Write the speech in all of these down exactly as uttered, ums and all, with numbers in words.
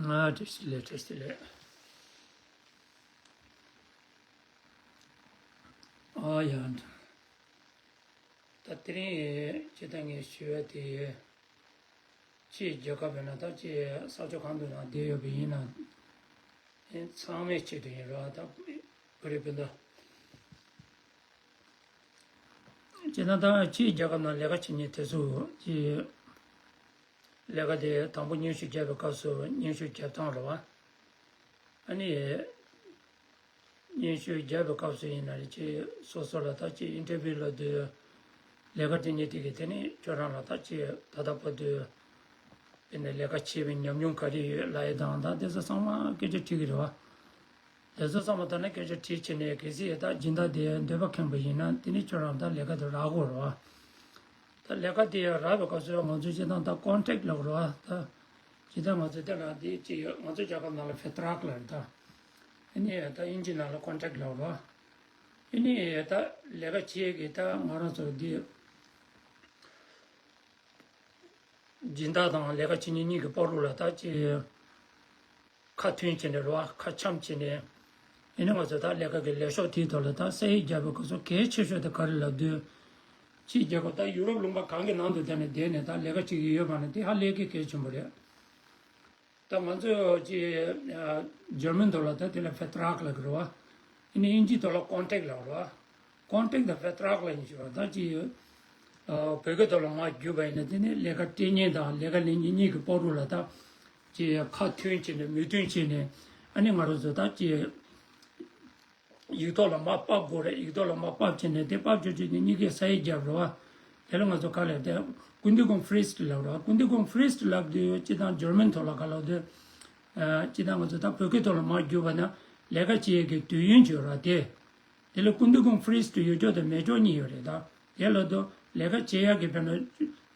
ཨ། བཀྲ་ཤིས་བདེ་ལེགས། བཀྲ་ཤིས་བདེ་ལེགས། ཨ་ཡ། ད་དེ་རིང་སྤྱིར་བཏང་ངས་ཞུ་ཡ་དེ། ཕྱིའི་རྒྱལ་ཁབ་ཡིན་ན། ད་ཕྱིའི་ས་ཕྱོགས་གང་དུ་ཡང་བསྡད་ཡོད་པ་ཡིན་ན། ཚང་མའི་ཆེད་དུ་ཡིན་ར། ད་བོད་རིགས་སྤུན་ཟླ། སྤྱིར་བཏང་ད་ཕྱིའི་རྒྱལ་ཁབ་ནང་ལས་ཀ་བྱེད་མཁན་དེ་ཚོ་གི་ལས་ཀ་དེ། དང་པོ་སྙན་ཞུ་བརྒྱབ་པའི་སྐབས་སུ། སྙན་ཞུ་བརྒྱབ་སྟངས་རེད་བ། ཨ་ནི་སྙན་ཞུ་བརྒྱབ་པའི་སྐབས་སུ་ཡིན་ན་རེད། ཅིག་སོ་སོ་ལ་ད་ཅིག་ཨིན་ཊར་བིའུ་ལབ་དུས། ལས་ཀ་སྤྲད་མཁན་དེ་གིས་དེ་ནི་ཁྱོད་རང་ལ་ད་ཅིག་ད་ལྟ་བར་དུ་དེ་ནས་ལས་ཀ་བྱས་པའི་ཉམས་མྱོང་ག་རེ་ཡོད་ལབ་ཡས་དང་། ད་དེ་ཚོ་ཚང་མ་སྐད་ཆ་དྲིས་ཀྱི་རེད་བ། དེ་ཚོ་ཚང་མ་ད་ནི་སྐད་ཆ་དྲིས་བྱས་ནས། གལ་སྲིད་ད་སྦྱིན་བདག་དེ་འདོད་པ་ཁེངས་པ་ཡིན་ན། དེ་ནི་ཁྱོད་རང་ད་ལས་ཀ་དེ་རག་དགོས་རེད་བ། ད་ལས་ཀ་དེ་རག་པའི་སྐབས་སུ་ང་ཚོ་སྤྱིར་བཏང་ད་ཀོན་ཊེག་ལབ་དགོས་རེད་བ། ད་སྤྱིར་བཏང་ང་ཚོ་དེ་ལ་དེ་ཅིག་ཡོད། ང་ཚོ་རྒྱལ་ཁབ་ནང་ལ་ཕེ་ཏྲག་ལབ་རེད། ད་ཨ་ནི་ད་དབྱིན་ཇི་ནང་ལ་ཀོན་ཊེག་ལབ་དགོས་རེད་བ། ཨ་ནི་ད་ལས་ཀ་བྱེད་ཀྱི་ད་ང་རང་ཚོ་འདི། སྦྱིན་བདག་དང་ལས་ཀ་བྱེད་མཁན་གཉིས་ཀྱི་བར་དུ་ལ་ད་ཅིག་ཁ་མཐུན་བྱས་ནས་རེད་བ། ཁ་འཆམ་བྱས་ནས། ཨ་ནི་ང་ཚོ་ད་ལས་ཀ་གི་ལས་ཤོག་དེའི་ཐོག་ལ་ད་གསལ་ཡིག་བརྒྱབ་པའི་སྐབས་སུ་གལ་ཆེ་ཤོས་དེ་ག་རེ་ལབ་དུས། ཕྱིའི་རྒྱལ་ཁབ་ད་ཡུ་རོབ་ལུང་པ་གང་གི་ནང་དུ་བསྡད་ནས་བསྡད་ནས་ད་ལས་ཀ་བྱེད་ཀྱི་ཡོད་པ་ནི་དེ་ཧ་ལས་ཀྱི་གལ་ཆེན་པོ་རེད། ད་ང་ཚོས་ཅིག་ཨ་འཇར་མན་ཐོག་ལ་ད་དེ་ལ་ཕེ་ཏྲག་ལབ་ཀྱི་རེད་བ། ཨ་ནི་དབྱིན་ཇིའི་ཐོག་ལ་ཀོན་ཊེག་ལབ་རེད་བ། ཀོན་ཊེག་དང་ཕེ་ཏྲག་ལབ་ཡིན་ཞུ་བ། ད་ཅིག་ཨ་བོད་སྐད་ཐོག་ལ་མར་བསྒྱུར་བ་ཡིན་ན། དེ་ནི་ལས་ཀ་སྤྲད་མཁན་དང་ལས་ཀ་ལེན་མཁན་གཉིས་ཀྱི་བར་དུ་ལ་ད་ཅིག་ཁ་མཐུན་བྱས་ནས་མོས་མཐུན་བྱས་ནས། ཨ་ནི་ང་རང་ཚོ་ད་ཅིག་ཡིག་ཐོག་ལ་མར་ཕབ་དགོས་རེད། ཡིག་ཐོག་ལ་མར་ཕབ་བྱས་ནས། དེ་ཕབ་བྱས་བྱས་ནས་གཉིས་ཀས་ས་ཡིག་བརྒྱབ་རེད་བ། དེ་ལ་ང་ཚོ་ག་ལབ་དེ། ཀུན་ཌི་གུང་ཕི་རིས་ཊི་ལབ་རེད་བ། ཀུན་ཌི་གུང་ཕི་རིས་ཊི་ལབ་དུས་སྤྱིར་བཏང་འཇར་མན་ཐོག་ལ་ག་ལབ་དུས། ཨ་སྤྱིར་བཏང་ང་ཚོ་ད་བོད་སྐད་ཐོག་ལ་མར་བསྒྱུར་བ་ན་ལས་ཀ་བྱེད་ཡས་ཀྱི་དུས་ཡུན་བརྗོད་ར་དེ། དེ་ལ་ཀུན་ཌི་གུང་ཕི་རིས་ཊི་ཡོད་ཕྱོགས་དང་མེད་ཕྱོགས་གཉིས་ཡོད་རེད། ད་དེ་ལ་དུ་ལས་ཀ་བྱེད་ཡག་གི་དཔེར་ན་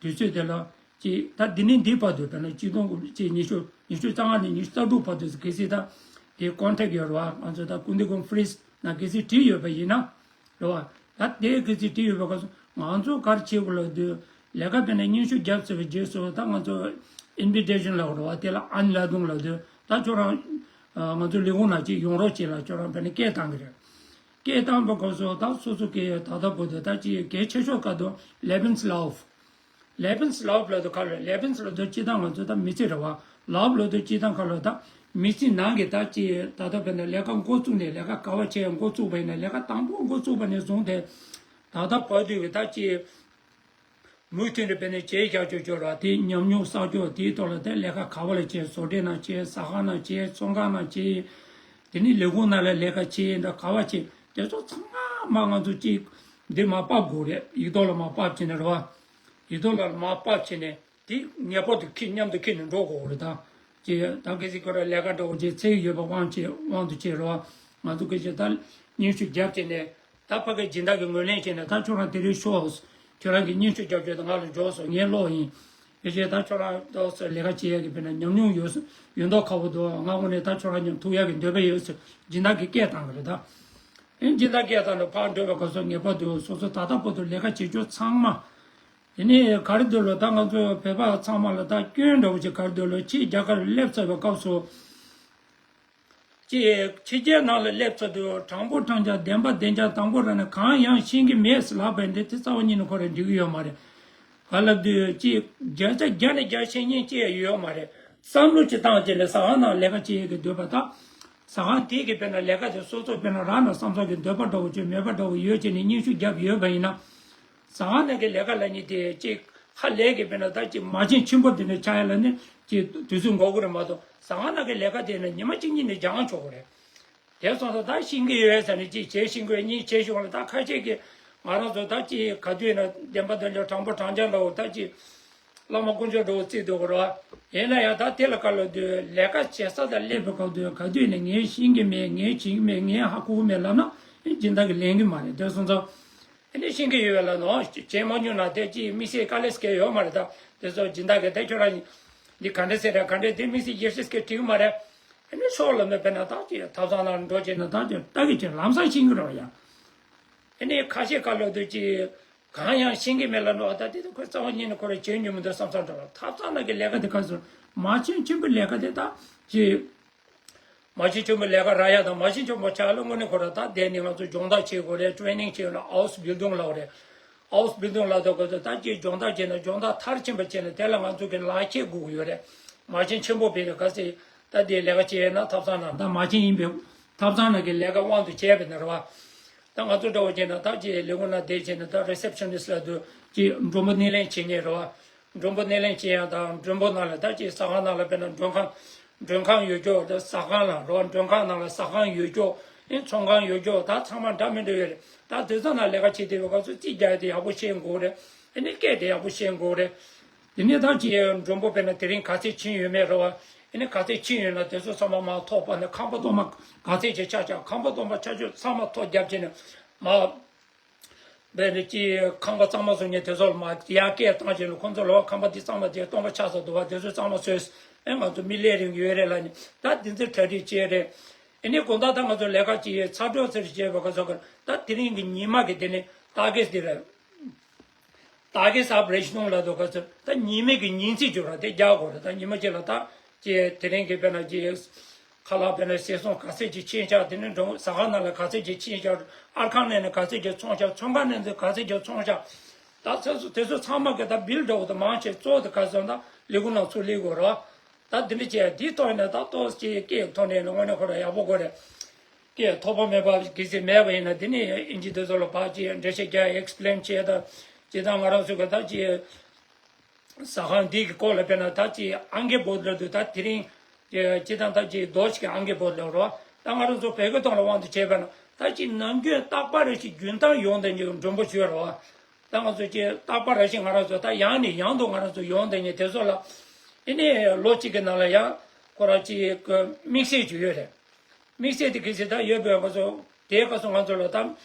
དུས་ཚོད་དེ་ལ་ཅིག་ད་འདི་ནས་འདི་བར་དུ། དཔེར་ན་གཅིག་སྟོང་དགུ་བརྒྱ་ཉི་ཤུ་ཉི་ཤུ་རྩ་ལྔ་ནས་ཉི་ཤུ་རྩ་དྲུག་བར་དུ་གལ་སྲིད་ད་དེ་ཀོན་ཊེག་ཡོད་རེད་བ། ང་ཚོ་ད་ཀུན་ཌི་གུང་ཕི་རིས་ཊི་ནང་གལ་སྲིད་བྲིས་ཡོད་པ་ཡིན་ན་རེད་བ། ད་དེ་གལ་སྲིད་བྲིས་ཡོད་པའི་སྐབས་སུ་ང་ཚོ་ག་རེ་བྱེད་དགོས་ལབ་དུས། ལས་ཀ་དཔེར་ན་སྙན་ཞུ་བརྒྱབ་ཚར་བའི་རྗེས་སུ་ད་ང་ཚོ་ཨིན་བི་ཊེ་ཤན་ལབ་རེད་བ། དེ་ལ་ཨན་ལ་དུང་ལབ་དུས། ད་ཁྱོད་རང་ང་ཚོ་ལས་ཁུངས་ནང་ཅིག་ཡོང་རོགས་བྱེད་ལབ་ཁྱོད་རང་དཔེར་ན་སྐད་བཏང་གི་རེད། སྐད་བཏང་པའི་སྐབས་སུ་ད་སོ་སོ་གི་ད་ལྟ་བར་དུ་ད་ཅིག་གལ་ཆེ་ཤོས་ག་དུས་ལེ་བན་སི་ལའུ་ཕུ། ལེ་བན་སི་ལའུ་ཕུ་ལབ་དུས་ག་ལ། ལེ་བན་སི་ལབ་དུས་སྤྱིར་བཏང་ང་ཚོ་ད་མི་ཚེ་རེད་བ། ལའུ་ཕུ་ལབ་དུས་སྤྱིར་བཏང་ག་ལ། ད་མི་ཚེ་ནང་གི་ད་ཅིག་ད་ལྟ་དཔེར་ན་ལས་ཀ་འགོ་བཙུགས་ནས། ལས་ཀ་ག་བ་བྱས་འགོ་བཙུགས་པ་ཡིན་ན། ལས་ཀ་དང་པོ་འགོ་བཙུགས་པ་ནས་བཟུང་སྟེ་ད་ལྟ་བར་དུ་གི་ད་ཅིག་མུ་མཐུད་ནས་དཔེར་ན་བྱས་བཞག་ཆོག་ཆོག་ར། དེ་ཉམས་མྱོང་བསགས་ཆོག། དེའི་ཐོག་ལ་དེ་ལས་ཀ་ག་བ་ལ་བྱས། བཟོ་གྲྭའི་ནང་བྱས། ཟ་ཁང་ནང་བྱས། ཚོང་ཁང་ནང་བྱས། དེ་ནི་ལས་ཁུངས་ནང་ལ་ལས་ཀ་བྱས་ཡིན་ད་ག་བ་བྱས། དེ་ཚོ་ཚང་མ་ང་ཚོ་གཅིག་འདི་མར་ཕབ་དགོས་རེད། ཡིག་ཐོག་ལ་མར་ཕབ་བྱས་ནས་རེད་བ། ཡིག་ཐོག་ལ་མར་ཕབ་བྱས་ནས་དེ་ངེས་པར་དུ་ཁྱེར། མཉམ་དུ་ཁྱེར་ནས་འགྲོ་དགོས་རེད། ད་ཅེས་ད་གལ་སྲིད་ཁྱོད་རང་ལས་ཀ་འདྲ་བོ་ཅིག་འཚོལ་གྱི་ཡོད་པ་དབང་ཆེ་དབང་དུ་བྱས་རེད་བ། ང་ཚོ་གལ་སྲིད་ད་སྙན་ཞུ་བརྒྱབ་བྱས་ནས། ད་ཕ་གི་སྦྱིན་བདག་གིས་ངོས་ལེན་བྱས་ནས། ད་ཁྱོད་རང་དེ་རིང་ཤོག་ཁྱོད་རང་གིས་སྙན་ཞུ་རྒྱབ་བྱས་ད་ང་ལ་འབྱོར་སོང་། ངས་ཀློག་ཡིན། ཕལ་ཆེར་ད་ཁྱོད་རང་ཏོག་ཙམ་ལས་ཀ་བྱེད་ཡག་གི་དཔེར་ན་ཉམས་མྱོང་ཡོད་ས། ཡོད་མདོག་ཁ་པོ་འདུག་ང་དངོས་གནས་ད་ཁྱོད་རང་མཉམ་ཐུག་ཡག་གི་འདོད་པ་ཡོད་ཟེར་སྦྱིན་བདག་གིས་སྐད་བཏང་གི་རེད་ད། ཨེ་སྦྱིན་བདག་སྐད་བཏང་ནས་ཕར་འགྲོ་བའི་སྐབས་སུ་ངེས་པར་དུ་སོ་སོ་ད་ལྟ་བར་དུ་ལས་ཀ་བྱེད་རྒྱུ་ཚང་མ། དེ་ནས་ག་རེ་འདུག་ལོ། ད་ང་ཚོ་བོད་པ་ཚང་མ་ལ་ད་སྐྱོན་འདྲ་བོ་ཅིག་ག་རེ་འདུག་ལོ། ཕྱིའི་རྒྱ་གར་སླེབས་ཚར་བའི་སྐབས་སུ། ཅིག་ཕྱི་རྒྱལ་ནང་ལ་སླེབས་ཚར་དུས་དྲང་པོ་དྲང་རྐྱང་བདེན་པ་བདེན་རྐྱང་དང་པོ་རང་ནས་གང་ཡང་ཤེས་ཀྱི་མེད་ཟེར་ལབ་པ་ཡིན་ཏེ། དེ་རྩ་བ་ཉིད་ནས་ཁོ་རང་འགྲིག་གི་ཡོད་མ་རེད། ག་ལབ་དུས་ཅིག་བརྒྱ་ཆ་བརྒྱ་ནས་བརྒྱ་ཤེས་མཁན་ཅིག་ཡོད་མ་རེད། བསམ་བློ་ཅིག་བཏང་བྱས་ནས་ཟ་ཁང་ནང་ལས་ཀ་བྱེད་ཡས་ཀྱི་འདོད་པ་དང་། ཟ་ཁང་དེ་གི་དཔེར་ན་ལས་ཀ་དེ་སོ་སོ་དཔེར་ན་རང་ལ་བསམ་བསམ་གྱི་འདོད་པ་འདྲ་བོ་ཅིག་མོས་པ་འདྲ་བོ་ཡོད་བྱས་ནས་སྙན་ཞུ་བརྒྱབ་ཡོད་པ་ཡིན་ན། ཟ་ཁང་ནང་གི་ལས་ཀ་ལབ་མཁན་དེ་ཅིག་ཧ་ལས་ཀྱི་དཔེར་ན་ད་ཅིག་མ་བྱན་ཆེན་པོ་དེ་འདྲ་ཆགས་ཡ་ལ་ནི་ཅིག་དུས་ཚོད་འགོར་གི་རེད་མ་གཏོགས། ཟ་ཁང་ནང་གི་ལས་ཀ་དེ་ནི་ཉི་མ་གཅིག་གཉིས་ནས་སྦྱང་ཆོག་གི་རེད། དེ་སོང་ཙང་ད་ཤེས་ཀྱི་ཡོད་ཟེར་ནས་ཅིག་བྱས་ཤེས་དགོས་གཉིས་བྱས་ཤེས་དགོས་ལ། ད་ཁ་ཤས་ཀྱིས་ང་རང་ཚོ་ད་ཅིག་ག་དུས་ཡིན་ན་བདེན་པ་དོན་ལ་དྲང་པོ་དྲང་རྐྱང་ལ་འོ་ད་ཅིག་བླ་མ་དཀོན་མཆོག་འདྲ་བོ་བརྩིས་འདུག་གི་རེད་བ། ཡིན་ན་ཡང་ད་དེ་ལ་ག་ལབ་དུས་ལས་ཀ་བྱེད་ས་དང་སླེབས་པའི་སྐབས་དུ་ག་དུས་ཡིན་ན་ངས་ཤེས་ཀྱི་མེད། ངས་བྱེད་ཀྱི་མེད། ངས་ཧ་གོ་གི་མེད་ལབ་ན་ཨེ་སྦྱིན་བདག་གིས་ལེན་གྱི་མ་རེད། དེ་སོང་ཙང་། ཨ་ནི་ཤེས་ཀྱི་ཡོད་པ་ལ་ནོ། བྱས་མ་མྱོང་ན་དེ་ཅིག་དམིགས་བསལ་དཀའ་ལས་སྐྱེ་ཡོད་མ་རེད། ད་དེ་ཚོ་སྦྱིན་བདག་གིས་དེ་ཁྱོད་རང་འདི་ག་འདྲ་ཟེར་ར་ག་འདྲ་དེ་དམིགས་བསལ་རྒྱལ་སྲིད་སྐད་བྲིས་མ་རེད། ཨ་ནི་ཤོག་ལབ་ནས་དཔེར་ན་ད་ཅིག་ཐབ་ཚང་ནང་འགྲོ་བྱས་ན་ད་ཅིག་ལྟ་གི་ཅིག་ལམ་སང་ཤེས་ཀྱི་རེད་ཡ། ཨ་ནི་ཁ་ཤས་ཁ་ལོ་དུ་ཅིག་ གང་ཡང་ཤེས་ཀྱི་མེད་ལབ་འགྲོ་བ། ད་དེ་དུས་ཁོས་རྩ་བ་ཉིད་ནས་ཁོ་རང་བྱེད་མྱོང་མི་འདུག་བསམ་བསམ་འགྲོ་བ། ཐབ་ཚང་ནང་གི་ལས་ཀ་དེ་ག་ཚོད་མ་བྱན་ཆེན་པོའི་ལས་ཀ་དེ་ད་ཅི། མ་བྱན་ཆེན་པོའི་ལས་ཀ་རག་ཡ་དང་མ་བྱན་ཆེན་པོ་ཆགས་ལ་དངོས་གནས་ཁོ་རང་ད་དེ་ནི་ང་ཚོ་སྦྱོང་བརྡར་བྱེད་དགོས་རེད། ཊེ་རེ་ནིང་བྱེད་ཡོད་ན་ཨའོ་སི་བིལ་ཌིང་ལབ་རེད། ཨའོ་སི་བིལ་ཌིང་ལབ་དུས་སྐབས་སུ་ད་ཅི་སྦྱོང་བརྡར་བྱས་ནས་སྦྱོང་བརྡར་མཐར་ཕྱིན་པ་བྱས་ནས་དེ་ལ་ང་ཚོ་གི་ལག་ཁྱེར་དགོས་ཀྱི་ཡོད་རེད། མ་བྱན་ཆེན་པོ་བྱས་ནས་ག་ཚོད་ད་དེ་ལས་ཀ་བྱས་ཡོད་ན་ཐབ་ཚང་ནང་ད་མ་བྱན་ཡིན་པའི་ཐབ་ཚང་ནང་གི་ལས་ཀ་དབང་དུ་བྱས་པ་ཡིན་ན་རེད་བ། ད་ང་ཚོ་འདྲ་བོ་བྱས་ན་ད་ཅི་ལས་ཁུངས་ནང་བསྡད་བྱས་ནས་ད་རི་སེབ་ཤ་ནིསཊ་ལབ་དུས་ཅི་མགྲོན་པོ་སྣེ་ལེན་བྱེད་མཁན་རེད་བ། མགྲོན་པོ་སྣེ་ལེན་བྱེད་ཡ་དང་མགྲོན་པོ་ནང་ལ་ད་ཅི་ཟ་ཁང་ནང་ལ་དཔེར་ན་མགྲོན་ཁང་། མགྲོན་ཁང་ཡོད་ཀྱོག་ད་ཟ་ཁང་ལ་རོ། མགྲོན་ཁང་ནང་ལ་ཟ་ཁང་ཡོད་ཀྱོག་ཨེ་ཚོང་ཁང་ཡོད་ཀྱོག་ད་ཚང་མ་འདྲ་མི་འདྲ་ཡོད་རེད། ད་དེ་ཚོ་ནང་ལས་ཀ་བྱེད་བསྡད་པའི་སྐབས་སུ་རྩིས་རྒྱག་ཡ་དེ་ཡག་པོ་ཤེས་དགོས་རེད། ཨེ་ནི་སྐད་དེ་ཡག་པོ་ཤེས་དགོས་རེད། དེ་ནས་ད་ཅི་མགྲོན་པོ་དཔེར་ན་དེ་རིང་ག་ཚོད་ཕྱིན་ཡོད་མེད་རེད་བ། ཨེ་ནི་ག་ཚོད་ཕྱིན་ཡོད་ན་དེ་ཚོ་ཚང་མ་མར་ཐོ་ཕབ་ནས་ཁང་པ་སྟོང་པ་ག་ཚོད་ཅིག་ཆགས་ཆགས། ཁང་པ་སྟོང་པ་ཆགས་ཆོག་ཚང་མ་ཐོ་བརྒྱབ་བྱས་ནས་མར། དཔེར་ན་ཅི་ཁང་པ་གཙང་མ་བཟོ་མཁན་དེ་ཚོ་ལ་མར་ཡར་སྐད་བཏང་བྱས་ནས་ཁོང་ཚོ་ལ་ཁང་པ་འདི་གཙང་མ་དེ་སྟོང་པ་ཆགས་ཚར་འདུག་བ། དེ་ཚོ་གཙང་མ་བཟོས། ཨེ་ང་ཚོ་མི་ལས་རིང་ཡོད་རེད་ལབ་ནས་ད་འདི་ཚོ་གྲ་སྒྲིག་བྱས་རེད། ཨེ་ནི་དགོང་དག་ད་ང་ཚོ་ལས་ཀ་ཅིག་ཚར་གྲོལ་ཚར་བྱས་པ་ག་ཚོད་ག་ད་དེ་རིང་གི་ཉི་མ་གི་དེ་ནི་ད་གེ་སི་དེ་རེད། ད་གེ་སི་ཨོ་པ་རེ་ཤན་ལབ་འདུག་ག་ཚོད་ད་ཉི་མའི་གི་ཉིན་སྲིབ་བྱས་ར་དེ་རྒྱག་དགོས་རེད། ད་ཉི་མ་གཅིག་ལ་ད་ཅི་དེ་རིང་གི་དཔེར་ན་ཅི་ཁ་ལག་དཔེར་ན་ཟས་སོང་ག་ཚོད་ཅིག་ཕྱིན་ཤག་དེ་ནས་འགྲོ་ཟ་ཁང་ནང་ལ་ག་ཚོད་ཅིག་ཕྱིན་ཤག་ཨར་ཁང་ནང་ནས་ག་ཚོད་ཅིག་ཚོང་ཤག་ཚོང་ཁང་ནང་ནས་ག་ཚོད་ཅིག་ཚོང་ཤག་ད་ཚོད་ཚོད་དེ་ཚོ་ཚང་མ་གི་ད་བིལ་འདྲ་བོ་ད་མང་ཆེ་གཙོ་བོ་ད་ག་ཚོད་ད་ལས་ཁུངས་ནང་ཚུར་སླེབས་དགོས་རེད། ད་དེ་འདྲ་བྱས་དེའི་ཐོག་ནས་ད་ཏོག་ཙམ་སྐད་ཐོག་ནས་དངོས་གནས་ཁོ་རང་ཡག་པོ་དགོས་རེད། སྐད་ཐོགས་པ་མེད་པ་གལ་སྲིད་མེད་པ་ཡིན་ན་དེ་ནས་ཨིན་ཇི་དེ་ཚོ་ལ་ཕར་ཅིག་འགྲེལ་བཤད་རྒྱག་ཨེག་སི་པི་ལེན་བྱས་ད་ཇི་ལྟར་ང་རང་ཚོ་གི་ད་ཅིག་ཟ་ཁང་འདི་གི་སྐོར་ལ་དཔེར་ན་ད་ཅིག་ཨང་ཀེ་བོད་ལ་དུ་ད་དེ་རིང་ཇི་ལྟར་ད་ཅིག་རྡོ་ཞིག་གི་ཨང་ཀེ་བོད་ལ་རོ། ད་ང་རང་ཚོ་བོད་སྐད་ཐོག་ལ་དབང་དུ་བྱས་པ་ན་ད་ཅིག་ནམ་རྒྱུན་རྟག་པར་རེ་ཞིག་རྒྱུན་གཏན་ཡོང་བསྡད་མཁན་གྱི་མགྲོན་པོ་ཞིག་ཡོད་རེད་བ། ད་ང་ཚོ་ཅིག་རྟག་པར་རེ་ཞིག་ང་རང་ཚོ་ད་ཡང་ནས་ཡང་དུ་ང་རང་ཚོ་ཡོང་བསྡད་མཁན་དེ་ཚོ་ལ་ཨེ་ནས་ལོ་གཅིག་གི་ནང་ལ་ཡང་ཁོ་རང་ཅིག་དམིགས་བསལ་ཅིག་ཡོད་རེད། དམིགས་བསལ་དེ་གལ་སྲིད་ད་ཡོད་པའི་ང་ཚོ་དེའི་སྐབས་སུ་ང་ཚོ་ལ་ད་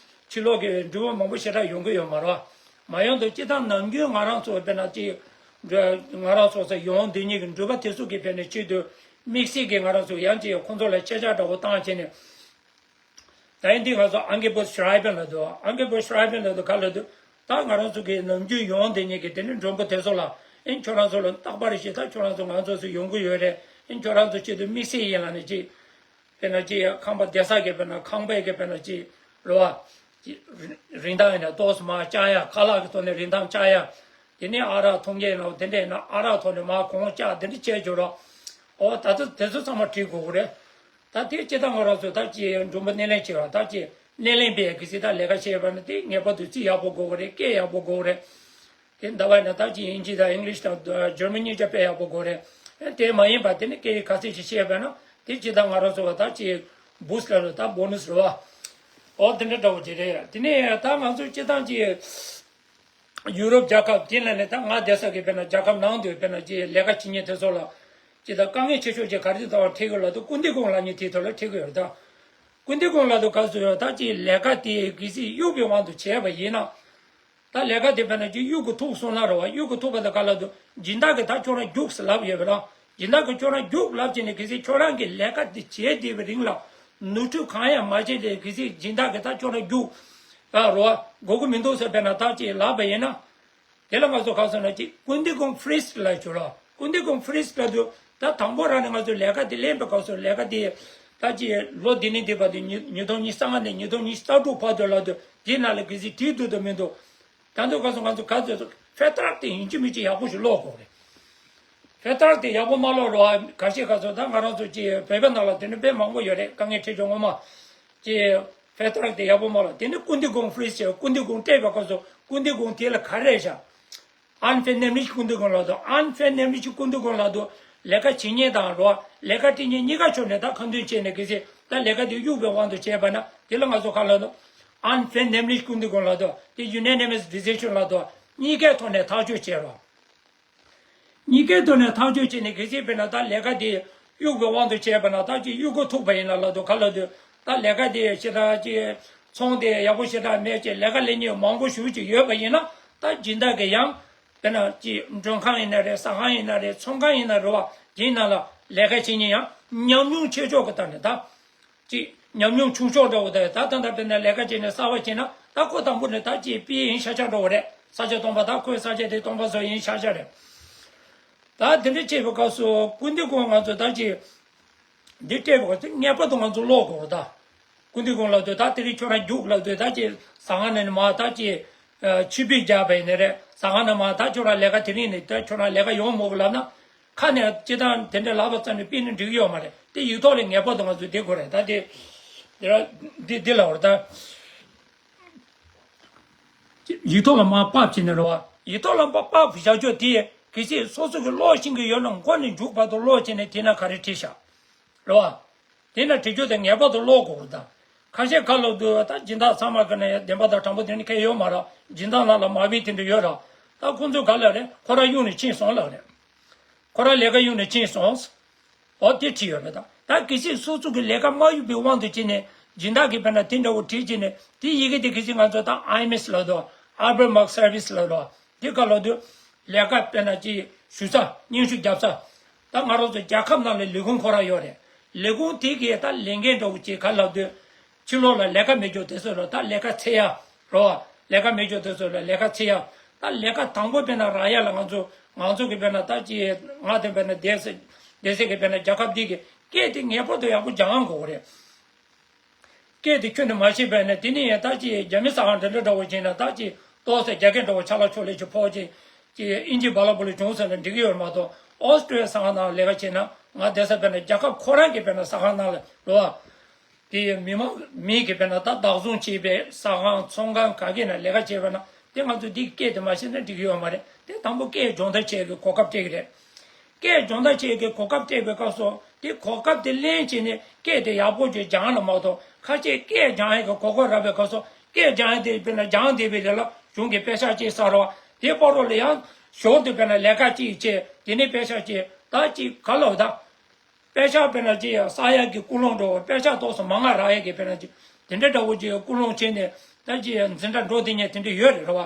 ཕྱི་ལོགས་ཀྱི་འགྲུལ་པ་མང་པོ་ཞེ་དྲག་ཡོང་གི་ཡོད་མ་རེད། མ་ཡོང་དུས་སྤྱིར་བཏང་ནམ་རྒྱུན་ང་རང་ཚོ་དཔེར་ན་ཅིག་ང་རང་ཚོ་ཚོ་ཡོང་འདི་ཉིད་ཀྱི་འགྲུལ་པ་དེ་ཚོ་གི་ཕན་ནས་ཆེད་དུ་དམིགས་བསལ་གྱི་ང་རང་ཚོ་ཡང་ཅིག་ཁོང་ཚོ་ལ་ཆད་ཆག་འདྲ་བོ་བཏང་བྱས་ནས། ད་ཡིན་དུས་ང་ཚོ་ཨང་ཀེ་པོ་ཤི་རའི་བན་ལ་འདུག་ཨང་ཀེ་པོ་ཤི་རའི་བན་ལ་འདུག་ག་ལ་འདུག་ད་ང་རང་ཚོ་གི་ནམ་རྒྱུན་ཡོང་བསྡད་མཁན་གྱི་དེ་ནི་མགྲོན་པོ་དེ་ཚོ་ལ་ཨིན་ཁྱོད་རང་ཚོ་ལ་རྟག་པར་ཞིག་ད་ཁྱོད་རང་ཚོ་ང་ཚོ་ཚོ་ཡོང་གི་ཡོད་རེད། ཨིན་ཁྱོད་རང་ཚོ་ཆེད་དུ་དམིགས་བསལ་ཡིན་ལ་ནི་ཅིག་དཔེར་ན་ཅིག་ཁང་པ་བསྡད་ས་གི་དཔེར་ན་ཁང་པའི་གི་དཔེར་ན་ཅིག་རེད་བ། ཅིག་རིན་ཐང་ཡིན་ན་ཏོག་ཙམ་མར་བཅག་ཡ། ཁ་ལག་གི་ཐོག་ནས་རིན་ཐང་བཅག་ཡ། དེ་ནས་ཨ་རག་འཐུང་མཁན་ཡིན་ན་དེ་འདྲ་ཡིན་ན་ཨ་རག་ཐོག་ནས་མར་གོང་བཅག་དེ་འདྲ་བྱས་བྱུང་རོགས། ཨོ་ད་ལྟ་དེ་ཚོ་ཚང་མ་བྲིས་དགོས་ཀྱི་རེད། ད་དེ་སྤྱིར་བཏང་ང་རང་ཚོ་ད་ཅི་མགྲོན་པོ་སྣེ་ལེན་བྱེད་པ་ད་ཅི་སྣེ་ལེན་པས་གལ་སྲིད་ད་ལས་ཀ་བྱེད་པ་ན་དེ་ངེས་པར་དུ་རྩིས་ཡག་པོ་དགོས་ཀྱི་རེད། སྐད་ཡག་པོ་དགོས་ཀྱི་རེད། དེ་འདྲ་བ་ཡིན་ན་ད་ཅི་དབྱིན་ཇི་དང་ཨིང་ལིཤ་དང་འཇར་མན་གཉིས་ཆ་དཔེ་ཡག་པོ་དགོས་རེད། དེ་མ་ཡིན་པ་དེ་ནི་སྐད་ཡིག་ག་ཚད་ཅིག་ཤེས་པ་ན་དེ་སྤྱིར་བཏང་ང་རང་ཚོ་བ་ད་ཅི་བུ་སི་ལ་རེད། ད་བོ་ནུ་སི་རེད་བ། ཨོ་དེ་འདྲ་འདྲ་བོ་ཅིག་རེད། དེ་ནས་ད་ང་ཚོ་སྤྱིར་བཏང་ཅི། ཡུ་རོབ་རྒྱལ་ཁབ་དེ་ལ་ནི་ད་ང་བསྡད་ས་གི་དཔེར་ན་རྒྱལ་ཁབ་ནང་དུ་དཔེར་ན་ཅིག་ལས་ཀ་བྱེད་མཁན་དེ་ཚོ་ལ་ཅིག་ད་དཀའ་ངལ་ཆེ་ཤོས་ཅིག་ག་རེ་དང་འཕྲད་ཀྱི་ལབ་དུས་སྐུ་མདུན་ཁོང་ལབ་མཁན་དེའི་ཐོག་ལ་འཕྲད་ཀྱི་ཡོད་རེད། ད་སྐུ་མདུན་ཁོང་ལབ་དུས་ག་ཚོད་ཡོད་ད་ཅིག་ལས་ཀ་དེ་གལ་སྲིད་གཡུག་པའི་དབང་དུ་བྱས་པ་ཡིན་ན། ད་ལས་ཀ་དེ་དཔེར་ན་ཅིག་གཡུག་གི་ཐུག་སོང་ན་རེད་བ། གཡུག་གི་ཐུག་པ་དང་ག་ལབ་དུས་སྦྱིན་བདག་གིས་ད་ཁྱོད་རང་རྒྱུགས་ཟེར་ལབ་ཡོད་པ་རེད། སྦྱིན་བདག་གིས་ཁྱོད་རང་རྒྱུགས་ལབ་བྱས་ནས་གལ་སྲིད་ཁྱོད་རང་གིས་ལས་ཀ་དེ་བྱས་བསྡད་པའི་རིང་ལ་ནོར་འཁྲུལ་གང་ཡང་མ་བྱས་ཏེ་གལ་སྲིད་སྦྱིན་བདག་གིས་ད་ཁྱོད་རང་རྒྱུགས་ཨ་རོ་དགོས་ཀྱི་མི་འདུག་ཟེར་དཔེར་ན་ད་ཅིག་ལབ་པ་ཡིན་ན། དེ་ལ་ང་ཚོ་ག་ཟེར་ན་ཅིག་ཀུན་ཏི་ཀུང་ཕི་རིས་ལབ་ཞུ་རོགས། ཀུན་ཏི་ཀུང་ཕི་རིས་ལབ་དུས་ད་དང་པོ་རང་ནས་ང་ཚོ་ལས་ཀ་དེ་ལེན་པའི་སྐབས་སུ་ལས་ཀ་དེ་ད་ཅིག་ལོ་འདི་ནས་འདི་བར་དུ་ཉིས་ཉིས་སྟོང་ཉི་ཤུ་རྩ་ལྔ་ནས་ཉིས་སྟོང་ཉི་ཤུ་རྩ་དྲུག་བར་དུ་ལབ་དུས་དེའི་ནང་ལ་གལ་སྲིད་བྲིས་འདུག་དང་མི་འདུག་ད་ཚོད་ག་ཚོད་ང་ཚོ་ག་ཚོད་ཚོད་ཕེ་ཏྲག་དེ་ཡིན་གཅིག་མིན་གཅིག་ཡག་པོ་ཞིག་ཀློག་དགོས་རེད། ཕེ་ཏྲག་དེ་ཡག་པོ་མ་ཀློག་རོགས། ཁ་ཤས་ག་ཚོད་ད་ང་རང་ཚོ་ཅིག་བོད་པའི་ནང་ལ་དེ་འདྲ་དཔེ་མང་པོ་ཡོད་རེད། དཀའ་ངལ་འཕྲད་ཆོག་ངོ་མ་ཅིག་ཕེ་ཏྲག་དེ་ཡག་པོ་མ་ཀློག་དེ་ནི་ཀུན་ཏི་ཀུང་ཕི་རིས་ཀུན་ཏི་ཀུང་སྤྲད་པའི་སྐབས་སུ་ཀུན་ཏི་ཀུང་དེ་ལ་ག་རེ་རེད་བཞག་ཨན་ཕེ་ནེམ་ལིཤ་ཀུན་ཏི་ཀུང་ལབ་དུས་ཨན་ཕེ་ནེམ་ལིཤ་ཀུན་ཏི་ཀུང་ལབ་དུས་ལས་ཀ་བྱེད་མཁན་དང་རོགས་ལས་ཀ་སྤྲད་མཁན་གཉིས་ཀ་ཕྱོགས་ནས་ད་ཁ་འདོན་བྱས་ནས་གལ་སྲིད་ད་ལས་ཀ་དེ་གཡུག་པའི་དབང་དུ་བྱས་པ་ན་དེ་ལ་ང་ཚོ་ག་ལབ་དུས་ཨན་ཕེ་ནེམ་ལིཤ་ཀུན་ཏི་ཀུང་ལབ་དུས་དེ་ཡུ་ན་ནི་མས་ཌི་སི་ཤན་ལབ་དུས་གཉིས་ཀའི་ཐོག་ནས་ཐག་གཅོད་བྱས་རོགས། གཉིས་ཀའི་ཐོག་ནས་ཐག་གཅོད་བྱས་ནས་གལ་སྲིད་དཔེར་ན་ད་ལས་ཀ་དེ་གཡུག་པའི་དབང་དུ་བྱས་པ་ན་ད་ཅིག་གཡུག་གོ་ཐུག་པ་ཡིན་ན་ལབ་དུས་ག་ལབ་དུས་ད་ལས་ཀ་དེ་ཞེ་དྲག་ཅིག་ཚོང་དེ་ཡག་པོ་ཞེ་དྲག་མེད་ཅིག་ལས་ཀ་ལས་མཁན་མང་པོ་ཞེ་ཅིག་ཡོད་པ་ཡིན་ན་ད་སྦྱིན་བདག་གིས་ཡང་དཔེར་ན་ཅིག་མགྲོན་ཁང་ཡིན་ན་རེད། ཟ་ཁང་ཡིན་ན་རེད། ཚོང་ཁང་ཡིན་ན་རེད་བ། དེའི་ནང་ལ་ལས་ཀ་བྱེད་མཁན་ཡང་ཉམས་མྱོང་ཆེ་ཤོས་ཀྱི་སྟེང་ནས་ད། ཅིག་ཉམས་མྱོང་ཆུང་ཤོས་འདྲ་བོ་དང་ད་ད་ལྟ་དཔེར་ན་ལས་ཀ་བྱས་ནས་གསར་པ་བྱས་ན་ད་ཁོ་དང་པོ་ནས་ད་ཅིག་པི་ཨེ་ཡིན་ཤ་ཆག་འདྲ་བོ་རེད། ས་ཆ་སྟོང་པ་ད་ཁོའི་ས་ཆ་དེ་སྟོང་པ་བཟོ་ཡིན་ཤག་ཤག་རེད། ད་དེ་འདྲ་བྱས་པའི་སྐབས་སུ་སྐུ་མདུན་ཁོང་ང་ཚོ་ད་ཅི་འདི་སྤྲད་པའི་སྐབས་སུ་ངེས་པར་དུ་ང་ཚོ་ཀློག་དགོས་རེད་ད། སྐུ་མདུན་ཁོང་ལབ་དུས་ད་དེ་རིང་ཁྱོད་རང་རྒྱུགས་ལབ་དུས་ད་ཅི་ཟ་ཁང་ནས་མར་ད་ཅི་ཆུ་བེད་རྒྱག་པ་ཡིན་ནི་རེད། ཟ་ཁང་ནས་མར་ད་ཁྱོད་རང་ལས་ཀ་དེ་རིང་ནས་ད་ཁྱོད་རང་ལས་ཀ་ཡོང་མོ་གི་ལབ་ན། ཁ་ནས་སྤྱི་བཏང་དེ་འདྲ་ལབ་པ་ཙམ་ནས་ཕུད་ན་འགྲིག་གི་ཡོད་མ་རེད། དེ་ཡིག་ཐོག་ལ་ངེས་པར་དུ་ང་ཚོས་འདེབས་དགོས་རེད་ད། དེ་དེ་ར་འདི་འདི་ལབ་པ་རེད་ད། ཡིག་ཐོག་ལ་མར་ཕབ་བྱས་ནས་རེད་བ། ཡིག་ཐོག་ལ་མར་ཕབ་བཞག་ཆོག་དེ་གལ་སྲིད་སོ་སོ་གི་ཀློག་ཤེས་ཀྱི་ཡོད་ན་མགོ་ནས་མཇུག་བར་དུ་ཀློག་བྱས་ནས་དེ་ན་ག་རེ་བྲིས་བཞག་རེད་བ། དེ་ན་བྲིས་རྒྱུ་དེ་ངེས་པར་དུ་ཀློག་དགོས་རེད་ད། ཁ་ཤས་ཁ་ལོ་དུ་ད་སྦྱིན་བདག་ཚང་མ་གི་ནས་བདེན་པ་དང་དྲང་པོ་དེ་ནི་ཁེལ་ཡོད་མ་རེད། སྦྱིན་བདག་ནང་ལ་མ་བི་དེ་འདྲ་ཡོད་རེད། ད་ཁོང་ཚོས་ག་ལབ་རེད། ཁོ་རང་གཡུག་ནས་ཕྱིན་སོང་ལབ་རེད། ཁོ་རང་ལས་ཀ་གཡུག་ནས་ཕྱིན་སོང་། འོ་དེ་བྲིས་ཡོད་རེད་ད། ད་གལ་སྲིད་སོ་སོ་གི་ལས་ཀ་མ་གཡུག་པའི་དབང་དུ་བྱས་ནས་སྦྱིན་བདག་གིས་དཔེར་ན་དེ་འདྲ་བོ་བྲིས་བྱས་ནས་དེ་ཡི་གེ་དེ་གལ་སྲིད་ང་ཚོ་ད་ཨའི་མེ་སི་ལབ་དོ། Arbeit Macht Service ལབ་དོ། དེ་ག་ལབ་དུས་ལས་ཀ་དཔེར་ན་ཅིག་ཞུ་ས་སྙན་ཞུ་རྒྱབ་ས། ད་ང་རང་ཚོ་རྒྱལ་ཁབ་ནང་ལ་ལས་ཁུངས་ཁོ་རང་ཡོད་རེད། ལས་ཁུངས་དེ་གས་ད་ལས་འགན་འདྲ་བོ་ཅིག་ག་ལབ་དུས། ཕྱི་ལོགས་ལ་ལས་ཀ་མེད་རྒྱུ་དེ་ཚོ་ལ་ད་ལས་ཀ་འཚོལ་ཡ་རོ། ལས་ཀ་མེད་རྒྱུ་དེ་ཚོ་ལ་ལས་ཀ་འཚོལ་ཡ། ད་ལས་ཀ་དང་པོ་དཔེར་ན་རག་ཡ་ལ་ང་ཚོ་ང་ཚོ་གི་དཔེར་ན་ད་ཅི་ང་དེ་དཔེར་ན་སྡེ་སྲིད་སྡེ་སྲིད་ཀྱི་དཔེར་ན་རྒྱལ་ཁབ་འདི་གི་སྐད་དེ་ངེས་པར་དུ་ཡག་པོ་སྦྱང་དགོས་རེད། སྐད་དེ་ཁྱོན་ནས་མ་ཤེས་པས་ན་དེ་ནི་ཡང་ད་ཅི་རྒྱ་མི་ས་ཁང་འདྲ་འདྲ་འདྲ་བོ་བྱས་ན་ད་ཅི་ཏོག་ཙམ་རྒྱ་སྐད་འདྲ་བོ་ཆ་ལག་ཕྱོགས་ལས་ཅི་ཕོག་ཅི་ཅི་ཨིན་ཇི་བ་ལ་བུ་ལ་བྱུང་ཟེར་ན་འགྲིག་གི་ཡོད་མ་གཏོགས། ཨོ་སི་ཀྲི་ཡ་ས་ཁང་ནང་ལས་ཀ་བྱས་ན་ང་བསྡད་ས་དཔེར་ན་རྒྱལ་ཁབ་ཁོ་རང་གི་དཔེར་ན་ས་ཁང་ནང་ལ་རོ། དེ་ཡི་མི་མང་མི་གི་དཔེར་ན་ད་བདག་བཟུང་བྱས་པའི་ཟ་ཁང་ཚོང་ཁང་ག་གེ་ན་ལས་ཀ་བྱས་པ་ན་དེ་ང་ཚོ་འདི་སྐད་དེ་མ་ཤེས་ན་འགྲིག་གི་ཡོད་མ་རེད། དེ་དང་པོ་སྐད་སྦྱོང་བརྡར་བྱེད་ཀྱི་གོ་སྐབས་སྤྲད་ཀྱི་རེད། སྐད་སྦྱོང་བརྡར་བྱེད་ཀྱི་གོ་སྐབས་སྤྲད་པའི་སྐབས་སུ་དེ་གོ་སྐབས་དེ་ལེན་བྱས་ནས་སྐད་དེ་ཡག་པོ་ཅིག་སྦྱང་ལ་མ་གཏོགས་ཁ་ཤས་སྐད་སྦྱང་ཡག་གི་གོ་སྐབས་རག་པའི་སྐབས་སུ་སྐད་སྦྱང་ཡག་དེ་དཔེར་ན་སྦྱང་བསྡད་པའི་རིང་ལ་གཞུང་གི་པེ་ཤག་ཅིག་ཟ་རོགས་དེ་པོ་རོ་ལ་ཡང་ཞོར་དུ་དཔེར་ན་ལས་ཀ་ཅིག་བྱས་དེ་ནས་པེ་ཤག་ཅིག་ད་ཅིག་ག་ལབ་ད། པེ་ཤག་དཔེར་ན་ཅི་ཡང་ས་ཡ་གི་ཀུན་སློང་འགྲོ་བ་པེ་ཤག་ཏོག་ཙམ་མང་ང་རག་ཡ་གི་དཔེར་ན་ཅི་དེ་འདྲ་འདྲ་བོ་ཅི་ཀུན་སློང་བྱས་ནས་ད་ཅི་ཡང་འཛིན་གྲྭ་འགྲོ་དེ་ཉན་དེ་འདྲ་ཡོད་རེད་རེད་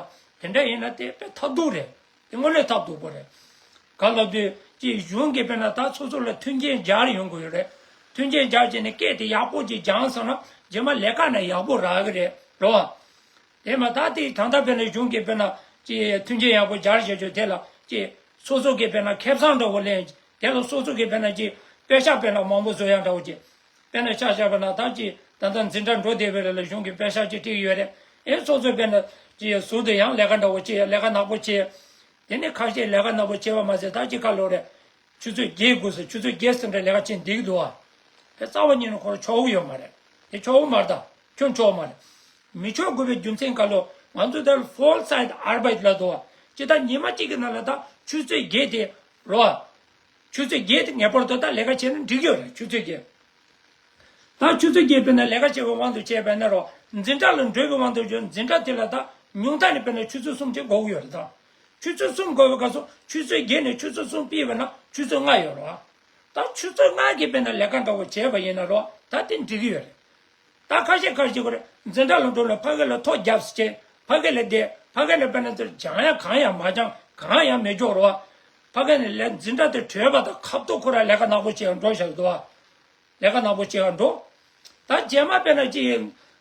བ། དེ་འདྲ་ཡིན་ན་དེ་དཔེ་ཐབས་སྡུག་རེད། དེ་དངོས་གནས་ཐབས་སྡུག་པོ་རེད། ག་ལབ་དུས་ཅི་གཞུང་གི་དཔེར་ན་ད་སོ་སོ་ལ་མཐུན་རྐྱེན་སྦྱར་ཡོང་དགོས་ཡོད་རེད། མཐུན་རྐྱེན་སྦྱར་བྱས་ནས་སྐད་དེ་ཡག་པོ་ཅིག་སྦྱངས་སོང་ན་རྗེས་མ་ལས་ཀ་ན་ཡག་པོ་རག་གི་རེད་རེད་བ། དེ་མ་ད་དེ་ད་ལྟ་དཔེར་ན་གཞུང་གི་དཔེར་ན་ཅི་མཐུན་རྐྱེན་ཡག་པོ་སྦྱར་བྱེད་ཆོག་དེ་ལ་ཅི་སོ་སོ་གི་དཔེར་ན་ཁེ་བཟང་འདྲ་བོ་ལེན་དེ་ལ་སོ་སོ་གི་དཔེར་ན་ཅི་པེ་ཤག་དཔེར་ན་མང་པོ་བཟོ་ཡག་འདྲ་བོ་ཅི་དཔེར་ན་ཆ་བཞག་པ་ན་ད་ཅི་ད་ལྟ་འཛིན་གྲྭ་འགྲོ་བསྡད་པའི་རིང་ལ་གཞུང་གི་པེ་ཤག་ཅིག་སྤྲད་ཡོད་རེད། ཨེ་སོ་སོ་དཔེར་ན་ཅི་ཟུར་དུ་ཡང་ལས་ཀ་འདྲ་བོ་བྱེད་ལས་ཀ་ནག་པོ་བྱེད། དེ་ནི་ཁ་ཤས་ལས་ཀ་ནག་པོ་བྱེད་པ་མ་ཟད་ད་ཅི་ཁ་ལོ་རེད། ཆུ་ཚོད་བརྒྱད་དགོས་སོ། ཆུ་ཚོད་བརྒྱད་ཙམ་རེ་ལས་ཀ་བྱེད་འདེགས་འདུག་ཨ། དེ་རྩ་བ་ཉིད་ནས་ཁོ་རང་ཆོག་གི་ཡོད་མ་རེད། དེ་ཆོག་གི་མ་རེད་ད། ཁྱོད་ཆོག་མ་རེད། མི་ཆོག་དགོས་པའི་རྒྱུ་མཚན་ག་ལོ་ང་ཚོ་དེར་ཕོལ་སའེད་ཨར་བའེ་ལ་འདུག་ཨ། ཅི་ད་ཉི་མ་གཅིག་གི་ནང་ལ་ད་ཆུ་ཚོད་བརྒྱད་དེ་རོ། ཆུ་ཚོད་བརྒྱད་དེ་ངེས་པར་དུ་ད་ལས་ཀ་བྱས་ན་འགྲིག་ཡོད་རེད་ཆུ་ཚོད་བརྒྱད། ད་ཆུ་ཚོད་བརྒྱད་དཔེར་ན་ལས་ཀ་བྱེད་པའི་དབང་དུ་བྱས་པ་ན་རོ། འཛིན་གྲྭ་ལ་འགྲོ་བའི་དབང་དུ་བྱས་འཛིན་གྲྭ་དེ་ལ་ད་ཉུང་མཐའ་ནས་དཔེར་ན་ཆུ་ཚོད་གསུམ་ཅིག་འགོར་གྱི་ཡོད་རེད་ད། ཆུ་ཚོད་གསུམ་འགོར་བའི་སྐབས་སུ་ཆུ་ཚོད་བརྒྱད་ནས་ཆུ་ཚོད་གསུམ་སྤེལ་བ་ན་ཆུ་ཚོད་ལྔ་ཡོད་རེད་བ། ད་ཆུ་ཚོད་ལྔ་གི་དཔེར་ན་ལས་ཀ་འདྲ་བོ་བྱས་པ་ཡིན་ན་རོ་ད་དེ་འགྲིག་གི་ཡོད་རེད། ད་ཁ་ཤས་ཁ་ཤས་ཁོ་རེ་འཛིན་གྲྭ་ལ་འགྲོ་ལ་ཕ་གི་ལ་ཐོ་རྒྱབ་སུ་བྱས་ཕ་གི་ལ་བསྡད་ཕ་གི་ལ་དཔེར་ན་ཚོར་སྦྱང་ཡ་གང་ཡང་མ་སྦྱང་གང་ཡང་མི་འཇོག་རོ་བ། ཕ་གི་ནས་ལས་འཛིན་གྲྭ་དེ་གྲོལ་བ་དང་ཁ་ཐུག་ཁོ་ར་ལས་ཀ་ནག་པོ་བྱས་འགྲོ་བཞག་འདུག་བ། ལས་ཀ་ནག་པོ་བྱེད་ག་འགྲོ། ད་རྗེས་མ་དཔེར་ན་ཅི་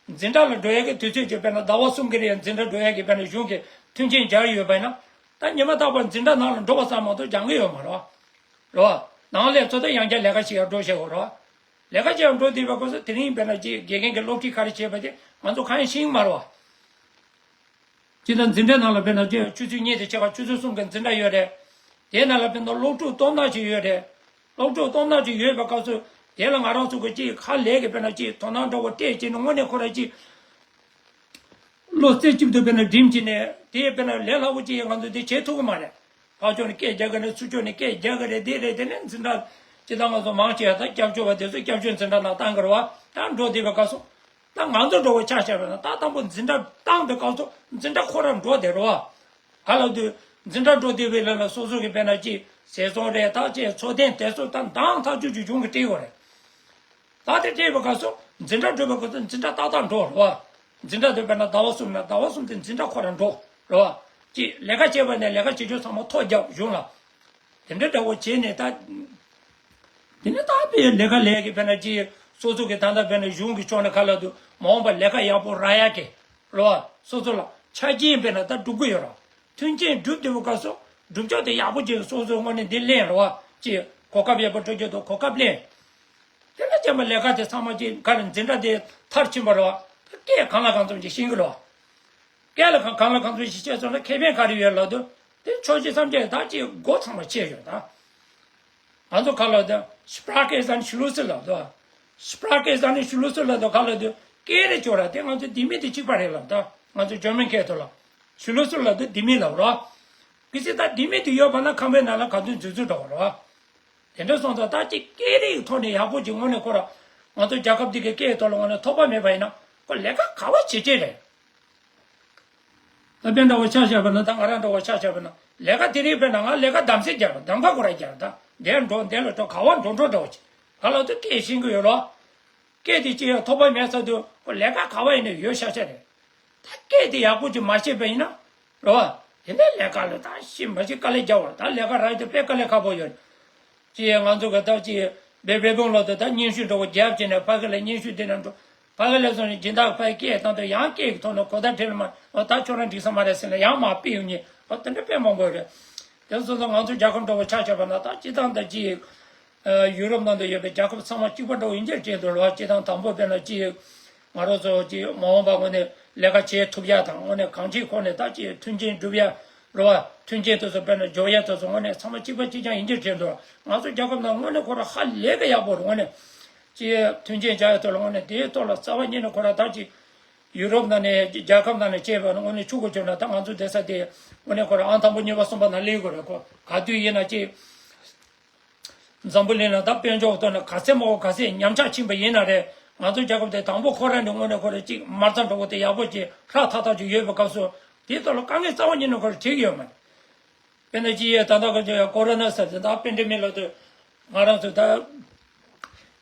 འཛིན་གྲྭ་ལ་འགྲོ་ཡ་གི་དུས་ཚོད་ཅིག་དཔེར་ན་ཟླ་བ་གསུམ་གྱི་རིང་འཛིན་གྲྭ་འགྲོ་ཡ་གི་དཔེར་ན་གཞུང་གི་མཐུན་རྐྱེན་སྦྱར་ཡོད་པ་ཡིན་ན། ད་ཉི་མ་རྟག་པར་འཛིན་གྲྭ་ནང་ལ་འགྲོ་བ་ཙམ་མ་གཏོགས་སྦྱང་གི་ཡོད་མ་རེད་བ། རེད་བ། ནང་ལས་ཚོ་ད་ཡང་བསྐྱར་ལས་ཀ་བྱེད་ཡ་འགྲོ་བྱེད་དགོས་རེད་བ། ལས་ཀ་བྱེད་ཡ་འགྲོ་དུས་པའི་སྐབས་སུ་དེ་རིང་དཔེར་ན་ཅི་དགེ་རྒན་གྱི་སློབ་ཁྲིད་ག་རེ་བྱེད་པ་དེ་ང་ཚོ་གང་ཡང་ཤེས་ཀྱི་མ་རེད་བ། སྤྱིར་བཏང་འཛིན་གྲྭའི་ནང་ལ་དཔེར་ན་ཆུ་ཚོད་གཉིས་དང་ཕྱེད་ཀ་ཆུ་ཚོད་གསུམ་གྱི་འཛིན་གྲྭ་ཡོད་རེད། དེའི་ནང་ལ་དཔེར་ན་སློབ་ཕྲུག་སྟོང་ཕྲག་ཅིག་ཡོད་རེད། སློབ་ཕྲུག་སྟོང་ཕྲག་ཅིག་ཡོད་པའི་སྐབས་སུ་དེ་ལ་ང་རང་ཚོ་གི་ཅིག་ཧ་ལས་ཀྱི་དཔེར་ན་ཅིག་དོ་སྣང་འདྲ་བོ་སྤྲད་བྱས་ནས་དངོས་གནས་ཁོ་རང་ཅིག་བློ་རྩེ་གཅིག་ཏུ་དཔེར་ན་སྒྲིམ་བྱས་ནས་དེ་དཔེར་ན་ལས་སླ་བོ་ཅིག་ང་ཚོ་དེ་བྱེད་ཐུབ་ཀྱི་མ་རེད། ཕར་ཕྱོགས་ནས་སྐད་རྒྱག་གི་རེད། ཚུར་ཕྱོགས་ནས་སྐད་རྒྱག་གི་རེད། དེ་རེད། དེ་ནས་འཛིན་གྲྭ་སྤྱིར་བཏང་ང་ཚོ་མང་ཆེ་བ་ད་སྐྱབས་བཅོལ་བ་དེ་ཚོ་སྐྱབས་བཅོལ་འཛིན་གྲྭ་ནང་བཏང་གི་རེད་བ། ད་འགྲོ་བསྡད་པའི་སྐབས་སུ། ད་ང་ཚོ་འགྲོ་བའི་ཆ་བཞག་པ་ན་ད་དང་པོ་འཛིན་གྲྭ་བཏང་པའི་སྐབས་སུ་འཛིན་གྲྭ་ཁོ་རང་འགྲོ་བསྡད་རེད་བ། ག་ལབ་དུས་འཛིན་གྲྭ་འགྲོ་བསྡད་པའི་ལམ་ལ་སོ་སོ་གི་དཔེར་ན་ཅིག་ཟས་ཚོང་རེད། ད་ཅིག་འཚོ་རྟེན་དེ་ཚོ་ད་འདང་ཐག་ཆོད་ཀྱི་གཞུང་གིས་སྤྲད་ཡོད་རེད། ད་དེ་སྤྲད་པའི་སྐབས་སུ་འཛིན་གྲྭ་འགྲོ་བའི་སྐབས་སུ་འཛིན་གྲྭ་ཏག་ཏག་འགྲོ་རེད་བ། འཛིན་གྲྭ་དེ་དཔེར་ན་ཟླ་བ་གསུམ་ན་ཟླ་བ་གསུམ་དེ་འཛིན་གྲྭ་ཁོ་རང་འགྲོ་རེད་བ། ཅིག་ལས་ཀ་བྱས་པ་ནས་ལས་ཀ་བྱེད་ཆོག་ཚང་མ་ཐོ་རྒྱབ་གཞུང་ལ། དེ་འདྲ་འདྲ་བོ་བྱས་ནས་ད། དེ་ནས་ད་དཔེ་ལས་ཀ་ལས་ཀྱི་དཔེར་ན་ཅིག་སོ་སོ་གི་ད་ལྟ་དཔེར་ན་གཞུང་གི་ཕྱོགས་ནས་ག་ལབ་དུས་མ་འོངས་པ་ལས་ཀ་ཡག་པོ་རག་ཡག་གི་རེད་བ། སོ་སོ་ལ་ཆ་རྐྱེན་དཔེར་ན་ད་སྒྲུབ་ཀྱི་ཡོད་རེད། མཐུན་རྐྱེན་སྒྲུབ་བསྡད་པའི་སྐབས་སུ་སྒྲུབ་ཕྱོགས་དེ་ཡག་པོ་ཅིག་སོ་སོའི་ངོས་ནས་འདི་ལེན་རོགས་ཅིག་གོ་སྐབས་ཡག་པོ་སྤྲོད་རྒྱུ་དང་གོ་སྐབས་ལེན། དེ་ལ་བྱས་པ་ལས་ཀ་དེ་ཚང་མ་ཅིག་ག་རེ་འཛིན་གྲྭ་དེ་མཐར་ཕྱིན་པ་རོགས་སྐད་གང་ལ་གང་འཚམ་ཅིག་ཤེས་ཀྱི་རོགས། སྐད་ལ་གང་གང་ལ་གང་འཚམ་ཅིག་ཤེས་སོང་ན་ཁེ་ཕན་ག་རེ་ཡོད་ལབ་དུས་དེ་ཆོས་བྱེད་སེམས་ཅན་ད་ཅིག་སྒོ་ཚང་མ་ཕྱེ་ཡོད་ད། ང་ཚོ་ག་ལ་དེ་Sprache ist ein Schlüssel ལབ་དོ། Sprache ist ein Schlüssel ལབ་དོ་ག་ལ་དེ་སྐད་རེ་སྐྱོ་ར་དེ་ང་ཚོ་ལྡེ་མིག་དེ་གཅིག་པ་རེད་ལབ་ད། ང་ཚོ་German སྐད་ཐོག་ལ་Schlüssel ལབ་དེ་ལྡེ་མིག་ལབ་རོ། གལ་སྲིད་ད་ལྡེ་མིག་དེ་ཡོད་པ་ན་ཁང་པའི་ནང་ལ་ག་དུས་འཛུལ་འཛུལ་འགྲོ་བ་རོ། དེ་འདྲ་སོང་ཙང་ད་ཅིག་སྐད་རིགས་ཐོག་ནས་ཡག་པོ་ཅིག་དངོས་གནས་ཁོ་ར་ང་ཚོ་རྒྱལ་ཁབ་འདི་གི་སྐད་ཐོག་ལ་དངོས་གནས་ཐོགས་པ་མེད་པ་ཡིན་ན་ཁོ་ལས་ཀ་ག་བ་བྱེད་ཀྱི་རེད། ད་དཔེ་འདྲ་བོ་ཆ་བཞག་པ་ན་ད་ང་རང་འདྲ་བོ་ཆ་བཞག་པ་ན་ལས་ཀ་དེ་རིགས་དཔེར་ན་ང་ལས་ཀ་གདམ་གསེས་རྒྱག་གདམ་ཁ་ཁོ་ར་རྒྱག་ད་འདིར་འགྲོ་འདིར་ལ་འགྲོ་ག་བ་འགྲོ་འགྲོ་འདྲ་བོ་ཅིག་ག་ལ་དུ་སྐད་ཤེས་ཀྱི་ཡོད་རོ། སྐད་དེ་ཅི་ཡང་ཐོགས་པ་མེད་ས་དུ་ཁོ་ལས་ཀ་ག་བ་ཡིན་ན་ཡོད་ཤ་ཤ་རེད། ད་སྐད་དེ་ཡག་པོ་ཅིག་མ་ཤེས་པ་ཡིན་ན་རོ། དེ་ནས་ལས་ཀ་ལ་ད་ཤི་མ་ཤི་དཀའ་ལས་རྒྱག་བར་ད་ལས་ཀ་རག་དེ་དཔེ་དཀའ་ལས་ཁག་པོ་ཡོད། ཅི་ཡང་ང་ཚོ་གི་ད་ཅི་བེ་བེ་བོང་ལོ་དེ་ད་སྙན་ཞུ་འགྲོ་བ་རྒྱབ་ཅི་ནས་ཕ་གི་ལ་སྙན་ཞུ་དེ་ནས་འགྲོ། ཕ་གི་ལ་སོང་ནས་སྦྱིན་བདག་ཕ་གི་སྐད་བཏང་དུས་ཡང་སྐད་ཀྱི་ཐོག་ནས་གོ་བརྡ་འཕྲིན་ལ་མ་འོ་ད་ཁྱོད་རང་འགྲིག་ས་མ་རེད་ཟེར་ནས་ཡང་མ་ཕུད་ཡོང་ཉེ་འོ་དེ་འདྲ་དཔེ་མང་པོ་རེད། དེ་སོ་སོ་ང་ཚོ་རྒྱལ་ཁབ་འགྲོ་བ་ཆ་བཞག་པ་ན་ད་སྤྱི་བཏང་ད་ཅི་ཡུ་རོབ་ནང་དུ་ཡོད་པའི་རྒྱལ་ཁབ་ཚང་མ་གཅིག་པ་འདྲ་བོ་ཡིན་གྱི་རེད་འདུག་ལ་སྤྱི་བཏང་དང་པོ་དཔེར་ན་ཅི་ང་རང་ཚོ་ཅི་མ་འོངས་པ་ངོས་ནས་ལས་ཀ་བྱེད་ཐུབ་ཡ་དང་དངོས་གནས་གང་ཅིའི་ཁོངས་ནས་ད་ཅི་མཐུན་རྐྱེན་སྒྲུབ་ཡ་རོ་བ་མཐུན་རྐྱེན་དེ་ཚོ་དཔེར་ན་འཇོག་ཡ་དེ་ཚོ་དངོས་གནས་ཚང་མ་གཅིག་པ་གཅིག་རྐྱང་ཡིན་གྱི་རེད་འདུག་ང་ཚོ་རྒྱལ་ཁབ་ནང་དངོས་གནས་ཁོ་རང་ཧ་ལས་ཀ་ཡག་པོ་རེད་དངོས་གནས། ཅི་མཐུན་རྐྱེན་སྦྱར་ཡ་ཐོག་ལ་དངོས་གནས་དེའི་ཐོག་ལ་རྩ་བ་ཉིད་ནས་ཁོ་རང་ད་ཅི་ཡུ་རོབ་ནང་ནས་རྒྱལ་ཁབ་ནང་ནས་སྐྱེས་པ་ནི་དངོས་གནས་ཆུ་གོ་བྱོན་ན་ད་ང་ཚོ་བསྡད་ས་དེ་དངོས་གནས་ཁོ་རང་ཨང་དང་པོ་གཉིས་པ་གསུམ་པ་ནང་སླེབས་དགོས་རེད་ཁོ་ག་དུས་ཡིན་ན་ཅི། འཛམ་བུ་གླིང་ལ་ད་དཔལ་འབྱོར་ཐོག་ནས་ག་ཚད་མང་པོ་ག་ཚད་ཉམས་ཆག་ཕྱིན་པ་ཡིན་ན་རེད་ང་ཚོ་རྒྱལ་ཁབ་དེ་དང་པོ་ཁོ་རང་ནས་དངོས་གནས་ཁོ་རང་ཅིག་མ་རྩ་འགྲོ་བོ་དེ་ཡག་པོ་ཅིག་ཧྲག་ཐག་ཐག་ཅིག་ཡོད་པའི་སྐབས་སུ་དེའི་ཐོག་ལ་དཀའ་ངལ་རྩ་བ་ཉིད་ནས་ཁོ་རང་འཕྲད་ཀྱི་ཡོད་མ་རེད། དཔེར་ན་ཅི་ཡས་ད་ལྟ་ག་ཅི་ཡ་ཀོ་རོ་ན་ཟེར་ཏེ་ད་པེན་ཌེ་མིག་ལབ་དུས་ང་རང་ཚོ་ད་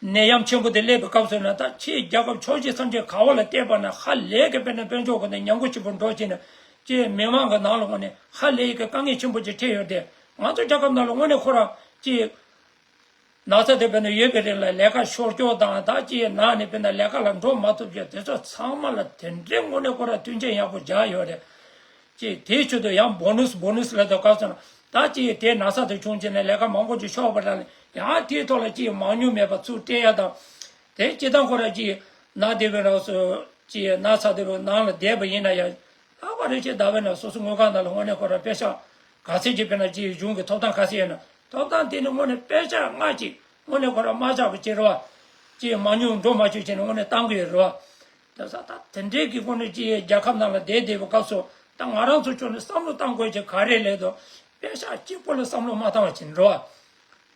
ནད་ཡམས་ཆེན་པོ་དེ་སླེབས་པའི་སྐབས་སུ་ན་ད་ཕྱིའི་རྒྱལ་ཁབ་ཕྱོགས་བཞི་མཚམས་བརྒྱད་ག་བ་ལ་བལྟས་པ་ན་ཧ་ལས་ཀྱི་དཔེར་ན་དཔལ་འབྱོར་གྱི་ནས་ཉམས་རྒུད་ཆེན་པོ་འགྲོ་བྱས་ནས་ཅི་མི་མང་གི་ནང་ལ་དངོས་ནས་ཧ་ལས་ཀྱི་དཀའ་ངལ་ཆེན་པོ་ཅིག་འཕྲད་ཡོད་དེ་ང་ཚོ་རྒྱལ་ཁབ་ནང་ལ་དངོས་ནས་ཁོ་རང་ཅི། ན་ཚ་དེ་དཔེར་ན་ཡོད་པའི་རིང་ལ་ལས་ཀ་ཤོར་སྐྱོ་དང་ད་ཅི་ཡི་ནང་ནས་དཔེར་ན་ལས་ཀ་ལ་འགྲོ་མ་ཐུབ་ཀྱི་དེ་ཚོ་ཚང་མ་ལ་དེ་འདྲའི་དངོས་གནས་ཁོ་ར་མཐུན་རྐྱེན་ཡག་པོ་སྦྱར་ཡོད་རེད། ཅི་དེའི་ཆེད་དུ་ཡང་bonus bonus ལབ་དུས་སྐབས་སུ་ན་ད་ཅི་ཡི་དེ་ན་ཚ་དེ་བྱུང་རྗེས་ནས་ལས་ཀ་མང་པོ་ཅིག་ཤོར་བ་ར་ལ་ཡང་དེའི་ཐོག་ལ་ཅི་ཡི་མང་ཉུང་མེད་པ་ཚུར་སྤྲད་ཡ་དང་། དེ་སྤྱི་བཏང་ཁོ་ར་ཅི་ཡི་ན་བསྡད་པའི་རང་སུ་ཅི་ཡི་ན་ཚ་དེ་རུ་ནང་ལ་བསྡད་པ་ཡིན་ན་ཡང་། ལྷག་པར་རེ་ཆེ་ཟླ་བའི་ནང་སོ་སོ་དངུལ་ཁང་ནང་ལ་དངོས་གནས་ཁོ་རང་པེ་ཤག་ག་ཚད་ཅིག་དཔེར་ན་ཅིག་གཞུང་གི་ཐོབ་ཐང་ག་ཚད་ཡོད་ན་ཐོབ་ཐང་དེ་ནི་དངོས་གནས་པེ་ཤག་ལྔ་ཅིག་དངོས་གནས་ཁོ་རང་མ་ཆག་པ་ཅིག་རེད་བ། ཅིག་མང་ཉུང་འགྲོ་མ་བཅུག་བྱས་ནས་དངོས་གནས་བཏང་གི་ཡོད་རེད་བ། དེ་ས་ད་དེ་འདྲའི་གི་དངོས་གནས་ཅིག་རྒྱལ་ཁབ་ནང་ལ་བསྡད་བསྡད་པའི་སྐབས་སུ་ད་ང་རང་ཚོ་ཕྱོགས་ནས་བསམ་བློ་བཏང་དགོས་ཀྱི་ག་རེ་ལས་དོ་པེ་ཤག་གཅིག་པོ་ལ་བསམ་བློ་མ་བཏང་བ་ཅིག་རེད་བ།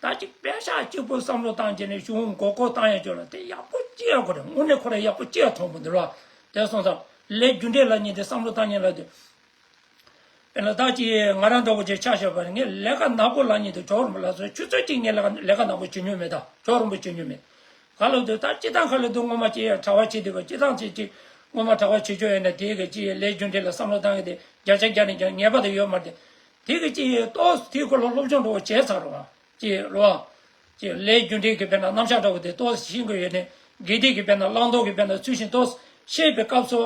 ད་ཅིག་པེ་ཤག་གཅིག་པོ་བསམ་བློ་བཏང་བྱས་ནས་གཞུང་མགོ་སྐོར་བཏང་ཡ་ཅོག་ལ་དེ་ཡག་པོ་ཅི་ཡ་གོ་རེད་དངོས་གནས་ཁོ་ར་ཡག་པོ་ཅི་ཡ་མཐོང་གི་འདུག་ལ། དེ་སོང་ཙང་ལས་རྒྱུ་འབྲས་ལབ་མཁན་དེ་བསམ་བློ་བཏང་མཁན་ལ་དེ། དཔེར་ན་ད་ཅིག་ང་རང་འདྲ་བོ་ཅིག་ཆ་བཞག་པ་རེད་ངས་ལས་ཀ་ནག་པོ་ལབ་མཁན་དེ་ཇོག་རིན་པོ་ལགས་སོ་ཆུ་ཚོད་གཅིག་ངས་ལས་ཀ་ལས་ཀ་ནག་པོ་བྱེད་མྱོང་མེད་ད་ཇོག་རིན་པོ་བྱེད་མྱོང་མེད། ག་ལ་འདུག་ད་སྤྱི་བཏང་ཁ་ལ་འདུག་སྔོན་མ་ཅིག་ཡ་གྲྭ་བ་བྱེད་དུས་པ་སྤྱི་བཏང་ཅིག་ཅིག་སྔོན་མ་གྲྭ་བ་བྱེད་ཆོག་ཡོད་ན་དེའི་གི་ཅིག་ལས་རྒྱུ་འབྲས་ལ་བསམ་བློ་བཏང་གི་དེ་བརྒྱ་ཆ་བརྒྱ་ནས་བརྒྱ་ངེས་པ་དེ་ཡོད་མ་རེད། དེ་གི་ཅིག་ཏོག་ཙམ་དེའི་སྐོར་ལ་སློབ་སྦྱོང་འདྲ་བོ་བྱས་ཚར་རོགས། ཅེས་རོ། ཅེས་ལས་རྒྱུ་འབྲས་ཀྱི་དཔེར་ན་རྣམ་གཞག་འདྲ་བོ་དེ་ཏོག་ཙམ་ཤེས་དགོས་ཡོད་ནས་དགེ་སྡིག་གི་དཔེར་ན་བླང་དོར་གྱི་དཔེར་ན་ཚུལ་བཞིན་ཏོག་ཙམ་ཤེས་པའི་སྐབས་སུ་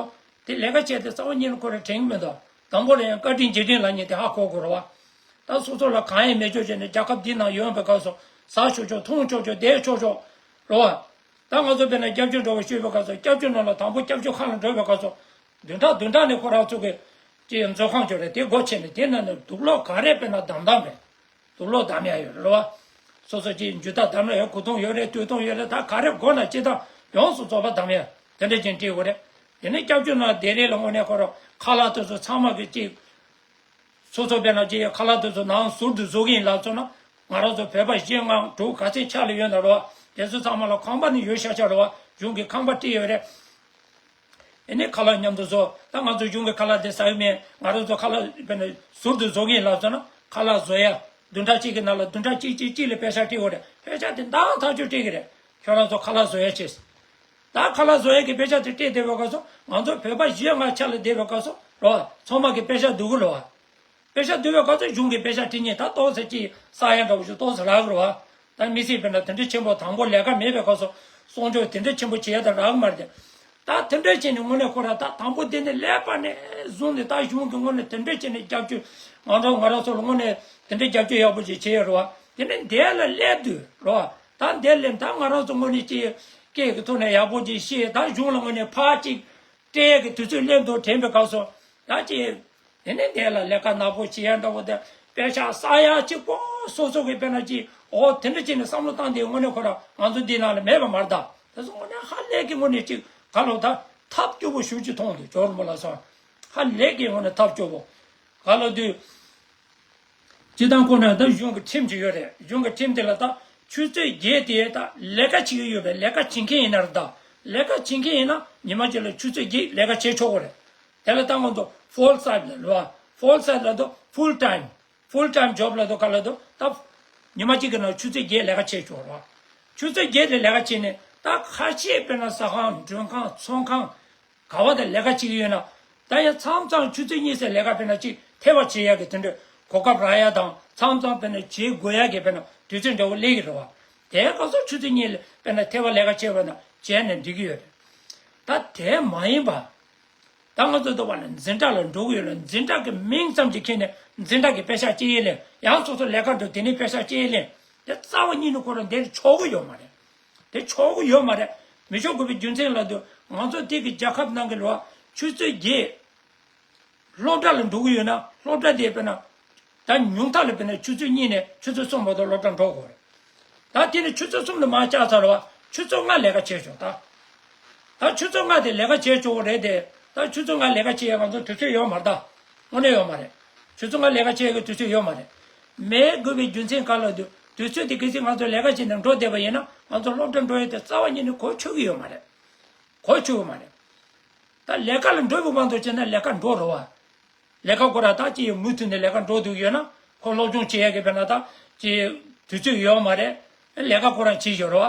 དེ་ལས་ཀ་བྱས་ཏེ་རྩ་བ་ཉིད་ནས་ཁོ་རང་དྲན་གྱི་མི་འདུག་དང་པོ་ལ་ཡང་བཀའ་དྲིན་རྗེས་དྲན་ལབ་མཁན་དེ་ཧ་གོ་དགོས་རེད་བ། ད་སོ་སོ་ལ་གང་ཡང་མེད་ཆོག་བྱས་ནས་རྒྱལ་ཁབ་འདི་ནང་ཡོང་བའི་སྐབས་སུ་ཟ་ཆོག་ཆོག་འཐུང་ཆོག་ཆོག་བསྡད་ཆོག་ཆོག་རེད་བ། ད་ང་ཚོ་དཔེར་ན་སྐྱབས་བཅོལ་འགྲོ་བ་ཤོད་པའི་སྐབས་སུ་སྐྱབས་བཅོལ་ནང་ལ་དང་པོ་སྐྱབས་བཅོལ་ཁང་ལ་འགྲོ་བའི་སྐབས་སུ་བདུན་ཕྲག་བདུན་ཕྲག་ནས་ཁོ་རང་ཚོ་གི་ཅེས་མཛོད་ཁང་ཆོག་རེད་དེ་སྒོ་ཕྱེ་ནས་དེ་ནང་ནས་དུག་ལོག་ག་རེ་དཔེར་ན་དམ་དམ་རེད། དུག་ལོག་བསྡམ་ཡ་ཡོད་རེད་བ། སོ་སོ་ཅིག་འཇུ་ཐག་བསྡམ་ཡ་ཡོད་གོས་ཐུང་ཡོད་རེད་སྟོད་ཐུང་ཡོད་རེད་ད་ག་རེ་དགོས་ན་ཅི་ཐག་ཡོངས་སུ་རྫོགས་པ་བསྡམ་ཡ་དེ་འདྲ་ཅིག་སྤྲད་དགོས་རེད། དེ་ནས་སྐྱབས་བཅོལ་ནང་བསྡད་རེས་ལ་དངོས་གནས་ཁོ་རང་ཁ་ལག་དེ་ཚོ་ཚང་མ་གི་ཅིག་སོ་སོ་དཔེར་ན་ཅིག་ཁ་ལག་དེ་ཚོ་ནང་ཟུར་དུ་བཟོ་གི་ཡིན་ལབ་སོང་ན་ང་རང་ཚོ་བོད་པ་བཞི་ལྔ་དྲུག་ག་ཚད་ཆགས་ལ་ཡོད་ན་རེད་བ་དེ་ཚོ་ཚང་མ་ལ་ཁང་པ་ནི་ཡོད་ཤག་ཤག་རེད་བ་གཞུང་གི་ཁང་པ་སྤྲད་ཡོད་རེད། ཨེ་ནི་ཁ་ལག་མཉམ་དུ་བཟོ། ད་ང་ཚོ་གཞུང་གི་ཁ་ལག་དེ་ཟ་གི་མེད། ང་རང་ཚོ་ཁ་ལག་དཔེར་ན་ཟུར་དུ་བཟོ་གི་ཡིན་ལབ་སོང་ན་ཁ་ལག་བཟོ་ཡ། བདུན་ཕྲག་གཅིག་གི་ནང་ལ་བདུན་ཕྲག་གཅིག་གཅིག་གཅིག་ལ་པེ་ཤག་སྤྲད་དགོས་རེད། པེ་ཤག་དེ་འདང་ཐག་ཆོད་སྤྲད་གི་རེད། ཁྱོད་རང་ཚོ་ཁ་ལག་བཟོ་ཡ་བྱས། ད་ཁ་ལག་བཟོ་ཡ་གི་པེ་ཤག་དེ་སྤྲད་བསྡད་པའི་སྐབས་སུ་ང་ཚོ་བོད་པ་བཞི་ལྔ་ཆ་ལ་བསྡད་པའི་སྐབས་སུ་རོ། ཚང་མ་གི་པེ་ཤག་བསྡུ་གི་རོ། པེ་ཤག་བསྡུ་བའི་སྐབས་སུ་གཞུང་གི་པེ་ཤག་སྤྲད་མཁན་ད་ཏོག་ཙམ་ཅིག་ས་ཡ་འདྲ་བོ་ཞིག་ཏོག་ཙམ་རག་གི་རོ། ད་མི་སེར་དཔེར་ན་དེ་འདྲ་ཆེན་པོ་དང་པོ་ལས་ཀ་མེད་པའི་སྐབས་སུ་གསོག་འཇོག་དེ་འདྲ་ཆེན་པོ་བྱེད་ཡ་ད་རག་གི་མ་རེད། ད་དེ་འདྲ་བྱས་ནས་དངོས་གནས་ཁོ་ར་ད་དང་པོ་དེ་ནས་སླེབས་པ་ནས་བཟུང་ནས་ད་གཞུང་གི་ངོས་ནས་དེ་འདྲ་བྱས་ནས་རྒྱབ་སྐྱོར་ང་རང་ང་རང་ཚོ་ལ་དངོས་གནས་དེ་འདྲ་རྒྱབ་སྐྱོར་ཡག་པོ་ཅིག་བྱས་ཡོད་རེད་བ། དེ་ནས་འདས་ལ་སླེབས་དུས་རེད་བ། ད་འདས་སླེབས་ད་ང་རང་ཚོ་དངོས་གནས་ཅིག་སྐད་ཀྱི་ཐོག་ནས་ཡག་པོ་ཅིག་བཤད། ད་གཞུང་ལ་དངོས་གནས་ཕར་ཅིག་སྤྲད་ཀྱི་དུས་ཚོད་སླེབས་འདུག་དྲན་པའི་སྐབས་སུ་ད་ཅིག་དེ་ནས་དེ་ལ་ལས་ཀ་ནག་པོ་བྱེད་ཡ་འདྲ་བོ་དེ་དཔེ་ཆ་ས་ཡ་གཅིག་པོ་སོ་སོ་གི་དཔེར་ན་ཅིག་འོ་དེ་འདྲ་བྱས་ནས་བསམ་བློ་བཏང་དེ་དངོས་གནས་ཁོ་ར་ང་ཚོ་འདི་ནང་ལ་མེད་པ་མ་རེད་ད། དེ་ཚོ་དངོས་གནས་ཧ་ལས་ཀྱི་དངོས་གནས་ཅིག་ག་ལོ་ད་ཐབས་སྐྱོ་པོ་ཞེ་ཅིག་མཐོང་འདུག་ཇོ་རིན་པོ་ལགས་སོ། ཧ་ལས་ཀྱི་དངོས་གནས་ཐབས་སྐྱོ་པོ་ག་ལོ་དུས། སྤྱི་བཏང་ཁོ་ན་ད་གཞུང་གི་ཁྲིམས་ཅིག་ཡོད་རེད། གཞུང་གི་ཁྲིམས་དེ་ལ་ད་ཆུ་ཚོད་བརྒྱད་དེ་ད་ལས་ཀ་བྱེད་ཀྱི་ཡོད་པས་ལས་ཀ་བྱེད་མཁན་ཡིན་ན་རེད་ད། ལས་ཀ་བྱེད་མཁན་ཡིན་ན་ཉི་མ་གཅིག་ལ་ཆུ་ཚོད་བརྒྱད་ལས་ཀ་བྱེད་ཆོག་གི་རེད། དེ་ལ་ད་ང་ཚོ་ཕུལ་སའིཌ་ལ་ལོ། ཕུལ་སའིཌ་ལ་ད་ཕུལ་ཊའིམ། ཕུལ་ཊའིམ་ཇོབ་ལ་ད་ག་ལ་ད་ད་ཉི་མ་གཅིག་གི་ནང་ཆུ་ཚོད་བརྒྱད་ལས་ཀ་བྱེད་ཆོག་རེད། ཆུ་ཚོད་བརྒྱད་དེ་ལས་ཀ་བྱས་ནས་ད་ཁ་ཤས་དཔེར་ན་ཟ་ཁང་མགྲོན་ཁང་ཚོང་ཁང་ག་བ་དང་ལས་ཀ་བྱེད་ཀྱི་ཡོད་ན། ད་ཡང་མཚམས་མཚམས་ཆུ་ཚོད་གཉིས་ཙམ་ལས་ཀ་དཔེར་ན་ཅིག་ཐེ་བ་བྱེད་ཡག་གི་དེ་འདྲ་གོ་སྐབས་རག་ཡག་དང་མཚམས་མཚམས་དཔེར་ན་བྱེད་དགོས་ཡག་གི་དཔེར་ན་དུས་ཚོད་འདྲ་བོ་སླེབས་ཀྱི་རེད་བ། དེའི་སྐབས་སུ་ཆུ་ཚོད་གཉིས་ལ་དཔེར་ན་ཐེ་བ་ལས་ཀ་བྱེད་པ་ན་བྱས་ནས་འགྲིག་གི་ཡོད་རེད། ད་དེ་མ་ཡིན་པ། ད་ང་ཚོ་འདུག་བ་ལ་འཛིན་གྲྭ་ལ་འགྲོ་གི་ཡོད་ལ་འཛིན་གྲྭ་གི་མིང་ཙམ་ཅིག་ཁྱེར་ནས་འཛིན་གྲྭ་གི་པེ་ཤག་ཅིག་ཡིན་ལས་ཡང་སོ་སོ་ལས་ཀ་འགྲོ་དེ་ནས་པེ་ཤག་ཅིག་ཡིན་ལས་དེ་རྩ་བ་ཉིད་ནས་ཁོ་རང་འདིར་ཆོག་གི་ཡོད་མ་རེད། དེ་ཆོག་གི་ཡོད་མ་རེད། མི་ཆོག་དགོས་པའི་རྒྱུ་མཚན་ལ་དུ་ང་ཚོ་དེ་གི་རྒྱལ་ཁབ་ནང་གི་ལོ་ཆུ་ཚོད་བརྒྱད་སློབ་གྲྭ་ལ་འགྲོ་གི་ཡོད་ན་སློབ་གྲྭ་དེ་དཔེར་ན་ད་ཉུང་མཐའ་ལ་དཔེར་ན་ཆུ་ཚོད་གཉིས་ནས་ཆུ་ཚོད་གསུམ་བར་དུ་སློབ་གྲྭ་འགྲོ་དགོས་རེད། ད་དེ་ནས་ཆུ་ཚོད་གསུམ་ལ་མར་བཅར་ཚར་བ་ཆུ་ཚོད་ལྔ་ལས་ཀ་བྱས་ཆོག་ད། ད་ཆུ་ཚོད་ལྔ་དེ་ལས་ཀ་བྱས་ཆོག་གི་རེད་དེ། ད་ཆུ་ཚོད་ལྔ་ལས་ཀ་བྱེད་ཡ་ང་ཚོ་དུས་ཚོད་ཡོད་མ་རེད་ད། དངོས་གནས་ཡོད་མ་རེད། ཆུ་ཚོད་ལྔ་ལས་ཀ་བྱེད་ཡ་གི་དུས་ཚོད་ཡོད་མ་རེད། མེད་དགོས་པའི་རྒྱུ་མཚན་ག་ལ་འདུག་དུས་ཚོད་དེ་གལ་སྲིད་ང་ཚོ་ལས་ཀ་བྱས་ནས་འགྲོ་བསྡད་པ་ཡིན་ན་ང་ཚོ་སློབ་གྲྭ་འགྲོ་ཡ་དེ་རྩ་བ་ཉིད་ནས་གོ་ཆོད་ཀྱི་ཡོད་མ་རེད། གོ་ཆོད་ཀྱི་མ་རེད། ད་ལས་ཀ་ལ་འགྲོ་བའི་དབང་དུ་བྱས་ན་ལས་ཀ་འགྲོ་རོགས་བ། ལས་ཀ་ཁོ་ར་ད་ཅི་ཡི་མུ་མཐུད་ནས་ལས་ཀ་འགྲོ་འདུག་ཡོད་ན་ཁོ་སློབ་སྦྱོང་བྱེད་ཡ་གི་དཔེར་ན་ད་ཅི་དུས་ཚོད་ཡོད་མ་རེད། ལས་ཀ་ཁོ་རང་བྱེད་ཞོར་རོ།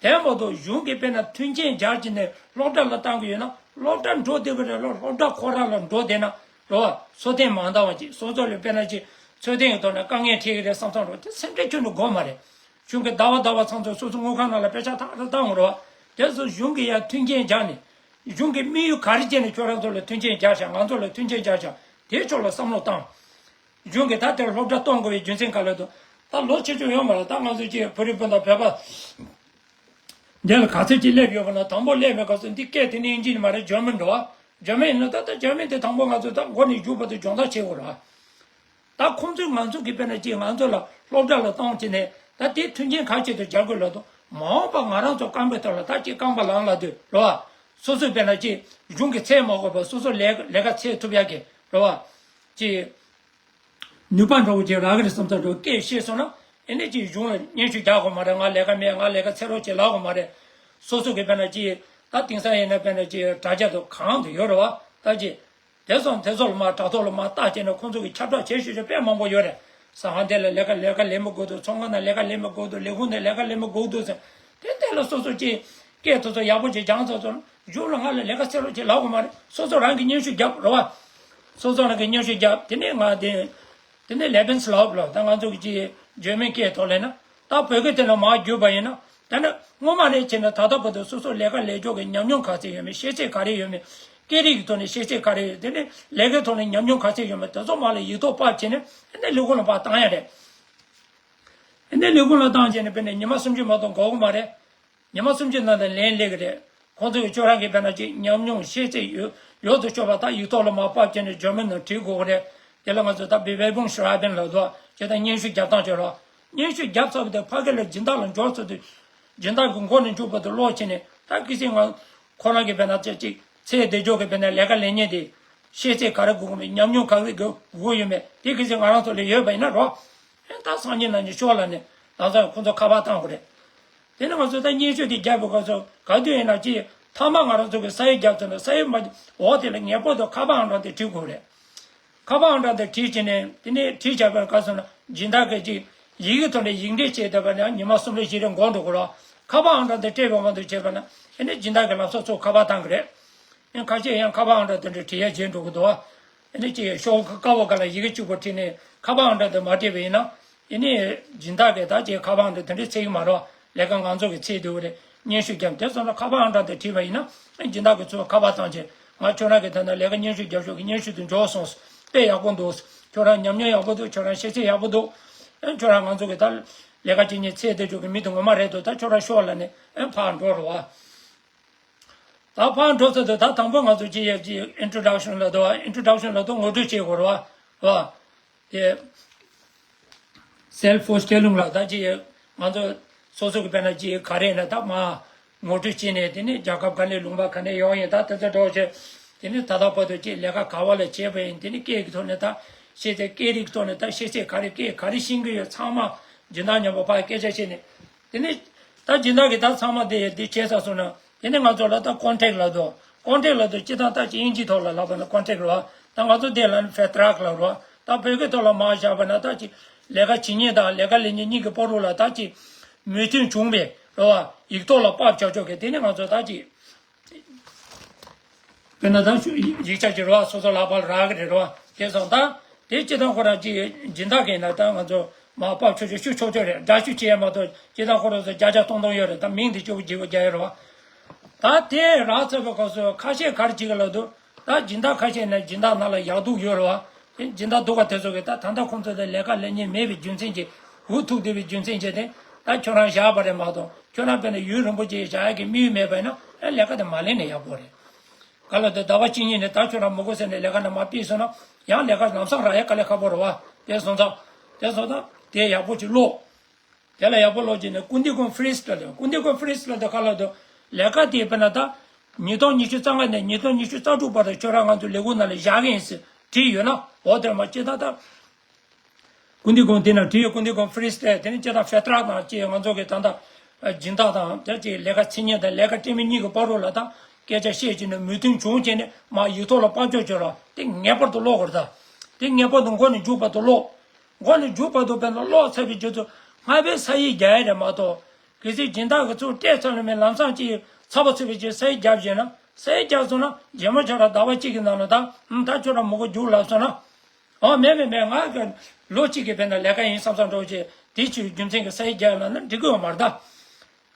དེ་མ་གཏོགས་གཞུང་གི་དཔེར་ན་མཐུན་རྐྱེན་སྦྱར་གྱི་ནས་སློབ་གྲྭ་ལ་བཏང་གི་ཡོད་ན་སློབ་གྲྭ་འགྲོ་བདེ་བ་རེད་ལོ། སློབ་གྲྭ་ཁོ་ར་ལ་འགྲོ་བདེ་ན་རོ། འཚོ་རྟེན་མ་འདང་བ་ཅིག་སོ་སོ་ལ་དཔེར་ན་ཅིག་འཚོ་རྟེན་གྱི་ཐོག་ནས་དཀའ་ངལ་འཕྲད་ཀྱི་རེད་བསམ་བསམ་རོ་དེ་སེམས་ཁྲལ་ཁྱོན་ནས་དགོས་མ་རེད། གཞུང་གི་ཟླ་བ་ཟླ་བ་ཚང་ཚོ་སོ་སོ་དངུལ་ཁང་ནང་ལ་པེ་ཤག་ཐག་ཐག་བཏང་རོ། དེ་ཚོ་གཞུང་གི་ཡ་མཐུན་རྐྱེན་སྦྱར་ནས་གཞུང་གི་དམིགས་ཡུལ་ག་རེ་བྱས་ནས་ཁྱོད་རང་ཚོ་ལ་མཐུན་རྐྱེན་སྦྱར་བྱ་ང་ཚོ་ལ་མཐུན་རྐྱེན་སྦྱར་བྱ་དེའི་ཕྱོགས་ལ་བསམ་བློ་བཏང་། གཞུང་གིས་ད་དེར་སློབ་གྲྭ་གཏོང་དགོས་པའི་རྒྱུ་མཚན་ག་ལ་འདུག་ད་ལོ་ཆེ་ཆུང་ཡོད་མ་རེད། ད་ང་ཚོ་ཅིག་བོད་རིགས་སྤུན་ཟླ་བོད་པ་འདི་ལ་ག་ཚོད་ཅིག་སླེབས་ཡོད་པ་ན་དང་པོ་སླེབས་པའི་སྐབས་སུ་འདི་སྐད་དེ་ནི་ཨིན་ཇི་ནི་མ་རེད། འཇར་མན་འགྲོ་བ། འཇར་མན་ཡིན་ན་ད་ལྟ་འཇར་མན་དེ་དང་པོ་ང་ཚོ་ད་མགོ་ནས་མཇུག་བར་དུ་སྦྱོང་བརྡར་བྱེད་དགོས་རེད་བ། ད་ཁོང་ཚོས་ང་ཚོ་གི་དཔེར་ན་ཅིག་ང་ཚོ་ལ་སློབ་གྲྭ་ལ་གཏོང་བྱས་ནས་ད་དེ་མཐུན་རྐྱེན་ག་ཆེད་དུ་སྦྱར་དགོས་ལབ་དུས་མ་འོངས་པ་ང་རང་ཚོ་རྐང་པའི་ཐོག་ལ་ད་ཅིག་རྐང་པ་ལངས་ལ་དུས་རེད་བ། སོ་སོས་དཔེར་ན་ཅིག་གཞུང་གི་ཚད་མ་དགོས་པར་སོ་སོ་ལས་ལས་ཀ་འཚོལ་ཐུབ་ཡག་གི་རེད་བ། ཅིག་ནུས་པ་འདྲ་བོ་ཅིག་རག་གི་རེད་བསམ་ཚར་འགྲོ་སྐད་བཤད་སོང་ན་ཨེ་ནས་ཅིག་གཞུང་ལ་སྙན་ཞུ་རྒྱག་དགོས་མ་རེད། ང་ལས་ཀ་མེད། ང་ལས་ཀ་འཚོལ་རོགས་བྱེད་ལབ་དགོས་མ་རེད། སོ་སོ་གི་དཔེར་ན་ཅིག་ད་དེང་སང་ཡིན་ན་དཔེར་ན་ཅིག་དྲ་རྒྱ་དང་གང་དུ་ཡོད་རེད་བ། ད་ཅིག་དེ་སོང་དེ་ཚོ་ལ་མ་དྲ་ཐོག་ལ་མ་བལྟ་བྱས་ནས་ཁོང་ཚོ་གི་ཁྱབ་བསྒྲགས་བྱེད་ཤེས་ཤེས་དཔེ་མང་པོ་ཡོད་རེད། ཟ་ཁང་དེ་ལ་ལས་ཀ་ལས་ཀ་ལེན་མི་དགོས་འདུག་ཚོང་ཁང་ནང་ལས་ཀ་ལེན་མི་དགོས་འདུག་ལས་ཁུངས་ནང་ལས་ཀ་ལེན་མི་དགོས་འདུག་ཟེར་དེ་དེ་ལ་སོ་སོ་ཅིག་སྐད་དེ་ཚོ་ཡག་པོ་ཅིག་སྦྱངས་ཚར་སོང་ན་གཞུང་ལ་ང་ལ་ལས་ཀ་འཚོལ་རོགས་བྱེད་ལབ་དགོས་མ་རེད། སོ་སོ་རང་གི་སྙན་ཞུ་རྒྱབ་རེད་བ། སོ་སོ་རང་གི་སྙན་ཞུ་རྒྱབ་དེ་ནས་ང་དེ། དེ་ནས་ལེ་བན་སི་ལབ་ལ་ད་ང་ཚོ་གི་ཅིག་འཇར་མན་སྐད་ཐོག་ལས་ན་ད་བོད་སྐད་དེ་ལ་མར་བསྒྱུར་བ་ཡིན་ན་ད་ནི་སྔོན་མ་ནས་བྱས་ན་ད་ལྟ་བར་དུ་སོ་སོ་ལས་ཀ་ལས་ཕྱོགས་ཀྱི་ཉམས་མྱོང་ག་ཚད་ཡོད་མེད། ཤེས་ཚད་ག་རེ་ཡོད་མེད། སྐད་རིགས་ཀྱི་ཐོག་ནས་ཤེས་ཚད་ག་རེ་ཡོད། དེ་ནས་ལས་ཀའི་ཐོག་ནས་ཉམས་མྱོང་ག་ཚད་ཡོད་མེད་དེ་ཚོ་མར་ལ་ཡིག་ཐོག་ཕབ་བྱས་ནས་ཨ་ནི་ལས་ཁུངས་ལ་ཕར་བཏང་ཡ་རེད། ཨ་ནི་ལས་ཁུངས་ལ་བཏང་བྱས་ནས་དཔེར་ན་ཉི་མ་སུམ་ཅུ་མ་གཏོགས་འགོར་གི་མ་རེད། ཉི་མ་སུམ་ཅུ་ནང་དུ་ལན་སླེབས་ཀྱི་རེད། ཁོང་ཚོས་ཁྱོད་རང་གི་དཔེར་ན་ཅིག་ཉམས་མྱོང་ཤེས་ཚད་ཡོད་ཡོད་དོ་ཅོག་པ་ད་ཡིག་ཐོག་ལ་མར་ཕབ་བྱས་ནས་འཇར་མན་ནང་བྲིས་དགོས་ཀྱི་རེད། དེ་ལ་ང་ཚོས་ད་Bewerbungsschreiben་ལབ་འདུག་ཅེས་ད་སྙན་ཞུ་རྒྱབ་སྟངས་བྱོས་རོགས། སྙན་ཞུ་རྒྱབ་ཚར་བ་དེ་ཕ་གི་ལ་སྦྱིན་བདག་ལ་འབྱོར་ཚར་དུས་སྦྱིན་བདག་གི་མགོ་ནས་མཇུག་བར་དུ་ཀློག་བྱས་ནས་ད་གི་སེ་ང་ཁོ་རང་གི་དཔེར་ན་ཅིག་ཅིག་ཚད་དེ་ཅོག་གི་དཔེར་ན་ལས་ཀ་ལས་མཁན་དེ་ཤེས་ཚད་ག་རེ་དགོས་ཀྱི་མེད། ཉམས་མྱོང་ག་རེ་དགོས་ཀྱི་ཡོད་མེད་དེ་གི་སེ་ང་རང་ཚོ་ལ་ཡོད་པ་ཡིན་ན་རོགས། ཨེ་ད་སང་ཉིན་གནངས་ཉིན་ཤོག་ལ་ནས་ལམ་སང་ཁོང་ཚོ་ཁ་པར་བཏང་དགོས་རེད། དེ་ནས་ང་ཚོ་ད་སྙན་ཞུ་དེ་རྒྱབ་པའི་སྐབས་སུ་ག་དུས་ཡིན་ན་ཅིག་མཐའ་མ་ང་རང་ཚོ་གི་ས་ཡིག་རྒྱབ་ཚར་ན་ས་ཡིག་མ་འོག་དེ་ལ་ངེས་པར་དུ་ཁ་པར་ཨང་གྲངས་དེ་བྲིས་དགོས་རེད། ཁ་པར་ཨང་གྲངས་དེ་བྲིས་བྱས་ནས་དེ་ནས་བྲིས་བྱས་པའི་སྐབས་སུ་ན་སྦྱིན་བདག་གིས་ཅིག་ཡི་གེ་ཐོག་ནས་ཡིག་འབྲེལ་བྱས་བསྡད་པ་ན་ཉི་མ་གསུམ་རེ་བཞི་རེ་འགོར་འགྲོ་གི་རེད། ཁ་པར་ཨང་གྲངས་དེ་སྤྲད་པའི་དབང་དུ་བྱས་པ་ན་ཨེ་ནས་སྦྱིན་བདག་གིས་ལམ་སང་ཚུར་ཁ་པར་བཏང་གི་རེད། ཡང་ཁ་ཤས་ཡང་ཁ་པར་ཨང་གྲངས་དེ་འདྲ་བྲིས་ཡ་བརྗེད་འགྲོ་གི་འདུག་ཨེ་ནས་ཅིག་ཤོག་ཁ་དཀར་པོ་སྒང་ལ་ཡི་གེ་གཅིག་པོ་བྲིས་ནས་ཁ་པར་ཨང་གྲངས་དེ་མ་སྤྲད་པ་ཡིན་ན་ཨེ་ནས་སྦྱིན་བདག་གིས་ད་ཅིག་ཁ་པར་ཨང་གྲངས་དེ་འདྲ་འཚོལ་གི་མ་རེད། ལས་ཀ་ང་ཚོ་གིས་འཚོལ་སྡོད་ཀྱི་རེད། སྙན་ཞུ་བརྒྱབ། དེ་སོང་ན་ཁ་པར་ཨང་གྲངས་དེ་བྲིས་པ་ཡིན་ན་སྦྱིན་བདག་གིས་ཚུར་ཁ་པར་བཏང་བྱས། ང་ཁྱོད་རང་གི་ད་ལྟ་ལས་ཀ་སྙན་ཞུ་རྒྱབ་ཕྱོགས་ཀྱི་སྙན་ཞུ་དེ་འབྱོར་སོང་། དཔེ་ཡག་པོ་འདུག་ཁྱོད་རང་ཉམས་མྱོང་ཡག་པོ་འདུག་ཁྱོད་རང་ཤེས་ཚད་ཡག་པོ་འདུག་ཁྱོད་རང་ང་ཚོ་གི་ད་ལས་ཀ་བྱེད་མཁན་ཚད་དེ་ཕྱོགས་ཀྱི་མི་དེ་ངོ་མ་རེད་འདུག་ད་ཁྱོད་རང་ཤོག་ལབ་ནས་ཕར་འགྲོ་རོགས། ད་ཕར་འགྲོ་ཚར་དུས་ད་དང་པོ་ང་ཚོ་ཅི་ཡ་ཅི་introduction ལབ་དུས། introduction ལབ་དུས་ངོ་སྤྲོད་བྱེད་དགོས་རེད་བ། བ། དེ་self forward ལུང་ལ་ད་ཅི་ང་ཚོ་སོ་སོ་གི་དཔེར་ན་ཅི་ག་རེ་ཡིན་ན་ད་མ་ངོ་སྤྲོད་བྱས་ནས། དེ་ནས་རྒྱལ་ཁབ་ག་ནས་ལུང་པ་ག་ནས་ཡོང་ཡིན། ད་དེ་ཚོ་འགྲོ་བྱས། དེ་ནས་ད་ལྟ་བར་དུ་ཅི་ལས་ཀ་ག་བ་ལ་བྱས་པ་ཡིན། དེ་ནས་སྐད་ཀྱི་ཐོག་ནས་ད་ཤེས་ཚད། སྐད་རིགས་ཐོག་ནས་ད་ཤེས་ཚད་ག་རེ། སྐད་ག་རེ་ཤེས་ཀྱི་ཡོད། ཚང་མ་སྦྱིན་བདག་མཉམ་པོ་ཕར་སྐད་ཆ་བཤད་ནས། དེ་ནས་ད་སྦྱིན་བདག་གིས་ད་ཚང་མ་དེ་དེ་བྱས་ཚར་སོང་ན། དེ་ནས་ང་ཚོ་ལ་ད་ཀོན་ཊེག་ལབ་དུས། ཀོན་ཊེག་ལབ་དུས་སྤྱིར་བཏང་ད་ཅིག་དབྱིན་ཇིའི་ཐོག་ལ་ལབ་པ་ན་ཀོན་ཊེག་རེད་བ། ད་ང་ཚོ་དེ་ལ་ནི་ཕེ་ཏྲག་ལབ་རེད་བ། ད་བོད་སྐད་ཐོག་ལ་མར་བཞག་པ་ན་ད་ཅིག་ལས་ཀ་བྱེད་མཁན་དང་ལས་ཀ་ལེན་མཁན་གཉིས་ཀྱི་བར་དུ་ལ་ད་ཅིག་མོས་མཐུན་བྱུང་བའི་རེད་བ། ཡིག་ཐོག་ལ་ཕབ་ཆོག་ཆོག་གི། དེ་ནས་ང་ཚོ་ད་ཅིག་དཔེར་ན་ད་ཤུ་ཡིག་ཆ་ཅིག་རེད་བ། སོ་སོ་ལག་པ་ལ་རག་གི་རེད་བ། དེ་སོང་ད་དེ་སྤྱིར་བཏང་ཁོ་རང་ཅིག་སྦྱིན་བདག་གིས་ན་ད་ང་ཚོ་མར་ཕབ་ཆོག་ཆོག་ཞུ་ཆོག་ཆོག་རེད། འདྲ་ཞུ་བྱེད་ཡ་མ་གཏོགས་སྤྱིར་བཏང་ཁོ་རང་ཚོ་བརྒྱ་ཆ་སྟོང་སྟོང་ཡོད་རེད། ད་མིང་དེ་སྐྱོ་པོ་བརྗེ་པོ་རྒྱག་ཡ་རེད་བ། ད་དེ་རག་ཚར་བའི་སྐབས་སུ་ཁ་ཤས་ག་རེ་བྱེད་ཀྱི་ལབ་དུས། ད་སྦྱིན་བདག་ཁ་ཤས་ནས་སྦྱིན་བདག་ནང་ལ་ཡག་སྡུག་ཡོད་རེད་བ། དེ་སྦྱིན་བདག་སྡུག་པ་དེ་ཚོ་གིས་ད་ད་ལྟ་ཁོང་ཚོ་དེ་ལས་ཀ་ལེན་མཁན་མེད་པའི་རྒྱུ་མཚན་གྱིས། འུ་ཐུག་བསྡད་པའི་རྒྱུ་མཚན་གྱིས་དེ་ད་ཁྱོད་རང་བཞག་པ་རེད་མ་གཏོགས། ཁྱོད་རང་དཔེར་ན་ཡུན་རིང་པོ་ཅིག་བཞག་ཡག་གི་དམིགས་ཡུལ་མེད་པ་ཡིན་ན། ཨ་ལས་ཀ་དེ་མ་ལེན་ན་ཡག་པོ་རེད། ག་ལ་དེ་ཟླ་བ་གཅིག་གཉིས་ནས་ད་ཁྱོད་རང་མི་དགོས་ཟེར་ནས་ལས་ཀ་ནས་མར་ཕུད་སོང་ན། ཡང་ལས་ཀ་ལམ་སང་རག་ཡ་དཀའ་ལས་ཁག་པོ་རེད་བ། དེ་སོང་ཙང་། དེ་སོང་ཙང་དེ་ཡག་པོ་ཅིག་ཀློག་དེ་ལ་ཡག་པོ་ཀློག་བྱས་ནས་ཀུན་ཏི་ཀུན་ཕི་རིས་ལབ་དེ། ཀུན་ཏི་ཀུན་ཕི་རིས་ལབ་དེ་ག་ལ་དེ། ལས་ཀ་དེ་དཔེར་ན་ད་ཉིས་སྟོང་ཉི་ཤུ་རྩ་ལྔ་ནས་ཉིས་སྟོང་ཉི་ཤུ་རྩ་དྲུག་བར་དུ་ཁྱོད་རང་ང་ཚོའི་ལས་ཁུངས་ནང་ལ་བཞག་གི་ཡིན་ཟེར་བྲིས་ཡོད་ན། འོ་དེར་མ་ཅི་ད་ད། ཀུན་ཏི་ཀུན་དེ་ན་བྲིས་ཡོད། ཀུན་ཏི་ཀུན་ཕི་རིས་ཏེ། དེ་ནི་ཅི་ད་ཕེ་ཏྲག་དང་ཅི་ང་ཚོ་གི་ད་ལྟ་སྦྱིན་བདག་དང་དེ་ཅི་ལས་ཀ་བྱེད་མཁན་དང་ལས་ཀ་སྤྲད་མི་གཉིས་ཀྱི་བར་དུ་ལ་ད་སྐད་ཆ་བཤད་བྱས་ནས་མོས་མཐུན་བྱུང་བྱས་ནས་མར་ཡིག་ཐོག་ལ་ཕབ་ཆོག་ཆོག་ར། དེ་ངེས་པར་དུ་ཀློག་དགོས་རེད་ད། དེ་ངེས་པར་དུ་མགོ་ནས་མཇུག་བར་དུ་ཀློག་མགོ་ནས་མཇུག་བར་དུ་དཔེར་ན་ཀློག་ཚར་བའི་རྗེས་སུ་སྔ་པའི་ས་ཡིག་རྒྱག་ཡ་རེད་མ་གཏོགས། གལ་སྲིད་སྦྱིན་བདག་གིས་ཚུར་སྤྲད་ཚར་ལ་མེད། ལམ་སང་ཅིག་ཚགས་པ་ཚུད་པའི་རྗེས་ས་ཡིག་རྒྱབ་བྱས་ན། ས་ཡིག་རྒྱག་སོང་ན་རྗེས་མ་ཁྱོད་རང་ཟླ་བ་གཅིག་གི་ནང་ལ་ད་ཨུམ་ད་ཁྱོད་རང་མི་དགོས་རྒྱུགས་ལབ་སོང་ན། ཨོ་མེད་མེད་མེད། ང་གི་ལོ་གཅིག་གི་དཔེར་ན་ལས་ཀ་ཡིན་བསམ་བསམ་འགྲོ་བྱས། དེ་ཆུའི་རྒྱུ་མཚན་གྱི་ས་ཡིག་རྒྱག་ལབ་ན་འགྲིག་གི་ཡོད་མ་རེད་ད།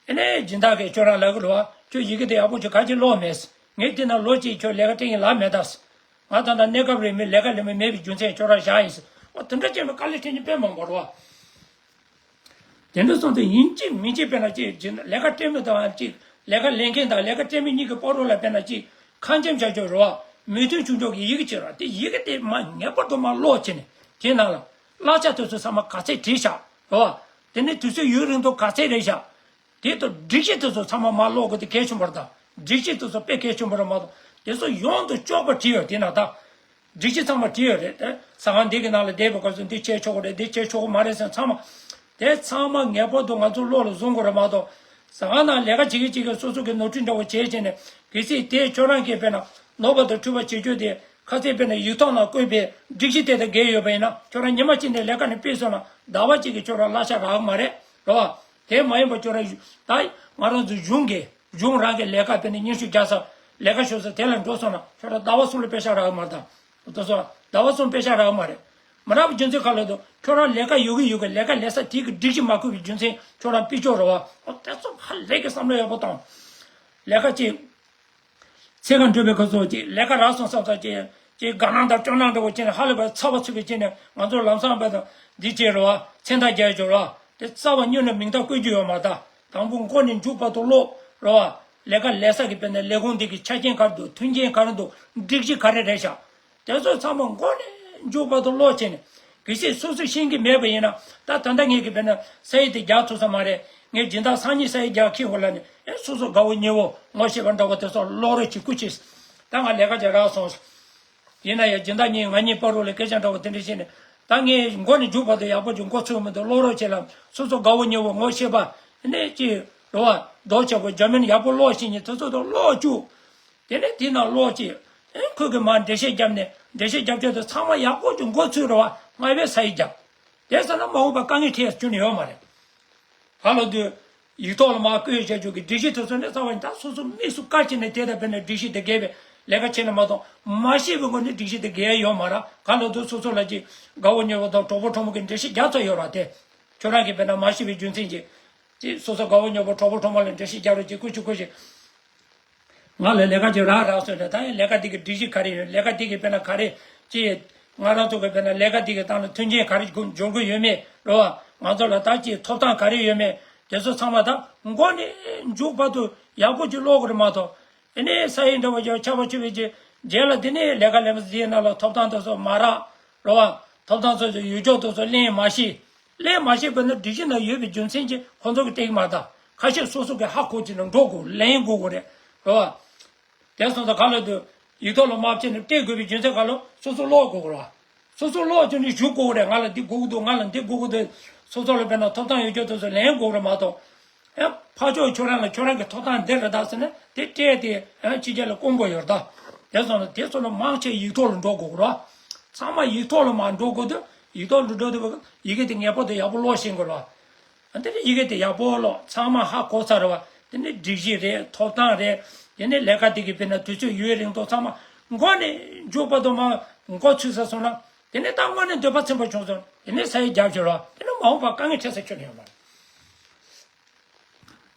ཨེ་ནས་སྦྱིན་བདག་གིས་ཁྱོད་རང་ལབ་གི་རེད་བ། ཁྱོད་ཡི་གེ་དེ་ཡག་པོ་ཅིག་ག་ཅིག་ཀློག་མེད། ངས་དེ་ན་ལོ་གཅིག་ཁྱོད་ལས་ཀ་སྤྲད་ཡིན་ལབ་མེད་ད། ང་ད་ལྟ་གནས་སྐབས་རེད་མི་ལས་ཀ་ལས་མི་མེད་པའི་རྒྱུ་མཚན་ཁྱོད་རང་བཞག་ཡིན་ཟེར། ཨོ་དེ་འདྲ་བྱས་ན་དཀའ་ལས་འཕྲད་མཁན་དཔེ་མང་པོ་རེད་བ། དེ་འདྲ་སོང་ཙང་ཡིན་གཅིག་མིན་གཅིག་དཔེར་ན་གཅིག་སྦྱིན་ལས་ཀ་སྤྲད་མི་དང་གཅིག་ལས་ཀ་ལེན་མཁན་དང་ལས་ཀ་སྤྲད་མི་གཉིས་ཀྱི་བར་དུ་ལ་དཔེར་ན་གཅིག་ཁ་འཆམ་བྱ་ཆོག་རེད་བ། མོས་མཐུན་བྱུང་ཆོག་གི་ཡི་གེ་ཅིག་རེད་བ། དེ་ཡི་གེ་དེ་མ་ངེས་པར་དུ་མར་ཀློག་བྱས་ནས་དེའི་ནང་ལ་གླ་ཆ་དེ་ཚོ་ཚང་མ་ག་ཚད་བྲིས་བཞག་རེད་བ། དེ་ནས་དུས་ཚོད་ཡུན་རིང་དུ་ག་ཚད་རེད་བཞག་དེ་དང་སྒྲིག་གཞི་དེ་ཚོ་ཚང་མ་མར་ཀློག་དགོས་དེ་གལ་ཆེན་པོ་རེད་ད། སྒྲིག་གཞི་དེ་ཚོ་དཔེ་གལ་ཆེན་པོ་རེད་མ་གཏོགས། དེ་ཚོ་ཡོངས་སུ་གཅོག་པ་བྲིས་ཡོད་དེ་ན་ད། སྒྲིག་གཞི་ཚང་མ་བྲིས་ཡོད་རེད་དེ། ཟ་ཁང་འདི་གི་ནང་ལ་བསྡད་པའི་སྐབས་སུ་འདི་བྱས་ཆོག་གི་རེད། འདི་བྱས་ཆོག་གི་མ་རེད་ཟེར་ཚང་མ། དེ་ཚང་མ་ངེས་པར་དུ་ང་ཚོ་བློ་ལ་བཟུང་དགོས་རེད་མ་གཏོགས། ཟ་ཁང་ནང་ལས་ཀ་བྱེད་ཀྱི་བྱེད་ཀྱི་སོ་སོ་གི་ནོར་འཁྲུལ་འདྲ་བོ་བྱས་བྱས་ནས། གལ་སྲིད་དེ་ཁྱོད་རང་གིས་དཔེར་ན་ནོར་བ་དང་འཁྲུལ་བ་བྱེད་རྒྱུ་དེ་ཁ་གསལ་དཔེར་ན་ཡིག་ཐོག་ནང་བཀོད་པའི་སྒྲིག་གཞི་དེ་དང་འགལ་ཡོད་པ་ཡིན་ན། ཁྱོད་རང་ཉི་མ་གཅིག་ནས་ལས་ཀ་ནས་ཕུད་སོང་ན་ཟླ་བ་གཅིག་གི་ཁྱོད་རང་གླ་ཆ་རག་གི་མ་རེད་རེད་བ། དེ་མ་ཡིན་པ་ཁྱོད་རང་ད་ང་རང་ཚོ་གཞུང་གི་གཞུང་རང་གི་ལས་ཀ་དཔེར་ན་སྙན་ཞུ་རྒྱག་ས་ལས་ཀ་ཞུ་ས་དེ་ལ་འགྲོ་སོང་ན་ཁྱོད་རང་ཟླ་བ་གསུམ་ལ་པེ་ཤག་རག་གི་མ་རེད་ད། དེ་ཚོ་ཟླ་བ་གསུམ་པེ་ཤག་རག་གི་མ་རེད། མ་རག་པའི་རྒྱུ་མཚན་ག་ལ་འདུག་ཁྱོད་རང་ལས་ཀ་ཡོད་གི་ཡོད་གི་ལས་ཀ་ལས་ས་དེ་གི་སྒྲིག་གཞི་མ་བཀོད་པའི་རྒྱུ་མཚན་ཁྱོད་རང་ཕུད་ཆོག་རེད་བ། ཨོ་དེ་ཚོ་ཧ་ལས་གི་བསམ་བློ་ཡག་པོ་བཏང་། ལས་ཀ་ཅིག་ཚེ་གང་འགྲུབ་པའི་ཁ་སོགས་ཀྱི་ལས་ཀ་རག་སོང་བསམ་ས་ཅིག་ཅིག་དགའ་སྣང་དང་སྐྱོ་སྣང་འདྲ་བོ་བྱས་ནས་ཧ་ལས་པའི་ཚ་བ་ཚུད་པའི་བྱས་ནས་ང་ཚོ་ལམ་སང་བས་དང་འདི་བྱས་རེད་བ། མཚན་རྟགས་རྒྱག་ཡོད་རེད་བ། དེ་རྩ་བ་ཉིད་ནས་མིང་རྟགས་བཀོད་རྒྱུ་ཡོད་མ་རེད་ད། དང་པོ་མགོ་ནས་མཇུག་བར་དུ་ཀློག་རེད་བ། ལས་ཀ་ལས་ས་གི་དཔེར་ན་ལས་ཁུངས་འདི་གི་ཆ་རྐྱེན་ག་རེ་འདུག་མཐུན་རྐྱེན་ག་རེ་འདུག་སྒྲིག་གཞི་ག་རེ་རེད་ཤག་དེ་ཚོ་ཚང་མ་མགོ་ནས་མཇུག་བར་དུ་ཀློག་བྱས་ནས། གལ་སྲིད་སོ་སོས་ཤེས་ཀྱི་མེད་པ་ཡིན་ན། ད་ད་ལྟ་ངས་ཀྱི་དཔེར་ན་ས་ཡིག་དེ་རྒྱག་ཐུབ་ས་མ་རེད། ངས་སྦྱིན་བདག་སང་ཉིན་ས་ཡིག་རྒྱག་འཁྱེར་དགོས་ལབ་ནས། ཨེ་སོ་སོ་དགའ་བོ་ཉེ་བོ་ངོ་ཤེས་པ་འདྲ་བོ་དེ་ཚོ་ཀློག་རོགས་བྱེད་སྐུ་མཁྱེན། ད་ང་ལས་ཀ་བྱེད་རག་སོང་། ཡིན་ན་ཡང་སྦྱིན་བདག་གཉིས་ང་གཉིས་བར་དུ་ལ་སྐད་ཆ་འདྲ་བོ་དེ་འདྲ་བྱས་ནས། ད་ངས་མགོ་ནས་མཇུག་བར་དུ་ཡག་པོ་ཅིག་མགོ་ཚོས་མི་འདུག་ཀློག་རོགས་བྱེད་ལབ། སོ་སོ་དགའ་བོ་ཉེ་བོ་ངོ་ཤེས་པ་ནས་ཅིག་རེད་བ། མདོག་ཆེ་བོ་རྒྱ་མིན་ཡག་པོ་ཀློག་ཤེས་མཁན་དེ་ཚོ་དང་ཀློག་བཅུག་དེ་ནས་དེ་ནང་ཀློག་ཅིག་ཨེ་ཁོས་གི་མར་འགྲེལ་བཤད་བརྒྱབ་ནས། འགྲེལ་བཤད་བརྒྱབ་བྱས་དུས་ཚང་མ་ཡག་པོ་ཅིག་མགོ་ཚོས་རེད་བ། སྔ་བས་ས་ཡིག་བརྒྱབ། དེ་ཟེར་ན་མ་འོངས་པ་དཀའ་ངལ་འཕྲད་ཡ་སྐྱོན་ཡོད་མ་རེད། ག་ལ་དུས་ཡིག་ཐོག་ལ་མར་བཀོད་བྱ་རྒྱུ་གི་སྒྲིག་གཞི་དེ་ཚོ་ནི་རྩ་བ་ཉིད་ད་སོ་སོ་དམིགས་སུ་བཀར་བྱས་ནས་དེ་དང་དཔེར་ན་སྒྲིག་གཞི་དེ་འགལ་བའི་ལས་ཀ་བྱས་ན་མ་གཏོགས། མ་ཤེས་པའི་སྒོ་ནས་སྒྲིག་གཞི་དེ་འགལ་ཡ་ཡོད་མ་རེད། ག་ལ་དུས་སོ་སོ་ལ་ཅིག་དགའ་བོ་ཉེ་བོ་དང་གྲོགས་པོ་གྲོགས་མོ་གི་འགྲེལ་བཤད་རྒྱག་ཚར་ཡོད་རེད་དེ། ཁྱོད་རང་གིས་དཔེར་ན་མ་ཤེས་པའི་རྒྱུ་མཚན་གྱིས། ཅིག་སོ་སོ་དགའ་བོ་ཉོ་བོ་གྲོགས་པོ་གྲོགས་མོ་ལ་འགྲེལ་བཤད་རྒྱབ་རོགས་ཅིག་སྐུ་མཁྱེན་སྐུ་མཁྱེན། ང་ལ་ལས་ཀ་ཅིག་རག་རག་སོང་རེད། ད་ཡང་ལས་ཀ་དེ་གི་སྒྲིག་གཞི་ག་རེ་ཡོད། ལས་ཀ་དེ་གི་དཔེར་ན་ག་རེ་ཅིག་ང་རང་ཚོ་གི་དཔེར་ན་ལས་ཀ་དེ་གི་སྟེང་ལ་མཐུན་རྐྱེན་ག་རེ་འབྱོར་གྱི་ཡོད་མེད་རེད་བ། ང་ཚོ་ལ་ད་ཅིག་ཐོབ་ཐང་ག་རེ་ཡོད་མེད་དེ་ཚོ་ཚང་མ་ད་མགོ་ནས་མཇུག་བར་དུ་ཡག་པོ་ཅིག་ཀློག་དགོས་རེད་མ་གཏོགས། ཨེ་ནས་ས་ཡི་འདྲ་བོ་ཅིག་ཆར་པ་ཆུ་བའི་ཅིག་རྗེས་ལ་དེ་ནས་ལས་ཀ་ལས་མ་ཟིན་ན་ལ་ཐོབ་ཐང་དེ་ཚོ་མ་རག་རེད་བ། ཐོབ་ཐང་ཚོ་ཡོད་ཅོག་དེ་ཚོ་ལེན་མ་ཤེས། ལེན་མ་ཤེས་པ་ནི་སྒྲིག་གཞི་ནང་ཡོད་པའི་རྒྱུ་མཚན་གྱིས་ཁོང་ཚོ་གིས་སྤྲད་ཀྱི་མ་རེད། ད་ཁ་ཤས་སོ་སོ་གི་ཧ་གོ་བྱས་ནས་འགྲོ་དགོས་ལེན་དགོས་དགོས་རེད་རེད་བ། དེ་སོང་ཙང་ག་ལ་དུ་ཡིག་ཐོག་ལ་མ་བྱས་ནས་སྤྲད་དགོས་པའི་རྒྱུ་མཚན་ག་ལ་སོ་སོ་ཀློག་དགོས་དགོས་རེད་བ། སོ་སོ་ཀློག་བྱས་ནས་ཞུ་དགོས་རེད། ང་ལ་འདི་དགོས་ཀྱི་འདུག་ང་ལ་འདི་དགོས་ཀྱི་འདུག་སོ་སོ་ལ་དཔེར་ན་ཐོབ་ཐང་ཡོད་ཅོག་དེ་ཚོ་ལེན་དགོས་རེད་མ་གཏོགས། ཡང་ཕར་ཕྱོགས་ཁྱོད་རང་ལ་ཁྱོད་རང་གི་ཐོབ་ཐང་འདི་རེད་ད་ཟེར་ནས་དེ་སྤྲད་དེ་ཡང་ཕྱི་རྒྱལ་ལ་བསྐུར་དགོས་ཡོད་རེད་ད། དེ་སོང་ན་དེ་ཚོ་ལ་མང་ཆེ་ཡིག་ཐོག་ལ་འགྲོ་དགོས་རེད། ཚང་མ་ཡིག་ཐོག་ལ་མར་འགྲོ་དགོས་དུས་ཡིག་ཐོག་ལ་འགྲོ་དུས་ཡི་གེ་དེ་ངེས་པར་དུ་ཡག་པོ་ཀློག་ཤེས་དགོས་རེད། དེ་ནས་ཡི་གེ་དེ་ཡག་པོ་ཀློག་ཚང་མ་ཧ་གོ་ཚར་བ། དེ་ནས་སྒྲིག་གཞི་རེད། ཐོབ་ཐང་རེད། དེ་ནས་ལས་ཀ་དེ་གི་དཔེར་ན་དུས་ཚོད་ཡུན་རིང་ཐོག་ཚང་མ་མགོ་ནས་མཇུག་བར་དུ་མར་མགོ་ཚོས་ས་སོང་ན་དེ་ནས་ད་དངོས་གནས་འདོད་པ་ཚིམ་པ་བྱུང་སོང་། དེ་ནས་ས་ཡི་རྒྱབ་བྱོས་རོགས། དེ་ནས་མ་འོངས་པ་དཀའ་ངལ་འཕྲད་ས་ཁྱོན་ནས་ཡོད་མ་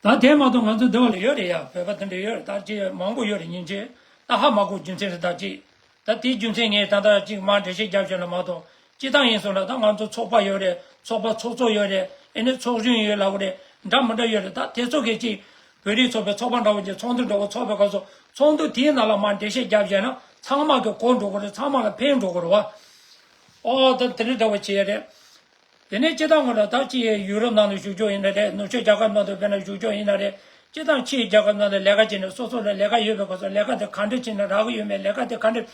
རེད། ད་དེ་མ་གཏོགས་ང་ཚོ་འདི་བ་ལ་ཡོད་རེད་ཡ། བོད་པ་དེ་འདྲ་ཡོད་རེད། ད་ཅི་མང་པོ་ཡོད་རེད། སྙིང་རྗེ་ད་ཧ་མ་གོ་རྒྱུ་མཚན་རེད། ད་ཅི་ད་དེའི་རྒྱུ་མཚན་ངས་ད་ལྟ་ཅིག་མར་འགྲེལ་བཤད་རྒྱབ་བྱས་ན་མ་གཏོགས་སྤྱི་བཏང་ཡིན་སོང་ན་ད་ང་ཚོ་ཚོགས་པ་ཡོད་རེད། ཚོགས་པ་ཚོགས་གཙོ་ཡོད་རེད། ཨེ་ནས་ཚོགས་གཞོན་ཡོད་ལབ་རེད། འདྲ་མི་འདྲ་ཡོད་རེད། ད་དེ་ཚོ་གས་ཅིག་བོད་རིགས་ཚོགས་པའི་ཚོགས་པ་འདྲ་བོ་ཅིག་ཚོགས་འདུ་འདྲ་བོ་ཚོགས་པའི་སྐབས་སུ་ཚོགས་འདུ་དེའི་ནང་ལ་མར་འགྲེལ་བཤད་རྒྱབ་བྱས་ན་ཚང་མ་གི་གོ་འགྲོ་གི་རེད། ཚང་མ་ལ་ཕན་འགྲོ་གི་རེད་བ། ཨོ་ད་དེ་འདྲ་འདྲ་བོ་བྱས་རེད། དེ་ནས་སྤྱི་བཏང་ངོ་ལ་ད་ཅི་ཡུ་རོབ་ནང་ལ་བཞུགས་ཕྱོགས་ཡིན་ན་རེད། ནུབ་ཕྱོགས་རྒྱལ་ཁབ་ནང་དུ་དཔེར་ན་བཞུགས་ཕྱོགས་ཡིན་ན་རེད། སྤྱི་བཏང་ཕྱིའི་རྒྱལ་ཁབ་ནང་ལ་ལས་ཀ་བྱས་ནས་སོ་སོ་ལ་ལས་ཀ་ཡོད་པའི་སྐབས་སུ་ལས་ཀ་དེ་ག་འདྲ་བྱས་ནས་རག་གི་ཡོད་མེད། ལས་ཀ་དེ་ག་འདྲ།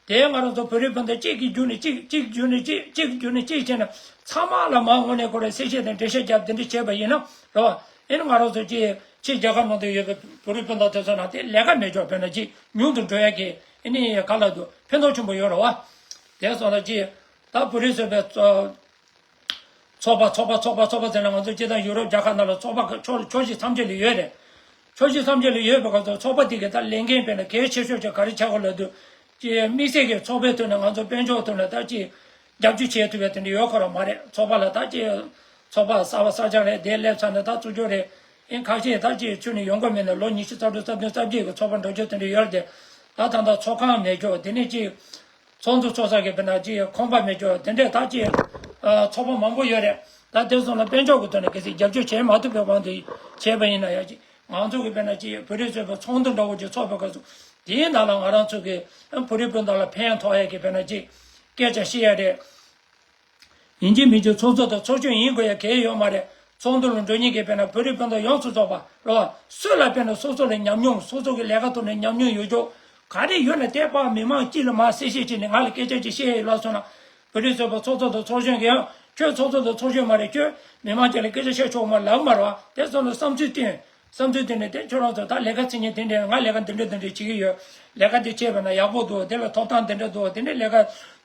དེ་ང་རང་ཚོ་བོད་རིགས་སྤུན་ཟླ་གཅིག་གིས་བརྒྱུད་ནས་གཅིག་གཅིག་བརྒྱུད་ནས་གཅིག་གཅིག་བརྒྱུད་ནས་གཅིག་བྱས་ན་ཚང་མ་ལ་མ་དངོས་གནས་ཁོ་རང་གསལ་བཤད་དང་འགྲེལ་བཤད་རྒྱབ་དེ་འདྲ་བྱས་པ་ཡིན་ན་རེད་བ། ཨེ་ནི་ང་རང་ཚོ་ཅི་ཕྱིའི་རྒྱལ་ཁབ་ནང་དུ་ཡོད་པའི་བོད་རིགས་སྤུན་ཟླ་དེ་ཚོ་ནང་དེ་ལས་ཀ་མེད་ཆོག་དཔེར་ན་ཅིག་ཉུང་དུ་འགྲོ་ཡ་གི་ཨེ་ནི་ག་ལ་འདུག་ཕན་ཐོགས་ཆེན་པོ་ཡོད་རེད་བ། དེ་སོང་ལ་ཅི་ད་བོད་རིགས་ཚོ་པའི་ཚོགས་པ་ཚོགས་པ་ཚོགས་པ་ཚོགས་པ་ཟེར་ན་ང་ཚོ་སྤྱི་བཏང་ཡུ་རོབ་རྒྱལ་ཁབ་ནང་ལ་ཚོགས་པ་ཕྱོགས་ཕྱོགས་བཞི་མཚམས་བརྒྱད་ལ་ཡོད་རེད། ཕྱོགས་བཞི་མཚམས་བརྒྱད་ལ་ཡོད་པའི་སྐབས་སུ་ཚོགས་པ་དེ་གའི་ད་ལས་འགན་དཔེར་ན་གལ་ཆེ་ཤོས་ཅིག་ག་རེ་ཆགས་ཀྱི་ལབ་དུས་ཀྱི་དམིགས་བསལ་གྱི་ཚོགས་པའི་ཐོག་ནས་ང་ཚོ་དཔལ་འབྱོར་ཐོག་ནས་ད་ཅིག་རྒྱབ་སྐྱོར་བྱེད་ཐུབ་པའི་དེ་འདྲ་ཡོད་ཁོ་རང་མ་རེད། ཚོགས་པ་ལ་ད་ཅིག་ཚོགས་པ་གསར་པ་གསར་རྐྱང་རེད། དེ་སླེབས་ཚར་ནས་ད་བཙུགས་རྒྱུ་རེད། ཨིན་ཁ་ཤས་ད་ཅིག་ཚུར་ནས་ཡོང་གི་མེད་ནས་ལོ་ཉི་ཤུ་རྩ་དྲུག་རྩ་བདུན་རྩ་བརྒྱད་ཀྱི་ཚོགས་པ་འགྲོ་རྒྱུ་དེ་འདྲ་ཡོད་རེད་དེ། ད་ད་ལྟ་ཚོགས་ཁང་མེད་ཀྱོག་དེ་ནས་ཅིག་ཚོགས་འདུ་ཚོགས་ས་གི་དཔེར་ན་ཅིག་ཁང་པ་མེད་ཀྱོག་དེ་འདྲས་ད་ཅིག་ཚོགས་པ་མང་པོ་ཡོད་རེད། ད་དེ་སོང་ན་དཔལ་འབྱོར་གྱི་ཐོག་ནས་གལ་སྲིད་རྒྱབ་སྐྱོར་བྱེད་མ་ཐུབ་པའི་དབང་དུ་བྱས་པ་ཡིན་ན་ཡང་ཅིག་ང་ཚོ་གི་དཔེར་ན་ཅིག་བོད་རིགས་ཚོའི་བའི་ཚོགས་འདུ་འདྲ་བོ་ཅིག་ཚོགས་པའི་སྐབས་སུ་དེའི་ནང་ལ་ང་རང་ཚོ་གི་བོད་རིགས་སྤུན་ཟླ་ལ་ཕན་ཐོགས་ཡ་གི་དཔེར་ན་ཅིག་སྐད་ཆ་བཤད་ཡ་རེད། ཡིན་གཅིག་མིན་གཅིག་ཚོགས་གཙོ་དང་ཚོགས་གཞོན་ཡིན་དགོས་ཡ་གལ་ཡོད་མ་རེད། ཚོགས་འདུ་ལ་འགྲོ་མཁན་གྱི་དཔེར་ན་བོད་རིགས་སྤུན་ཟླ་ཡོངས་སུ་རྫོགས་པ་རེད་བ། སུ་ལ་དཔེར་ན་སོ་སོ་ལ་ཉམས་མྱོང་སོ་སོ་གི་ལས་ཀ་ཐོག་ནས་ཉམས་མྱོང་ཡོད་ཅོག་ག་རེ་ཡོད་ན་དེ་ཕར་མི་མང་སྤྱི་ལ་མར་གསལ་བཤད་བྱས་ནས་ང་ལ་སྐད་ཆ་ཅིག་བཤད་ཡོད་ལབ་སོང་ན། བོད་རིགས་ཚོགས་པ་ཚོགས་གཙོ་དང་ཚོགས་གཞོན་གྱིས་ཡང་ཁྱོད་ཚོགས་གཙོ་དང་ཚོགས་གཞོན་མ་རེད། ཁྱོད་མི་མང་ཅིག་ལ་སྐད་ཆ་བཤད་ཆོག་མ་ལབ་མ་རེད་བ། དེ་སོང་ན་བསམ་ཚུལ་བཏོན། བསམ་ཚུལ་དེ་ནི་དེ་ཁྱོད་རང་ཚོ་ད་ལས་ཀ་བྱེད་མཁན་དེ་འདྲས་ང་ལས་ཀ་འདི་འདྲས་འདི་འདྲས་བྱེད་ཀྱི་ཡོད། ལས་ཀ་འདི་བྱས་པ་ན་ཡག་པོ་འདུག་དེ་ལ་ཐོབ་ཐང་འདི་འདྲས་འདུག་དེ་འདྲས་ལས་ཀ་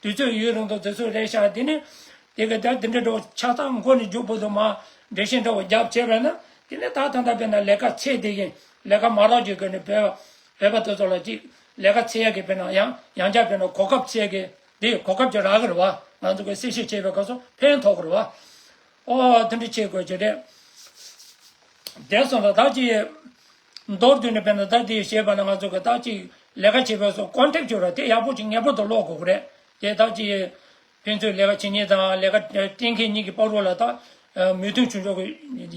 དུས་ཚོད་ཡུན་རིང་དུ་དུས་ཚོད་རེད་ཤག་དེ་ནི་དེ་ག་ད་འདི་འདྲས་འགྲོ་ཆ་ཚང་མགོ་ནས་མཇུག་བར་དུ་མ་འགྲེལ་བཤད་འདྲ་བོ་རྒྱབ་བྱས་པ་ན་དེ་ནི་ད་ད་ལྟ་དཔེར་ན་ལས་ཀ་ཚད་དེ་གིན་ལས་ཀ་མ་རག་རྒྱུ་གི་ནི་བོད་བོད་པ་དེ་ཚོ་ལ་ཅིག་ལས་ཀ་ཚད་ཡག་གི་དཔེར་ན་ཡང་ཡང་བསྐྱར་དཔེར་ན་གོ་སྐབས་ཚད་གི་དེ་གོ་སྐབས་ཅིག་རག་གི་རེད་བ། ང་ཚོ་གི་གསལ་བཤད་བྱས་པའི་སྐབས་སུ་ཕན་ཐོགས་གི་རེད་བ། ཨོ་དེ་འདྲ་བྱེད་དགོས་ཀྱི་རེད། དེ་སོང་ཙང་ད་ཅི། མདོར་བསྡུས་ནས་དཔེར་ན་ད་དེ་བཤད་པ་ན་ང་ཚོ་གི་ད་ཅི་ལས་ཀ་བྱེད་པའི་སོ་ཀོན་ཊེག་བྱོས་ར་དེ་ཡག་པོ་ཅིག་ངེས་པར་དུ་ཀློག་དགོས་ཀྱི་རེད། དེ་ད་ཅི་ཕན་ཚུན་ལས་ཀ་བྱེད་མཁན་དང་ལས་ཀ་སྤྲད་མཁན་གཉིས་ཀྱི་བར་རོ་ལ་ད་མོས་མཐུན་བྱུང་ཆོག་གི་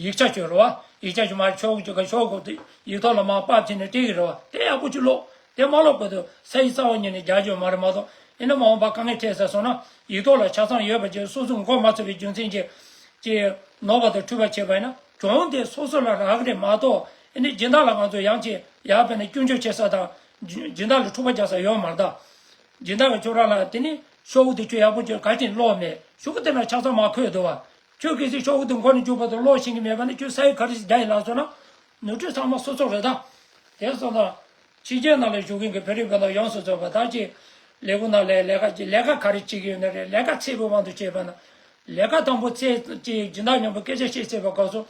ཡིག་ཆ་བྱོས་ར་བ། ཡིག་ཆ་བྱོས་མ་རེད་ཆོག་གི་ཆོག་གི་ཆོག་གི་ཡིག་ཐོག་ལ་མར་ཕབ་བྱས་ནས་སྤྲད་ཀྱི་རེད་བ། དེ་ཡག་པོ་ཅིག་ཀློག་དེ་མ་ཀློག་པ་དུ་ས་ཡི་རྩ་བ་ཉིད་ནས་རྒྱག་རྒྱུ་མ་རེད་མ་གཏོགས་ཨེ་ན་མ་འོངས་པ་དཀའ་ངལ་འཕྲད་ཟེར་སོང་ན་ཡིག་ཐོག་ལ་ཆ་ཚང་ཡོད་པ་ཅིག་སོ་སོ་མགོ་མ་ཚོས་པའི་རྒྱུ་མཚན་གྱིས་ཅིག་ནོར་བ་དང་འཁྲུལ་པ་བྱས་པ་ཡིན་ན་གྱོང་དེ་སོ་སོ་ལ་རག་གི་རེད་མ་གཏོགས་ཨེ་ནི་སྦྱིན་བདག་ལ་ང་ཚོ་ཡང་ཅིག་ཡར་ཕན་ནས་སྐྱོན་བརྗོད་བྱེད་ས་དང་སྦྱིན་བདག་ལ་འཁྲུག་པ་རྒྱག་ས་ཡོད་མ་རེད་ད། སྦྱིན་བདག་གི་ཁྱོད་རང་ལ་དེ་ནི་ཤོག་བུ་དེ་ཁྱོད་ཡག་པོ་ཁྱོད་ག་ཅིག་ཀློག་མེད་ཤོག་བུ་དེ་ན་ཆ་ཚང་མ་འཁོད་འདུག་བ། ཁྱོད་གལ་སྲིད་ཤོག་བུ་དེ་མགོ་ནས་མཇུག་བར་དུ་ཀློག་ཤེས་ཀྱི་མེད་པ་ན་ཁྱོད་ས་ཡི་ག་རེ་ཞིག་རྒྱག་ཡིན་ལབ་སོང་ན། ནོར་འཁྲུལ་ཚང་མ་སོ་སོ་རེད་ད། དེ་སོང་ཙང་། ཕྱི་རྒྱལ་ནང་ལ་བཞུགས་མཁན་གྱི་བོད་རིགས་སྤུན་ཟླ་ཡོངས་སུ་རྫོགས་པ་ད་ཅི། ལས་ཁུངས་ནང་ལ་ལས་ཀ་ཅི་ལས་ཀ་ག་རེ་བྱེད་ཀྱི་ཡོད་ན་རེད། ལས་ཀ་ཚད་པའི་དབང་དུ་བྱས་པ་ན། ལས་ཀ་དང་པོ་ཚད་ཅི་སྦྱིན་བདག་མཉམ་པོ་སྐད་ཆ་བཤད་ཚར་བའི་སྐབས་སུ།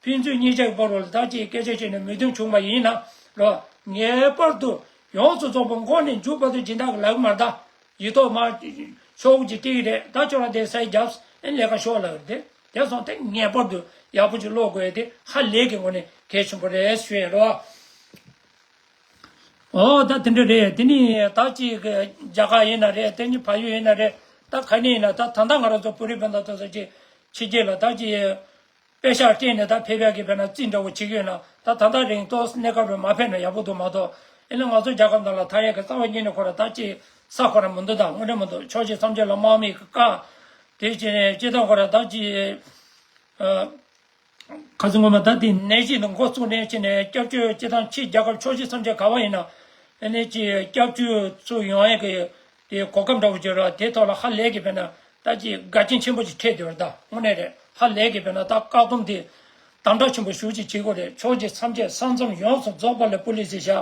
ཕན་ཚུན་གཉིས་ཆ་གི་བར་ལ་ད་ཅི་སྐད་ཆ་བཤད་ནས་མོས་མཐུན་བྱུང་བ་ཡིན་ན་རོ། ངེས་པར་དུ་ཡོངས་སུ་རྫོགས་པ་མགོ་ནས་མཇུག་བར་དུ་སྦྱིན་བདག་གི་ལག་མར་ད། ཡིག་ཐོག་མ། ཤོག་གུ་ཅིག་སྤྲད་ཀྱི་རེད། ད་ཁྱོད་རང་དེ་ས་ཡི་རྒྱབ་ཨེ་ལས་ཀ་ཤོག་ལབ་ཀྱི་རེད། དེ་སོང་དེ་ངེས་པར་དུ་ཡག་པོ་ཅིག་ཀློག་དགོས་དེ་ཧ་ལས་ཀྱི་ངོ་ནས་གལ་ཆེན་པོ་རེད་ཞུ་ཡ་རོ། ཨོ་ད་དེ་འདྲ་རེད། དེ་ནི་ད་ཅིག་རྒྱ་གར་ཡིན་ན་རེད། དེ་ནི་ཕ་ཡུལ་ཡིན་ན་རེད། ད་ག་ནས་ཡིན་ན་ད་ད་ལྟ་ང་རང་ཚོ་བོད་རིགས་སྤུན་ཟླ་ཚོ་ཚོ་ཅིག་ཕྱི་རྒྱལ་ལ་ད་ཅིག་པེ་ཤག་སྤྲད་ནས་ད་ཕེབས་ཡག་གི་བས་ན་རྩིས་འདྲ་བོ་བྱེད་ཀྱི་ཡོད་ན། ད་ད་ལྟ་རིང་ཏོག་གནས་སྐབས་རུ་མ་ཕེབས་ན་ཡག་པོ་འདུག་མ་གཏོགས། ཨེ་ན་ང་ཚོ་རྒྱལ་ཁབ་ནང་ལ་ཐར་ཡག་གི་རྩ་བ་ཉིད་ནས་ཁོ་ར་ད་ཅིག་ས་ཁོ་ར་མི་འདུག་ད་དངོས་འབྲེལ་མི་འདུག་ཕྱོགས་བཞི་མཚམས་བརྒྱད་ལ་དམག་མི་གི་བཀག་དེ་བྱས་ནས་སྤྱི་བཏང་ཁོ་ར་ད་ཅིག་ཁ་སང་ངོ་མ་ད་དེ་ནད་གཞི་འདི་འགོ་བཙུགས་ནས་བྱས་ནས་སྐྱབས་བཅོལ་སྤྱི་བཏང་ཕྱི་རྒྱལ་ཁབ་ཕྱོགས་བཞི་མཚམས་བརྒྱད་ག་བ་ཡིན་ན། ཨ་ནི་ཅིག་སྐྱབས་བཅོལ་ཚུར་ཡོང་ཡག་གི་དེ་གོ་སྐབས་འདྲ་བོ་བརྗོད་ར་དེ་ཐོག་ལ་ཧ་ལས་ཀྱི་བས་ན་ད་ཅིག་དགའ་སྐྱིད་ཆེན་པོ་ཅིག་འཕྲད་དེ་བར་ད་དངོས་གནས་རེད། ཧ་ལས་ཀྱི་བས་ན་ད་བཀག་སྡོམ་དེ་དམ་དྲག་ཆེན་པོ་ཞེ་ཅིག་བྱེད་དགོས་རེད། ཕྱོགས་བཞི་མཚམས་བརྒྱད་ས་མཚམས་ཡོངས་སུ་རྫོགས་པ་ལ་པུ་ལི་སི་བཞག་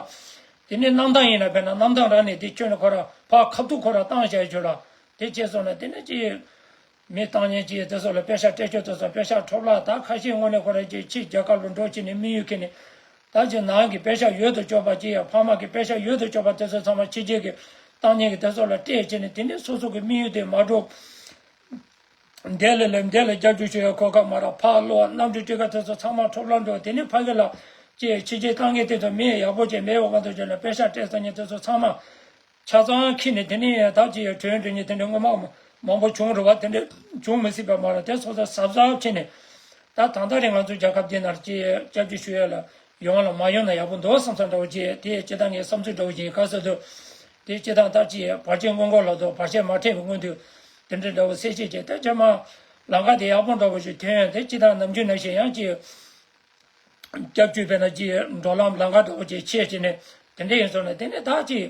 དེ་ནས་གནམ་ཐང་ཡིན་ན་བས་ན་གནམ་ཐང་རང་ནས་དེ་ཁྱོན་ནས་ཁོ་ར་ཕར་ཁ་ཐུག་ཁོ་ར་བཏང་བཞག་ཡོད་ལ། དེ་བྱས་སོང་ན་དེ་ནས་ཅིག་མི་བཏང་མཁན་གྱིས་དེ་ཚོ་ལ་པེ་ཤག་སྤྲད་ཆོག་དེ་ཚོ་པེ་ཤག་འཕྲོ་བརླག་ད་ཁ་ཤས་དངོས་གནས་ཁོ་རང་ཅིག་ཕྱི་རྒྱལ་ཁབ་ལ་འགྲོ་བྱས་ནས་དམིགས་ཡུལ་ཁྱེར་ནས་ད་ཅིག་ནང་གི་པེ་ཤག་ཡོད་དུ་ལྕོགས་པ་ཅིག་ཡ་ཕ་མ་གི་པེ་ཤག་ཡོད་དུ་ལྕོགས་པ་དེ་ཚོ་ཚང་མ་ཕྱི་རྒྱལ་གྱི་བཏང་མཁན་གྱི་དེ་ཚོ་ལ་སྤྲད་བྱས་ནས་དེ་ནས་སོ་སོ་གི་དམིགས་ཡུལ་དེ་མ་འགྲུབ། འདས་ལ་ལས་འདས་ལ་སྐྱབས་བཅོལ་ཞུ་ཡ་གོ་སྐབས་མ་རག་ཕར་ལོག་གནམ་གྲུ་ཊི་ཀེ་ཊི་དེ་ཚོ་ཚང་མ་འཕྲོ་བརླག་འགྲོ། དེ་ནས་ཕ་གི་ལ་ཅིག་ཕྱི་རྒྱལ་བཏང་མཁན་དེ་ཚོ་མི་ཡག་པོ་ཅིག་མེད་པ་གང་དུ་བྱས་ན་པེ་ཤག་སྤྲད་ཚར་མཁན་དེ་ཚོ་ཚང་མ། ཆ་ཚང་ཁྱེར་ནས་དེ་ནས་ད་ཅིག་གྲོན་འགྲོ་མཁན་དེ་འདྲ་སྔོན་མ་མང་པོ་བྱུང་རེད་བ། དེ་འདྲ་བྱུང་མི་སྲིད་པ་མ་རེད། དེ་སོ་སོ་གཟབ་གཟབ་བྱས་ནས་ད་ད་ལྟ་རེད་ང་ཚོ་རྒྱལ་ཁབ་འདི་ནང་ཅིག་སྐྱབས་བཅོལ་ཞུ་ཡ་ལ་ཡོང་ལ་མ་ཡོང་ན་ཡག་པོ་འདུག་བསམ་བསམ་འདྲ་བོ་ཅིག་དེ་སྤྱིར་བཏང་ངའི་བསམ་ཚུལ་འདྲ་བོ་ཅིག་ག་ཟེར་དུས་དེ་སྤྱིར་བཏང་ད་ཅིག་བར་ཆད་སྔོན་འགོག་ལ་དོ་བར་ཆད་མ་འཕྲད་པའི་སྔོན་དུ་དེ་འདྲ་འདྲ་བོ་གསལ་བཤད་བྱས་ད་རྗེས་མ་ལམ་ཁ་དེ་ཡག་པོ་འདྲ་བོ་ཞིག་ཐོན་ཡོང་དེ་སྤྱིར་བཏང་ནམ་རྒྱུན་ནང་བཞིན་ཡང་ཅིག་སྐྱབས་བཅོལ་བས་ན་ཅིག་འགྲོ་ལམ་ལམ་ཁ་འདྲ་བོ་ཅིག་ཕྱེ་བྱས་ནས་དེ་འདྲ་ཡིན་སོང་ན་དེ་ནས་ད་ཅིག་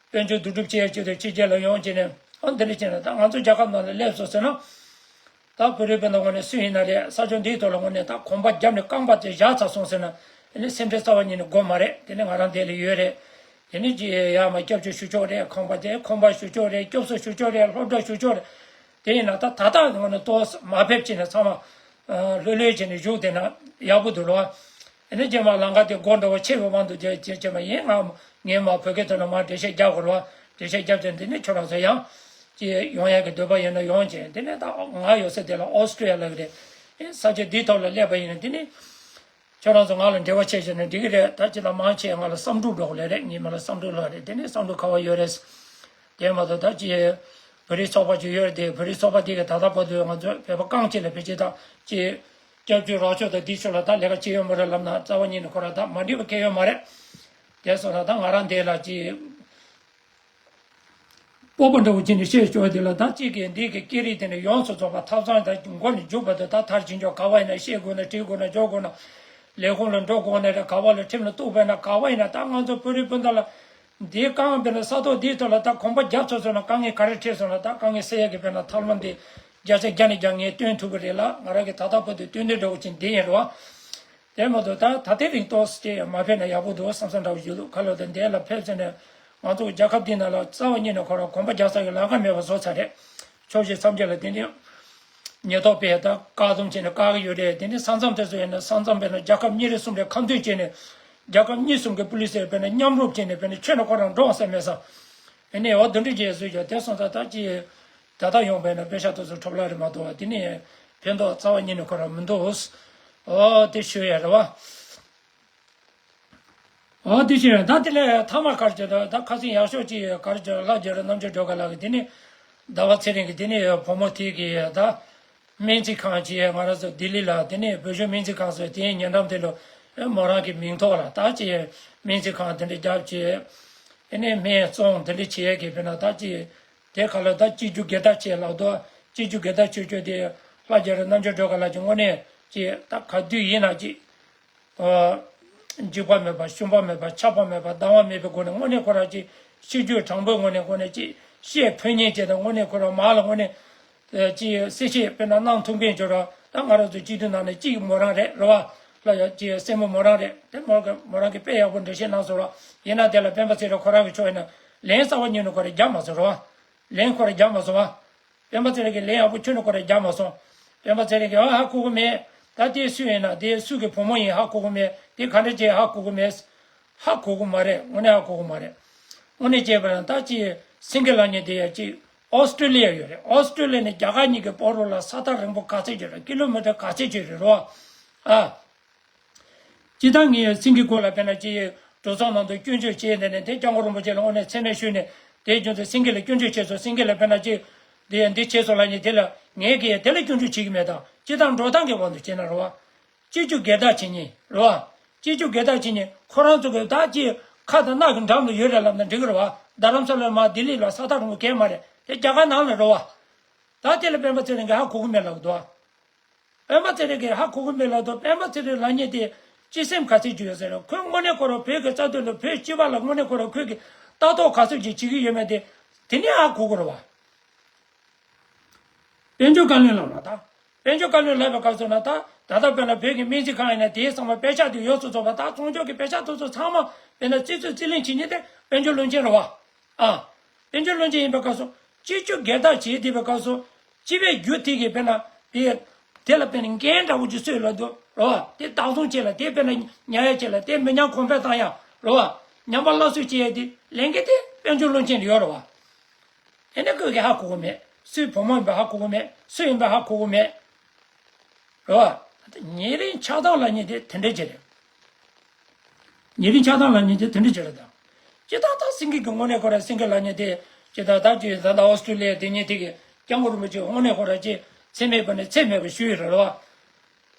དཔལ་འབྱོར་བསྡུ་སྒྲུབ་བྱེད་ཡ་ཆེད་དུ་ཕྱི་རྒྱལ་ལ་ཡོང་བྱས་ནས་ཨ་འདི་འདྲ་བྱས་ན་ད་ང་ཚོ་རྒྱལ་ཁབ་ནང་ལ་སླེབས་སོང་ཟེར་ན། ད་བོད་རིགས་སྤུན་ཟླ་དངོས་གནས་སུ་ཡིན་ན་རེད། ས་ཕྱོགས་འདིའི་ཐོག་ལ་དངོས་གནས་ད་གོམ་པ་བརྒྱབ་ནས་རྐང་པ་དེ་བཞག་ཚར་སོང་ཟེར་ན་དེ་ནས་སེམས་ཁྲལ་རྩ་བ་ཉིད་ནས་དགོས་མ་རེད། དེ་ནས་ང་རང་འདི་ལ་ཡོད་རེད། དེ་ནས་ཅིག་ཡར་མར་སྐྱབས་བཅོལ་ཞུ་ཆོག་རེད། ཁང་པ་དེ་ཁང་པ་ཞུ་ཆོག་རེད། སྐྱོབ་གསོ་ཞུ་ཆོག་རེད། སློབ་གྲྭ་ཞུ་ཆོག་རེད། དེ་ཡིན་ན་ད་ད་ལྟ་ང་ནི་ཏོག་མ་ཕེབས་བྱས་ནས་ཚང་མ་ལྷོད་ལྷོད་བྱས་ནས་བཞུགས་བསྡད་ན་ཡག་པོ་འདུག་ལོ། ཨ་ནི་རྗེས་མ་ལམ་ཁ་དེ་སྒོ་འདྲ་བོ་ཕྱེ་བའི་དབང་དུ་བྱས་བྱས་བྱས་མ་ཡིན། ང་ངས་མ་བོད་སྐད་ཐོག་ནས་མ་འགྲེལ་བཤད་རྒྱག་དགོས་ལོ། འགྲེལ་བཤད་རྒྱབ་བྱས་འདི་ནི་ཁྱོད་རང་ཚོ་ཡང་ཅི་ཡོང་ཡག་གི་འདོད་པ་ཡོད་ན་ཡོང་བྱས་འདི་ནི་ད་ང་ཡོད་ས་དེ་ལ་ཨོ་སི་ཀྲི་ཡ་ལ་གི་རེད། ཨེ་ས་ཆ་འདིའི་ཐོག་ལ་སླེབས་པ་ཡིན་ན་འདི་ནི། ཁྱོད་རང་ཚོ་ང་ལ་འབྲེལ་བ་བྱས་བྱས་ན་འགྲིག་གི་རེད། ད་ཅི་ལ་མང་ཆེ་ང་ལ་བསམ་འགྲུབ་འགྲོ་གི་ལས་རེད། ངའི་མི་ལ་བསམ་འགྲུབ་ལགས་རེད། དེ་ནས་བསམ་འགྲུབ་ཁ་བ་ཡོད་རེད། དེ་མ་གཏོགས་ད་ཅི་བོད་རིགས་ཚོགས་པ་ཅིག་ཡོད་རེད། དེ་བོད་རིགས་ཚོགས་པ་དེ་གི་ད་ལྟ་བར་དུ་ང་ཚོ་བོད་པ་རྐང་གཅིག་ལ་བེད་སྤྱད་དང་ཅི་སྐྱབས་བཅོལ་རོགས་སྐྱོར་དང་འདི་ཕྱོགས་ལ་ད་ལས་ཀ་བྱེད་ཡོད་མ་རེད་ལབ་ན་རྩ་བ་ཉིད་ནས་ཁོ་རང་ད་མ་འགྲིག་པ་གང་ཡོད་མ་རེད། དེ་སོང་ན་ད་ང་རང་འདི་ལ་ཅི། སྤོབས་པ་འདྲ་བོ་བྱས་ནས་བཤད་ཆོག་དེ་ལ་ད་གཅིག་གིས་འདི་གི་སྐད་རིགས་དེ་ནས་ཡོངས་སུ་རྫོགས་པ་ཐབ་ཚང་དང་མགོ་ནས་མཇུག་བར་དུ་ད་མཐར་ཕྱིན་ཆོག་ག་བ་ཡིན་ན་བཤད་དགོས་ན་བྲིས་དགོས་ན་འཇོག་དགོས་ན་ལས་ཁུངས་ལ་འགྲོ་དགོས་ན་རེད། ག་བ་ལ་ཁྲིམས་ལ་གཏུགས་པས་ན་ག་བ་ཡིན་ན་ད་ང་ཚོ་བོད་རིགས་སྤུན་ཟླ་ལ་འདི་རྐང་པའི་ན་ས་ཐོག་འདིའི་ཐོག་ལ་ད་གོམ་པ་རྒྱབ་ཚར་སོང་ན་དཀའ་ངལ་ག་རེ་འཕྲད་སོང་ན་ད་དཀའ་ངལ་སེལ་ཡག་གི་དཔེར་ན་ཐབས་ལམ་འདི་བརྒྱ་ཆ་བརྒྱ་ནས་བརྒྱ་ངས་སྟོན་ཐུབ་ཀྱི་རེད་ལ། ང་རང་གི་ད་ལྟ་བར་དུ་སྟོན་དོན་འདྲ་བོ་ཅིག་འདི་ཡིན་རོ། དེ་མ་གཏོགས་ད་ད་ལྟའི་རིང་ཏོག་ཙམ་ཅིག་མ་ཕེབས་ན་ཡག་པོ་འདུག་བསམ་བསམ་འདྲ་བོ་ཞིག་འདུག་ཁ་ལོ་དང་འདས་ལ་ཕེབས་ཟེར་ནས་ང་ཚོ་རྒྱལ་ཁབ་འདི་ནང་ལ་རྩ་བ་ཉིད་ནས་ཁོ་རང་གོམ་པ་རྒྱག་ས་ཀྱི་ལམ་ཁ་མེད་པ་བཟོ་ཚར་རེད། ཕྱོགས་བཞི་མཚམས་བརྒྱད་ལ་དེ་འདྲའི་ཉེན་རྟོག་པས་ད་བཀག་སྡོམ་བྱས་ནས་བཀག་གི་ཡོད་རེད། དེ་འདྲའི་ས་མཚམས་དེ་ཚོ་ཡིན་ན་ས་མཚམས་དཔེར་ན་རྒྱལ་ཁབ་གཉིས་རེ་གསུམ་རེ་ཁ་མཐུན་བྱས་ནས་རྒྱལ་ཁབ་གཉིས་གསུམ་གྱི་པུ་ལི་སི་དཔེར་ན་མཉམ་རུབ་བྱས་ནས་དཔེར་ན་ཁྱོད་ནས་ཁོ་རང་འགྲོ་ས་མེད་ས། ཨེ་ནས་འོ་དེ་འདྲ་བྱས་བཟོས་ཀྱང་དེ་སོང་ཙང་ད་ཅི། ད་ལྟ་ཡོང་བས་ན་པེ་ཤག་དེ་ཚོ་འཕྲོ་བརླག་རེད་མ་གཏོགས་དེ་ནས་ཕན་ཐོགས་རྩ་བ་ཉིད་ནས་ཁོ་རང་མི་འདུག་ཨོ་དེ་ཞུ་ཡ་རེད་བ། ཨོ་དེ་ཞུ་ཡ་ད་དེ་ལས་ཐ་མ་གར་བྱས་ད་ད་ཁ་སང་ཡག་ཤོས་ཅིག་གར་བྱས་ལྷ་རྒྱ་རི་རྣམ་དཔྱོད་སྒྲོལ་དཀར་ལགས་ཀྱིས་དེ་ནས་ཟླ་བ་ཚེ་རིང་གིས་དེ་ནས་བུ་མོ་དེ་གིས་ད་སྨན་རྩིས་ཁང་ཅིག་ང་རང་ཚོ་ལྡི་ལི་ལ་དེ་ནས་བོད་གཞུང་སྨན་རྩིས་ཁང་ཚོས་དེའི་ཉེ་འགྲམ་དེ་ལ་མོ་རང་གི་མིང་ཐོག་ལ་ད་ཅིག་སྨན་རྩིས་ཁང་དེ་འདྲ་བརྒྱབ་ཅིག་ཨེ་ནས་སྨན་བཙོང་དེ་འདྲ་བྱེད་ཡས་ཀྱི་དཔེར་ན་ད་ཅིག་དེ་ག་ལ་ད་སྤྱི་རྒྱུ་སྒེར་བདག་བྱས་ལབ་དོ། སྤྱི་རྒྱུ་སྒེར་བདག་བྱེད་རྒྱུ་དེ་ལྷ་རྒྱ་རི་རྣམ་དཔྱོད་སྒྲོལ་དཀར་ལགས་ཀྱི་དངོས་གནས་ཅིག་ད་ག་དུས་ཡིན་ན་ཅིག་འཇིགས་པ་མེད་པ་ཞུམ་པ་མེད་པ་ཆགས་པ་མེད་པ་སྡང་བ་མེད་པའི་སྒོ་ནས་དངོས་གནས་ཁོ་རང་ཅིག་སྤྱི་རྒྱུ་དྲང་པོའི་ངོས་ནས་དངོས་གནས་ཅིག་བཤད་ཕོད་ཉན་བྱས་དང་དངོས་གནས་ཁོ་རང་མ་ལ་དངོས་གནས་ཅིག་གསལ་བཤད་དཔེར་ན་གནང་ཐུབ་མཁན་ཅིག་ར་ད་ང་རང་ཚོ་སྤྱི་འཐུས་ནང་ནས་གཅིག་མོ་རང་རེད་རེད་བ། ལ་ཡ་ཅིག་སྲས་མོ་མོ་རང་རེད། དེ་མོ་གི་མོ་རང་གི་དཔེ་ཡག་པོ་འགྲེལ་བཤད་གནང་སོང་ར། ཡིན་ན་དེ་ལ་སྤེན་པ་ཚེ་རིང་ཁོ་རང་གི་ཕྱོགས་ཡིན་ན་ལན་གསར་བ་ཉོས་ནས་ཁོ་རང་རྒྱབ་མ་སོང་ར་བ། ལན་ཁོ་རང་རྒྱབ་མ་སོང་བ། སྤེན་པ་ཚེ་རིང་གིས་ལན་ཡག་པོ་ཁྱོན་ནས་ཁོ་རང་རྒྱབ་མ་སོང་། སྤེན་པ་ཚེ་རིང་གིས་ཨ་ཧ་གོ་གི་མེད། ད་དེ་སུ་ཡིན་ན་དེ་སུ་གི་བུ་མོ་ཡིན་ཧ་གོ་གི་མེད། དེ་ག་འདྲ་བྱས་ཧ་གོ་གི་མེད། ཧ་གོ་གི་མ་རེད། དངོས་གནས་ཧ་གོ་གི་མ་རེད། དངོས་གནས་བྱས་པ་ན་ད་ཅི་སེང་གེ་ལགས་ཉིད་དེ་ཡ་ཅི་ ཨོ་སི་ཀྲི་ལི་ཡ་ཡོད་རེད། ཨོ་སི་ཀྲི་ལི་ཡ་ནས་རྒྱ་གར་གཉིས་ཀྱི་བར་དུ་ལ་ས་ཐག་རིང་པོ་ག་ཚད་ཅིག་རེད། ཀི་ལོ་མི་ཊར་ག་ཚད་ཅིག་རེད་རོ། ཨ། སྤྱིར་བཏང་ངས་སེང་གེ་སྐོར་ལ་དཔེར་ན་ཅིག་གྲོས་ཚོགས་ནང་དུ་སྐྱོན་བརྗོད་བྱས་ནས་ནས་དེ་སྐྱབས་མགོན་རིན་པོ་ཆེ་ལ་དངོས་གནས་མཚན་སྨད་ཞུས་ནས་དེའི་རྒྱུ་མཚན་སེང་གེ་ལ་སྐྱོན་བརྗོད་བྱས་སོང་། སེང་གེ་ལ་དཔེར་ན་ཅིག་འདི་ཡང་འདི་བྱས་སོང་ལབ་མཁན་དེ་ལ་ངས་གི་དེ་ལ་སྐྱོན་བརྗོད་བྱེད་ཀྱི་མེད་དང་། སྤྱིར་བཏང་འགྲོ་སྟངས་ཀྱི་དབང་དུ་བྱས་ན་རེད་བ། སྤྱི་སྤྱོད་སྒེར་བདག་བྱེད་མཁན་རེད་བ། སྤྱི་སྤྱོད་སྒེར་བདག་བྱེད་མཁན་ཁོ་རང་ཚོ་གི་ད་ཅིག་ཁ་དང་སྣ་གི་འགྲམ་དུ་ཡོད་རེད་ལབ་ན་འགྲིག་གི་རེད་བ། རྡ་རམ་ས་ལ་མར་ལྡི་ལི་ལ་ས་ཐག་རིང་པོ་གང་ཡང་མ་རེད། དེ་རྒྱ་གར་ནང་ལ་རེད་བ། ད་དེ་ལ་སྤེན་པ་ཚེ་རིང་གིས་ཧ་གོ་གི་མེད་ལབ་འདུག་སྤེན་པ་ཚེ་རིང་གིས་ཧ་གོ་གི་མེད་ལབ་འདུག་སྤེན་པ་ཚེ་རིང་ལབ་མཁན་དེ་སྤྱི་སེམས་ག་ཚོད་ཅིག་ཡོད་ཟེར་ན། ཁོས་དངོས་གནས་ཁོ་རང་བོད་ཀྱི་རྩ་དོན་ལ་བོད་སྤྱི་པ་ལ་དངོས་གནས་ཁོ་རང་ཁོས་ཀྱི་ལྟ་རྟོག་ག་ཚོད་ཅིག་བྱེད་ཀྱི་ཡོད་མེད་དེ་དེ་ནས་ཧ་གོ་གི་རེད་བ། དཔལ་འབྱོར་བཀའ་བློན་ལབ་ན་ད། དཔལ་འབྱོར་བཀའ་བློན་ལབ་པའི་སྐབས་སུ་ན་ད་ད་ལྟ་དཔེར་ན་བོད་ཀྱི་སྨན་རྩིས་ཁང་ཡིན་ན་དེའི་ཚང་མ་དཔེ་ཆ་དེ་ཡོངས་སུ་རྫོགས་པ་ད་ཚོང་སྐྱོང་གི་དཔེ་ཆ་དེ་ཚོ་ཚང་མ་དཔེར་ན་རྩིས་རྩིས་རྩིས་ལེན་བྱེད་མཁན་དེ་དཔལ་འབྱོར་བློན་ཆེན་རེད་བ། ཨ། དཔལ་འབྱོར་བློན་ཆེན་ཡིན་པའི་སྐབས་སུ་སྤྱི་སྤྱོད་སྒེར་བདག་བྱེད་བསྡད་པའི་སྐབས་སུ་སྤྱི་པའི་རྒྱུ་དེ་གི་དཔེར་ན་དེ་དེ་ལ་དཔེར་ན་འགན་འདྲ་བོ་ཅིག་སུས་ལབ་འདུག་རེད་བ། དེ་བདག་བཟུང་བྱེད་ལ་དེ་དཔེར་ན་ཉར་ཡ་བྱེད་ལ་དེ་མི་ཉར་གོང་འཕེལ་བཏང་ཡ་རེད་བ། ཉམས་པ་སླར་གསོ་བྱེད་ཡ་དེ་ལས་འགན་དེ་དཔལ་འབྱོར་བློན་ཆེན་ལ་ཡོད་རེད་བ། དེ་ནས་ཁོས་ཀྱི་ཧ་གོ་གི་མེད། སུའི་བུ་མོ་ཡིན་པ་ཧ་གོ་གི་མེད། སུ་ཡིན་པ་ཧ་གོ་གི་མེད། རེད་བ། ཉེ་རིང་ཆགས་སྡང་ལབ་མཁན་དེ་དེ་འདྲ་ཅིག་རེད། ཉེ་རིང་ཆགས་སྡང་ལབ་མཁན་དེ་དེ་འདྲ་ཅིག་རེད་དང་། ཇི་ལྟར་ད་སེང་གེ་གི་དངོས་གནས་ཁོ་རང་སེང་གེ་ལབ་མཁན་དེ་ཇི་ལྟར་ད་ཅི་ད་ལྟ་ཨོ་སི་ཀྲི་ལི་ཡ་དེ་ཉིད་དེ་གི་སྐྱབས་མགོན་རིན་པོ་ཆེ་དངོས་གནས་ཁོ་རང་ཅི་མཚན་སྨད་པ་ནས་མཚན་སྨད་པ་ཞུས་ཡོད་རེད་བ།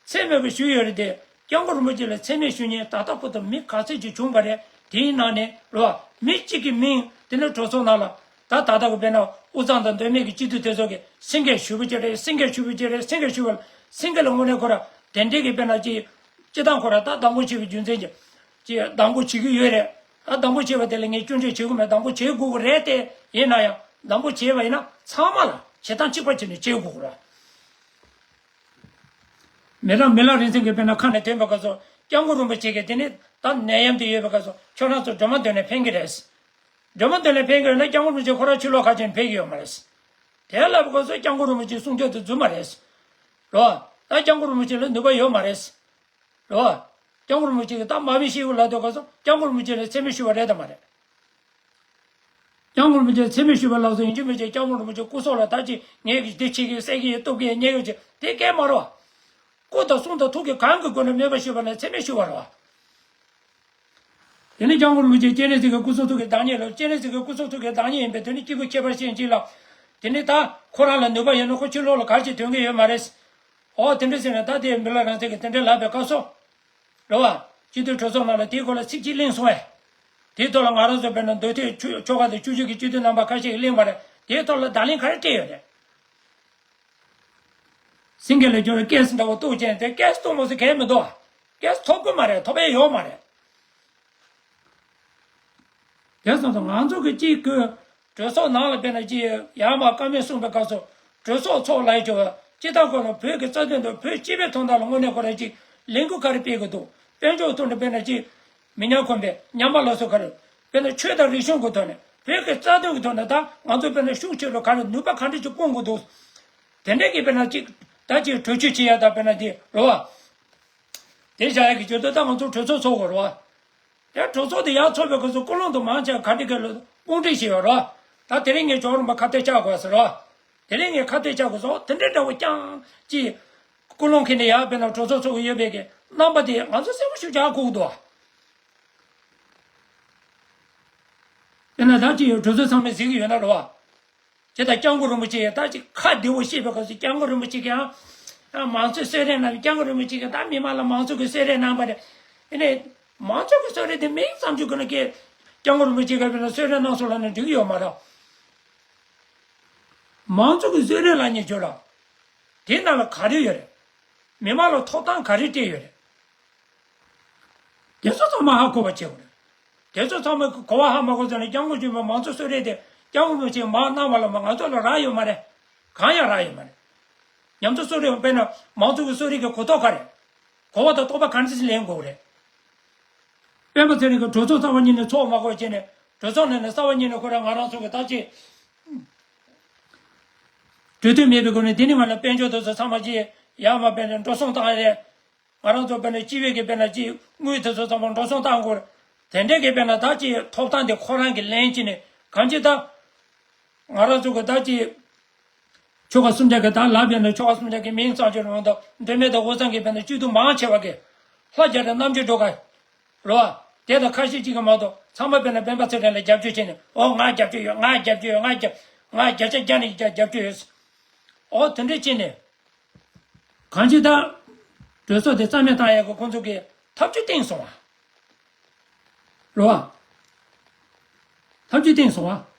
མཚན་སྨད་པ་ཞུས་ཡོད་རེད་དེ། སྐྱབས་མགོན་རིན་པོ་ཆེ་ལ་མཚན་སྨད་ཞུ་མཁན་ད་ལྟ་བར་དུ་མི་ག་ཚོད་ཅིག་བྱུང་བ་རེད། དེའི་ནང་ནས་རེད་བ། མི་གཅིག་གི་མིང་དེ་ནི་གྲོས་ཚོགས་ནང་ལ་ད་ད་ལྟ་གི་དཔེར་ན་དབུས་གཙང་དང་མདོ་སྨད་ཀྱི་སྤྱི་འཐུས་དེ་ཚོ་གི་སེང་གེ་ཞུ་བ་ཅིག་རེད། སེང་གེ་ཞུ་བ་ཅིག་རེད། སེང་གེ་ཞུ་བ་ལ་སེང་གེ་ལ་དངོས་གནས་ཁོ་ར་དེ་འདྲའི་གི་དཔེར་ན་ཅི་སྤྱི་བཏང་ཁོ་ར་ད་སྡང་པོ་བྱེད་པའི་རྒྱུ་མཚན་གྱིས་ཅི་སྡང་པོ་བྱེད་ཀྱི་ཡོད་རེད། ད་སྡང་པོ་བྱེད་པ་དེ་ལ་ངས་སྐྱོན་བརྗོད་བྱེད་དགོས་མེད། སྡང་པོ་བྱེད་དགོས་ཀྱི་རེད་དེ། ཡིན་ན་ཡང་སྡང་པོ་བྱས་པ་ཡིན་ན་ཚང་མ་ལ་བྱེད་སྟངས་གཅིག་པ་བྱས་ནས་བྱེད་དགོས་ཀྱི་རེད། མི་རབས་མི་ལ་རིང་ཚན་གྱི་དཔེར་ན་ཁ་ནས་ཐོན་པའི་སྐབས་སུ་སྐྱབས་མགོན་རིན་པོ་ཆེ་གིས་དེ་ནི་ད་ནད་ཡམས་དེ་ཡོད་པའི་སྐབས་སུ་ཁྱོད་རང་ཚོ་སྒྲོལ་མ་འདོན་ནས་ཕན་གྱི་རེད། སྒྲོལ་མ་འདོན་ནས་ཕན་གྱི་རེད་ན་སྐྱབས་མགོན་རིན་པོ་ཆེ་ཁོ་རང་ཕྱི་ལོགས་ཁ་ཆེན་ཕེབས་ཀྱི་ཡོད་མ་རེད། དེ་ལབ་པའི་སྐབས་སུ་སྐྱབས་མགོན་རིན་པོ་ཆེ་གསུང་ཆོས་དེ་རྫུན་མ་རེད། རོ། ད་སྐྱབས་མགོན་རིན་པོ་ཆེ་ལ་ནུས་པ་ཡོད་མ་རེད། རོ། སྐྱབས་མགོན་རིན་པོ་ཆེ་གིས་ད་མ་བི་ཤི་བོ་ལབ་དུས་སྐབས་སུ་སྐྱབས་མགོན་རིན་པོ་ཆེ་ལ་མཚན་སྨད་ཞུས་པ་རེད་དམ་མ་རེད། སྐྱབས་མགོན་རིན་པོ་ཆེ་མཚན་སྨད་ཞུས་པ་ལགས་སོ་ཡིན་གཅིག་མིན་གཅིག་སྐྱབས་མགོན་རིན་པོ་ཆེ་སྐུ་སྲོག་ལ་ད་ཅི་ངས་ཀྱི་འདི་བྱེད་ཀྱི་ཟེར་གྱི་ཡོད་སྟོབས་ཀྱི་ཡོད་ཉེས་ཡོད་ཅེས་དེ་སྐད་མ་རོ། སྐུ་དང་གསུང་དང་ཐུགས་ཀྱི་གང་གི་སྒོ་ནས་སྨད་པ་ཞུས་པ་ལ་མཚན་སྨད་ཞུ་བ་རོ། དེ་ནས་སྐྱབས་མགོན་རིན་པོ་ཆེ་སྤྱན་རས་གཟིགས་ཀྱི་སྐུ་གསུང་ཐུགས་ཀྱི་བདག་ཉིད་ལ་སྤྱན་རས་གཟིགས་ཀྱི་སྐུ་གསུང་ཐུགས་ཀྱི་བདག་ཉིད་ཡིན་པས་དེ་ནི་སྐྱེས་བུ་ཁྱད་པར་ཅན་གཅིག་ལ། དེ་ནི་ད་ཁོ་རང་ལ་ནུས་པ་ཡོད་ན་ཁོ་ཕྱི་ལོགས་ལ་ག་རེ་ཞིག་དོན་གྱི་ཡོད་མ་རེད། ཨོ་དེ་འདྲ་ཟེར་ན་ད་དེ་མི་ལ་རང་བཙན་གྱི་དེ་འདྲ་ལབ་པའི་སྐབས་སུ། རེད་བ། སྤྱི་འཐུས་གྲོས་ཚོགས་ནང་ལ་དེའི་སྐོར་ལ་ཚིག་གཅིག་གླེང་སོང་བས། དེའི་ཐོག་ལ་ང་རང་ཚོ་དཔེར་ན་མདོ་སྟོད་ཆོལ་ཆོལ་ཁ་དང་ཆོས་བརྒྱུད་ཀྱི་སྤྱི་འཐུས་རྣམ་པ་ཁ་ཤས་ཀྱིས་གླེང་བ་རེད། དེའི་ཐོག་ལ་བརྡ་ལན་ག་རེ་སྤྲད་ཡོད་རེད། སེང་གེ་ལ་ཁྱོད་ཀེ་སི་འདྲ་བོ་གཏུག་བྱས་ཏེ་ཀེ་སི་གཏུག་མ་སྲིད་གལ་མི་འདུག་ཀེ་སི་ཐོབ་ཀྱི་མ་རེད། ཐོབ་ཡས་ཡོད་མ་རེད། དེ་སོང་ཙང་ང་ཚོ་གི་གཅིག་གི་གྲོས་ཚོགས་ནང་ལ་དཔེར་ན་ཅི་ཡར་མར་བཀའ་མོལ་གསུངས་པའི་སྐབས་སུ་གྲོས་ཚོགས་ཚོགས་ལ་ཡི་ཅོ་སྤྱི་བཏང་ཁོ་ན་བོད་ཀྱི་རྩ་དོན་དང་བོད་སྤྱི་པའི་དོན་དག་ལ་དངོས་གནས་ཁོ་རང་ཅིག་ལས་འགུལ་ག་རེ་སྤེལ་གི་འདུག་དཔལ་འབྱོར་ཐོག་ནས་དཔེར་ན་ཅི་མི་ཉམས་གོང་འཕེལ་ཉམས་པ་སླར་གསོ་ག་རེ་དཔེར་ན་ཆོས་དང་རིག་གཞུང་གི་ཐོག་ནས་བོད་ཀྱི་རྩ་དོན་གྱི་ཐོག་ནས་ད་ང་ཚོ་དཔེར་ན་ཤུགས་ཆེ་རུ་ག་རེ་ནུས་པ་ག་འདྲ་ཅིག་སྤུངས་གི་འདུག་དེ་འདྲས་ཀྱི་དཔེར་ན་ཅིག་ད་ཅིག་གྲོས་ཆོད་བྱེད་ཡ་ད་དཔེར་ན་དེ་རེད་བ། དེ་བྱ་ཡ་གི་ཇུས་གཏོགས་ད་ང་ཚོ་གྲོས་ཚོགས་ཚོགས་དགོས་རེད་བ། དེ་གྲོས་ཚོགས་དེ་ཡར་ཚོགས་པའི་སྐབས་སུ་ཀུན་སློང་དུ་མང་ཆེ་ག་འདྲི་ག་ལ་དཔུང་སྒྲིག་བྱས་ཡོད་རེད་བ། ད་དེ་རིང་ངས་ཇོ་བོ་རིན་པོ་ཁ་གཏད་བཅག་དགོས་ཟེར་རེད་བ། དེ་རིང་ངས་ཁ་གཏད་བཅག་དགོས་སོ་དེ་འདྲའི་འདྲ་བོ་རྐྱང་ཅིག་ཀུན་སློང་ཁྱེར་ནས་ཡར་དཔེར་ན་གྲོས་ཚོགས་ཚོགས་ཀྱི་ཡོད་པའི་གི་རྣམ་པ་དེ་ང་ཚོ་གསལ་པོ་ཞེ་པོ་ཅིག་ཧ་གོ་གི་འདུག་བ། དེ་ན་ད་ཅི་ཡོད་གྲོས་ཚོགས་ཚང་མས་གཟིགས་ཀྱི་ཡོད་ན་རེད་བ། དེ་ལྟར་སྐྱབས་མགོན་རིན་པོ་ཆེ་ཡང་ད་ཅིག་ཁ་བདེ་བོ་བཤད་པའི་སྐབས་སུ་སྐྱབས་མགོན་རིན་པོ་ཆེ་གིས་ཡང་མང་གཙོའི་གསོལ་རས་གནང་བའི་སྐྱབས་མགོན་རིན་པོ་ཆེ་གིས་ད་མི་མང་ལ་མང་གཙོ་གི་གསོལ་རས་གནང་བ་རེད། ཨེ་ནས་མང་གཙོ་གི་གསོལ་རས་དེ་མིང་ཙམ་གྱི་སྒོ་ནས་སྐྱབས་མགོན་རིན་པོ་ཆེ་གིས་དཔེར་ན་གསོལ་རས་གནང་སོང་ལབ་ན་འགྲིག་གི་ཡོད་མ་རེད། མང་གཙོ་གི་གསོལ་རས་ལབ་མཁན་ཁྱོད་ལ་དེའི་ནང་ལ་ག་རེ་ཡོད་རེད། མི་མང་ལ་ཐོབ་ཐང་ག་རེ་སྤྲད་ཡོད་རེད། དེ་ཚོ་ཚང་མ་ཧ་གོ་བ་བྱེད་དགོས་རེད། དེ་ཚོ་ཚང་མ་གོ་བ་ཧ་མ་གོ་ཚོ་ནས་སྐྱབས་མགོན་ཆེན་པོ་མང་གཙོ་གསོལ་རས་དེ་སྐྱབས་མགོན་ཆེན་མར་གནང་བ་ལ་མ་ང་ཚོ་ལ་རག་ཡོད་མ་རེད། གང་ཡང་རག་ཡོད་མ་རེད། ཉམས་གསོ་གསོལ་རས་དཔེར་ན་མང་གཙོ་གི་གསོལ་རས་ཀྱི་གོ་རྟོགས་ག་རེད། གོ་བ་དང་རྟོགས་པ་ག་འདྲ་ཞིག་ལེན་དགོས་རེད། སྤེན་པ་ཚེ་རིང་གིས་གྲོས་ཚོགས་གསར་པ་གཉིས་ནས་ཚོགས་མ་དགོས་བྱས་ནས་གྲོས་ཚོགས་ནང་ནས་གསར་པ་གཉིས་ནས་ཁོ་རང་ང་རང་ཚོ་གི་ད་ཅི་གྲོས་མཐུན་མེད་པའི་སྒོ་ནས་དེ་ནི་ང་ལ་དཔལ་འབྱོར་དེ་ཚོ་ཚང་མ་ཅི་ཡར་མར་སྤེལ་ནས་འགྲོ་སོང་བཏང་ཡས། ང་རང་ཚོ་དཔེར་ན་སྤྱི་པའི་གི་དཔེར་ན་ཅི་དངུལ་དེ་ཚོ་ཚང་མ་འགྲོ་སོང་བཏང་དགོས། དེ་འདྲའི་གི་དཔེར་ན་ད་ཅི་ཐོབ་ཐང་དེ་ཁོ་རང་གི་ལེན་གྱི་ནས་གང་ཅི་ད། ང་རང་ཚོ་གི་ད་ཅི། ཆོལ་ཁ་གསུམ་ཆ་གི་ད་ལབ་ཡོད་ན་ཆོལ་ཁ་གསུམ་ཆ་གི་མིང་ཙམ་ཅིག་རུང་དང་མདོ་སྨད་དང་དབུས་གཙང་གི་དཔེར་ན་སྤྱི་འཐུས་མང་ཆེ་བ་གི་ལྷ་རྒྱ་དང་རྣམ་དཔྱོད་འགྲོ་ག་རོ། དེ་དང་ཁ་ཤས་ཅིག་གི་མ་གཏོགས་ཚང་མ་དཔེར་ན་སྤེན་པ་ཚེ་རིང་ལ་རྒྱབ་སྐྱོར་བྱས་ནས་ཨོ་ང་རྒྱབ་སྐྱོར་ཡོད། ང་རྒྱབ་སྐྱོར་ཡོད། ང་རྒྱབ་ང་བརྒྱ་ཆ་བརྒྱ་ནས་བརྒྱ་རྒྱབ་སྐྱོར་ཡོད། ཨོ་དེ་འདྲས་བྱས་ནས། གང་ཅི་ད། གྲོས་ཚོགས་དེ་རྩ་མེད་བཏང་ཡག་གི་ཁོང་ཚོ་གིས་ཐབས་ཇུས་བཏིང་སོང་བ། རེད་བ། ཐབས་ཇུས་བཏིང་སོང་བ།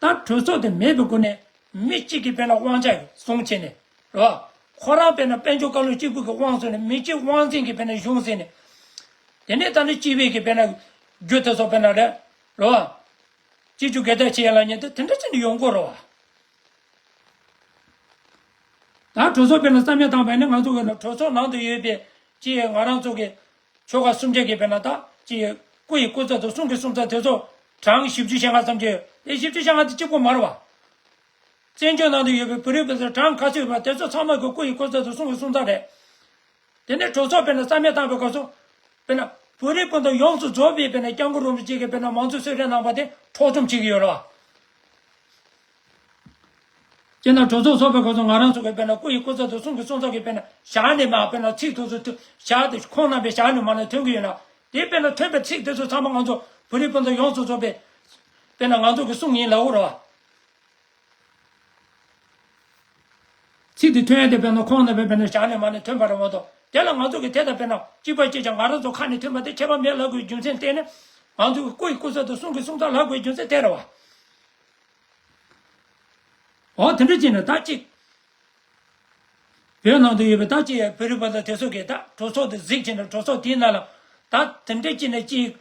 ད་གྲོས་ཚོགས་དེ་མེད་པའི་སྒོ་ནས་མི་གཅིག་གིས་དཔེར་ན་དབང་ཆ་བཟུང་བྱས་ནས་རེད་བ། ཁོ་རང་དཔེར་ན་དཔལ་འབྱོར་བཀའ་བློན་གཅིག་པུ་གི་དབང་བཟུང་ནས་མི་གཅིག་དབང་འཛིན་གྱིས་དཔེར་ན་གཞུང་བཟུང་ནས། དེ་ནས་ད་ནི་སྤྱི་པའི་གི་དཔེར་ན་རྒྱུ་དེ་ཚོ་དཔེར་ན་རེད་རེད་བ། སྤྱི་རྒྱུ་སྒེར་བདག་བྱེད་ཡ་ལ་ཉེ་དུ་དེ་འདྲ་བྱས་ནས་ཡོང་གི་རེད་བ། ད་གྲོས་ཚོགས་དཔེར་ན་རྩ་མེད་བཏང་བས་ནི་ང་ཚོ་གི་ནི་གྲོས་ཚོགས་ནང་དུ་ཡོད་པའི་ཅི་ང་རང་ཚོ་གི་ཆོལ་ཁ་གསུམ་ཆ་གི་དཔེར་ན་ད་ཅི་སྐུ་ཡི་སྐུ་ཚབ་དང་གསུང་གི་གསུང་ཚབ་དེ་ཚོ་གྲངས་བཞི་བཅུ་ཞེ་ལྔ་ཙམ་ཅིག་ཡོད། དེ་བཞི་བཅུ་ཞེ་ལྔ་དེ་གཅིག་པོ་མ་རེད་བ། བཙན་བྱོལ་ནང་དུ་ཡོད་པའི་བོད་རིགས་དཔེ་ཚོ་གྲངས་ག་ཚོད་ཡོད་པ་དེ་ཚོ་ཚང་མ་གི་སྐུ་ཡི་སྐུ་ཚབ་དང་གསུང་གི་གསུང་ཚབ་རེད། དེ་ནས་གྲོས་ཚོགས་དཔེར་ན་རྩ་མེད་བཏང་བའི་སྐབས་སུ། དཔེར་ན་བོད་རིགས་སྤུན་ཟླ་ཡོངས་སུ་རྫོགས་པའི་དཔེར་ན་སྐྱབས་མགོན་རིན་པོ་ཆེ་གིས་དཔེར་ན་མང་གཙོ་གསོལ་རས་གནང་བ་དེ་འཕྲོག་བཅོམ་བྱེད་ཀྱི་ཡོད་རེད་བ། སྤྱིར་ན་གྲོས་ཚོགས་ཚོགས་པའི་སྐབས་སུ་ང་རང་ཚོ་གིས་དཔེར་ན་སྐུ་ཡི་སྐུ་ཚབ་དང་གསུང་གི་གསུང་ཚབ་ཀྱིས་དཔེར་ན་བཞག་ནས་མ་དཔེར་ན་ཚིག་དེ་ཚོ་ཐོན་བཞག་དེ་ཁོང་རྣམ་པས་བཞག་ནས་མ་ནས་ཐོན་གྱི་ཡོད་ན་དེ་དཔེར་ན་ཐོན་པའི་ཚིག་དེ་ཚོ་ཚང་མ་ང་ཚོ་བོད་རིགས་སྤུན་ཟླ་ཡོངས་སུ་རྫོགས་པའི་དཔེར་ན་ང་ཚོ་གི་གསུང་ཡིན་ལབ་དགོས་རེད་བ། ཚིག་དེ་ཐོན་ཡ་དེ་དཔེར་ན་ཁོང་རྣམ་པས་དཔེར་ན་བཞག་ནས་མ་ནས་ཐོན་པ་རེད་མ་གཏོགས་དེ་ལ་ང་ཚོ་གི་དེ་དང་དཔེར་ན་གཅིག་པ་གཅིག་རྐྱང་ང་རང་ཚོ་ཁ་ནས་ཐོན་པ་དེ་ཁྱད་པར་མེད་ལབ་དགོས་རྒྱུ་མཚན་བལྟས་ནས་ང་ཚོ་གི་སྐུ་ཡི་སྐུ་ཚབ་དང་གསུང་གི་གསུང་ཚབ་ལབ་དགོས་རྒྱུ་མཚན་དེ་རེད་བ། འོ་དེ་འདྲ་བྱས་ནས་ད་གཅིག་བོད་ནང་དུ་ཡོད་པའི་ད་གཅིག་བོད་རིགས་པ་དང་དེ་ཚོ་གིས་ད་གྲོས་ཚོགས་དེ་གཟིགས་བྱས་ནས་གྲོས་ཚོགས་དེའི་ནང་ལ་ད་དེ་འདྲ་བྱས་ནས་གཅིག་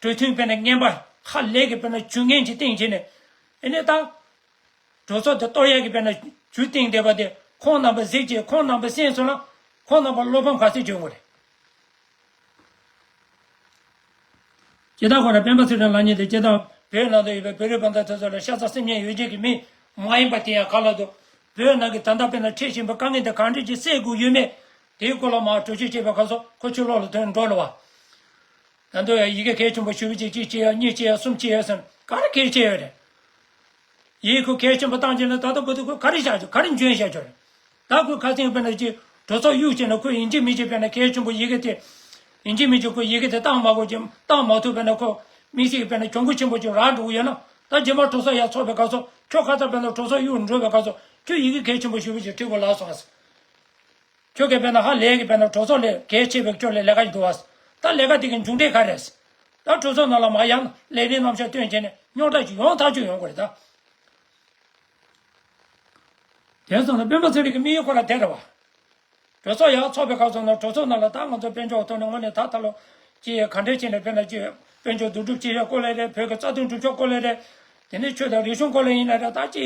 གྲོས་མཐུན་དཔེར་ན་ངན་པ་ཧ་ལས་ཀྱི་དཔེར་ན་ཇུས་ངན་ཅིག་བཏིང་བྱས་ནས་ཨེ་ནས་ད་གྲོས་ཚོགས་དེ་གཏོར་ཡག་གི་དཔེར་ན་ཇུས་བཏིང་བསྡད་པ་དེ་ཁོང་རྣམ་པ་གཟིགས་བྱས་ཁོང་རྣམ་པ་གསན་སོང་ན་ཁོང་རྣམ་པ་བློ་ཕམ་ག་ཚོད་བྱུང་བ་རེད། སྤྱིར་བཏང་ཁོ་རང་སྤེན་པ་ཚེ་རིང་ལགས་ཉིད་དེ་སྤྱིར་བཏང་བོད་ནང་དུ་ཡོད་པའི་བོད་རིགས་སྤུན་ཟླ་དེ་ཚོ་ལ་ཤ་ཚ་སེམས་ཉེན་ཡོད་མཁན་གྱི་མི་མ་ཡིན་པ་དེ་ཡང་ག་ལ་འདུག་བོད་ནང་གི་ད་ལྟ་དཔེར་ན་འཕྲད་བཞིན་པའི་དཀའ་ངལ་དེ་གང་འདྲ་ཅིག་སེལ་དགོས་ཡོད་མེད་དེའི་སྐོར་ལ་མར་གྲོས་ཆོད་བྱས་པའི་སྐབས་སུ་ཁོ་ཕྱི་ལོགས་ལ་ཐོན་འགྲོ་ལ་བ། ད་དུང་ཡང་ཡི་གེ་གལ་ཆེན་པོ་ཞེ་པོ་ཅིག་གཅིག་བྱས་ཡ་གཉིས་བྱས་ཡ་གསུམ་བྱས་ཡ་ཟེར་ག་རེ་གལ་ཆེ་ཡོད་རེད། ཡིག་ཁོས་གལ་ཆེན་པོ་བཏང་བྱས་ན་ད་ལྟ་བར་དུ་ཁོས་ག་རེ་བཞག་ཆོག་ག་རེ་འཇོན་བཞག་ཆོག་རེད། ད་ཁོས་ཁ་སང་དཔེར་ན་ཅིག་གྲོས་ཚོགས་གཡུག་བྱས་ན་ཁོས་ཡིན་གཅིག་མིན་གཅིག་དཔེར་ན་གལ་ཆེན་པོ་ཡི་གེ་དེ། ཡིན་གཅིག་མིན་གཅིག་ཁོས་ཡི་གེ་དེ་བཏང་མ་དགོས་ཀྱི་བཏང་མ་ཐུབ་པས་ན་ཁོ་དམིགས་བསལ་གྱི་དཔེར་ན་གྱོང་གུད་ཆེན་པོ་ཅིག་རག་འགྲོ་གི་ཡོད་ན་ད་རྗེས་མ་གྲོས་ཚོགས་ཡར་ཚོགས་པའི་སྐབས་སུ་ཁྱོད་ཁ་ཚ་དཔེར་ན་གྲོས་ཚོགས་གཡུག་འགྲོ་བའི་སྐབས་སུ་ཁྱོད་ཡི་གེ་གལ་ཆེན་པོ་ཞེ་པོ་ཅིག་བྲིས་དགོས་ལབ་སོང་ཟེར། ཁྱོད་ཀྱིས་དཔེར་ན་ཧ་ལས་ཀྱི་དཔེར་ན་གྲོས་ཚོགས་ལས་གལ་ཆེ་བའི་ཁྱོད་ལས་ལས་ཀ་ཞིག་འདུག་བ། ད་ལས་ཀ་དེ་གི་མཇུག་འབྲས་ག་རེ་རེད། ད་གྲོས་ཚོགས་ནང་ལ་མ་ཡང་ལས་རིམ་རྣམ་གཞག་བཏོན་བྱས་ནས་རྙོག་དྲ་ཞིག་ཡོང་ཐག་ཆོད་ཡོང་དགོས་རེད་ད། དེ་སོང་ན་སྤེན་པ་ཚེ་རིང་གི་དམིགས་ཡུལ་ཁོ་རང་དེ་རེད་བ། གྲོས་ཚོགས་ཡར་ཚོགས་པའི་སྐབས་སུ་ན་གྲོས་ཚོགས་ནང་ལ་ད་ང་ཚོ་དཔལ་འབྱོར་ཐོག་ནས་དངོས་གནས་ད་ད་ལོ་ཅི་ག་འདྲས་ཅི་ནས་དཔེར་ན་ཅི་དཔལ་འབྱོར་བསྡུ་སྒྲུབ་ཅི་ཡ་སྐོར་ལས་རེད། བོད་ཀྱི་རྩ་དོན་སྒྲུབ་ཕྱོགས་སྐོར་ལས་རེད། དེ་ནས་ཆོས་དང་རིག་གཞུང་སྐོར་ལས་ཡིན་ན་རེད། ད་ཅི་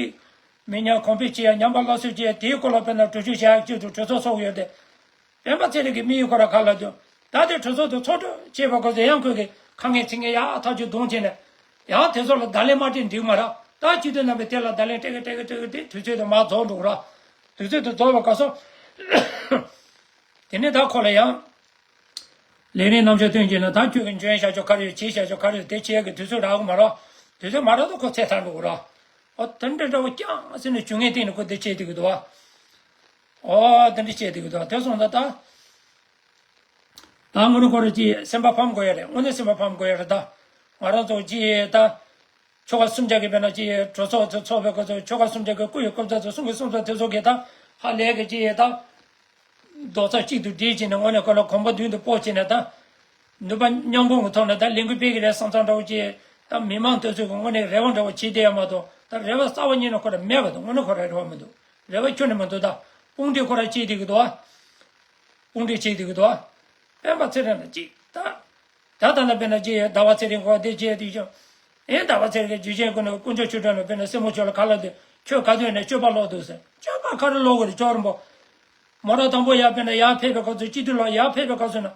མི་ཉམས་གོང་འཕེལ་ཅི་ཡ་ཉམས་པ་སླར་གསོ་ཅི་ཡ་དེའི་སྐོར་ལ་དཔེར་ན་གྲོས་ཆོད་བཞག་ཡག་ཆེད་དུ་གྲོས་ཚོགས་ཚོགས་ཡོད་དེ། སྤེན་པ་ཚེ་རིང་གི་དམིགས་ཡུལ་ཁོ་ར་ག་ལ་དོན། ད་དེ་གྲོས་ཚོགས་དུ་ཚོགས་གྲོལ་བྱས་པ་གོ་ཚེ་ཡང་ཁོས་ཀྱི་ཁ་ངན་ཚིག་ངན་ཡག་ཐག་ཆོད་གདོང་བྱས་ནས་ཡང་དེ་ཚོ་ལ་བརྡ་ལན་མ་སྤྲད་འགྲིག་མ་ར། ད་སྤྱི་འཐུས་རྣམ་པས་དེ་ལ་བརྡ་ལན་སྤྲད་གི་སྤྲད་གི་སྤྲད་གི་དེ་དུས་ཚོད་དུ་མ་རྫོགས་འགྲོ་གི་ར། དུས་ཚོད་དུ་རྫོགས་པ་ག་སོང་། དེ་ནས་ད་ཁོ་ལ་ཡང་། ལས་རིམ་རྣམ་གཞག་སྟོན་གྱིན་ལ་ད་ཁྱོད་ཀྱི་འཇོན་བྱ་ཆོག་ག་རེ་ཡོད་བྱེད་བྱ་ཆོག་ག་རེ་ཡོད་དེ་བྱེད་ཀྱི་དུས་ཚོད་རག་གི་མ་ར། དུས་ཚོད་མ་རག་ད་ཁོ་ཚེ་ཐར་འགྲོ་གི་ར། ཨོ་དེ་འདྲ་འདྲ་བོ་རྐྱང་ཟེར་ནས་བྱུང་ངེས་སྟེང་ནས་ཁོ་འདི་བྱེད་དེ་གི་འདུག་བ། ཨོ་དེ་འདྲ་བྱེད་དེ་གི་འདུག་བ་དེ་སོང་ད་ད། ད་དངོས་གནས་ཁོ་རང་ཅིག་སེམས་པ་ཕམ་དགོས་ཡ་རེད། དངོས་གནས་སེམས་པ་ཕམ་དགོས་ཡ་རེད་ད། ང་རང་ཚོ་ཅིག་ད། ཆོལ་ཁ་གསུམ་ཆ་གི་དཔེར་ན་ཅིག་གྲོས་ཚོགས་ཚོ་ཚོགས་པའི་སྐབས་སུ་ཆོལ་ཁ་གསུམ་ཆ་གི་སྐུ་ཡི་སྐུ་ཚབ་ཚོ་གསུང་གི་གསུང་ཚབ་དེ་ཚོ་གིས་ད་ཧ་ལས་གི་ཅིག་ད། རྡོག་རྩ་གཅིག་ཏུ་སྒྲིལ་བྱས་ནས་དངོས་གནས་ཁོ་ལ་གོམ་པ་མདུན་དུ་སྤོ་བྱས་ནས་ད། ནུས་པ་མཉམ་སྤུངས་ཀྱི་ཐོག་ནས་ད་ལས་འགུལ་སྤེལ་གི་རེད་བསམ་བསམ་འདྲ་བོ་ཅིག་ད་མི་མང་དེ་ཚོ་གི་དངོས་གནས་རེ་བ་འདྲ་བོ་བྱེད་བསྡད་ཡ་མ་གཏོགས་ད་རེ་བ་རྩ་བ་ཉིད་ནས་ཁོ་ར་མེད་པ་འདུག་དངོས་གནས་ཁོ་ར་རེ་བ་མི་འདུག་རེ་བ་ཁྱོན་ནས་མི་འདུག་ད་དཔུང་སྒྲིག་ཁོ་ར་བྱེད་བསྡད་ཀྱི་འདུག་ཨ། དཔུང་སྒྲིག་བྱེད་བསྡད་ཀྱི་འདུག་ཨ། སྤེན་པ་ཚེ་རིང་ལ་ཅིག་ད། ད་ད་ལྟ་དཔེར་ན་ཅི་ཟླ་བ་ཚེ་རིང་གོ་བ་དེ་བྱས་དུས་ཀྱང་། ཨེ་ཟླ་བ་ཚེ་རིང་གི་རྒྱུ་ཆེན་ཀུན་ནས་དཀོན་མཆོག་ཆོས་སྒྲོན་ལ་དཔེར་ན་སྲས་མོ་ཁྱོད་ལ་ག་ལ་དེ་ཁྱོད་ག་དུས་ནས་སྤྱོད་པ་ལོག་འདུག་ཟེར། སྤྱོད་པ་ག་རེ་ལོག་གི་རེད་ཅོག་རིན་པོ། མོ་རང་དང་པོ་ཡར་དཔེར་ན་ཡར་ཕེབས་པའི་སྐབས་སུ་སྤྱི་འཐུས་ལ་ཡར་ཕེབས་པའི་སྐབས་སུ་ན།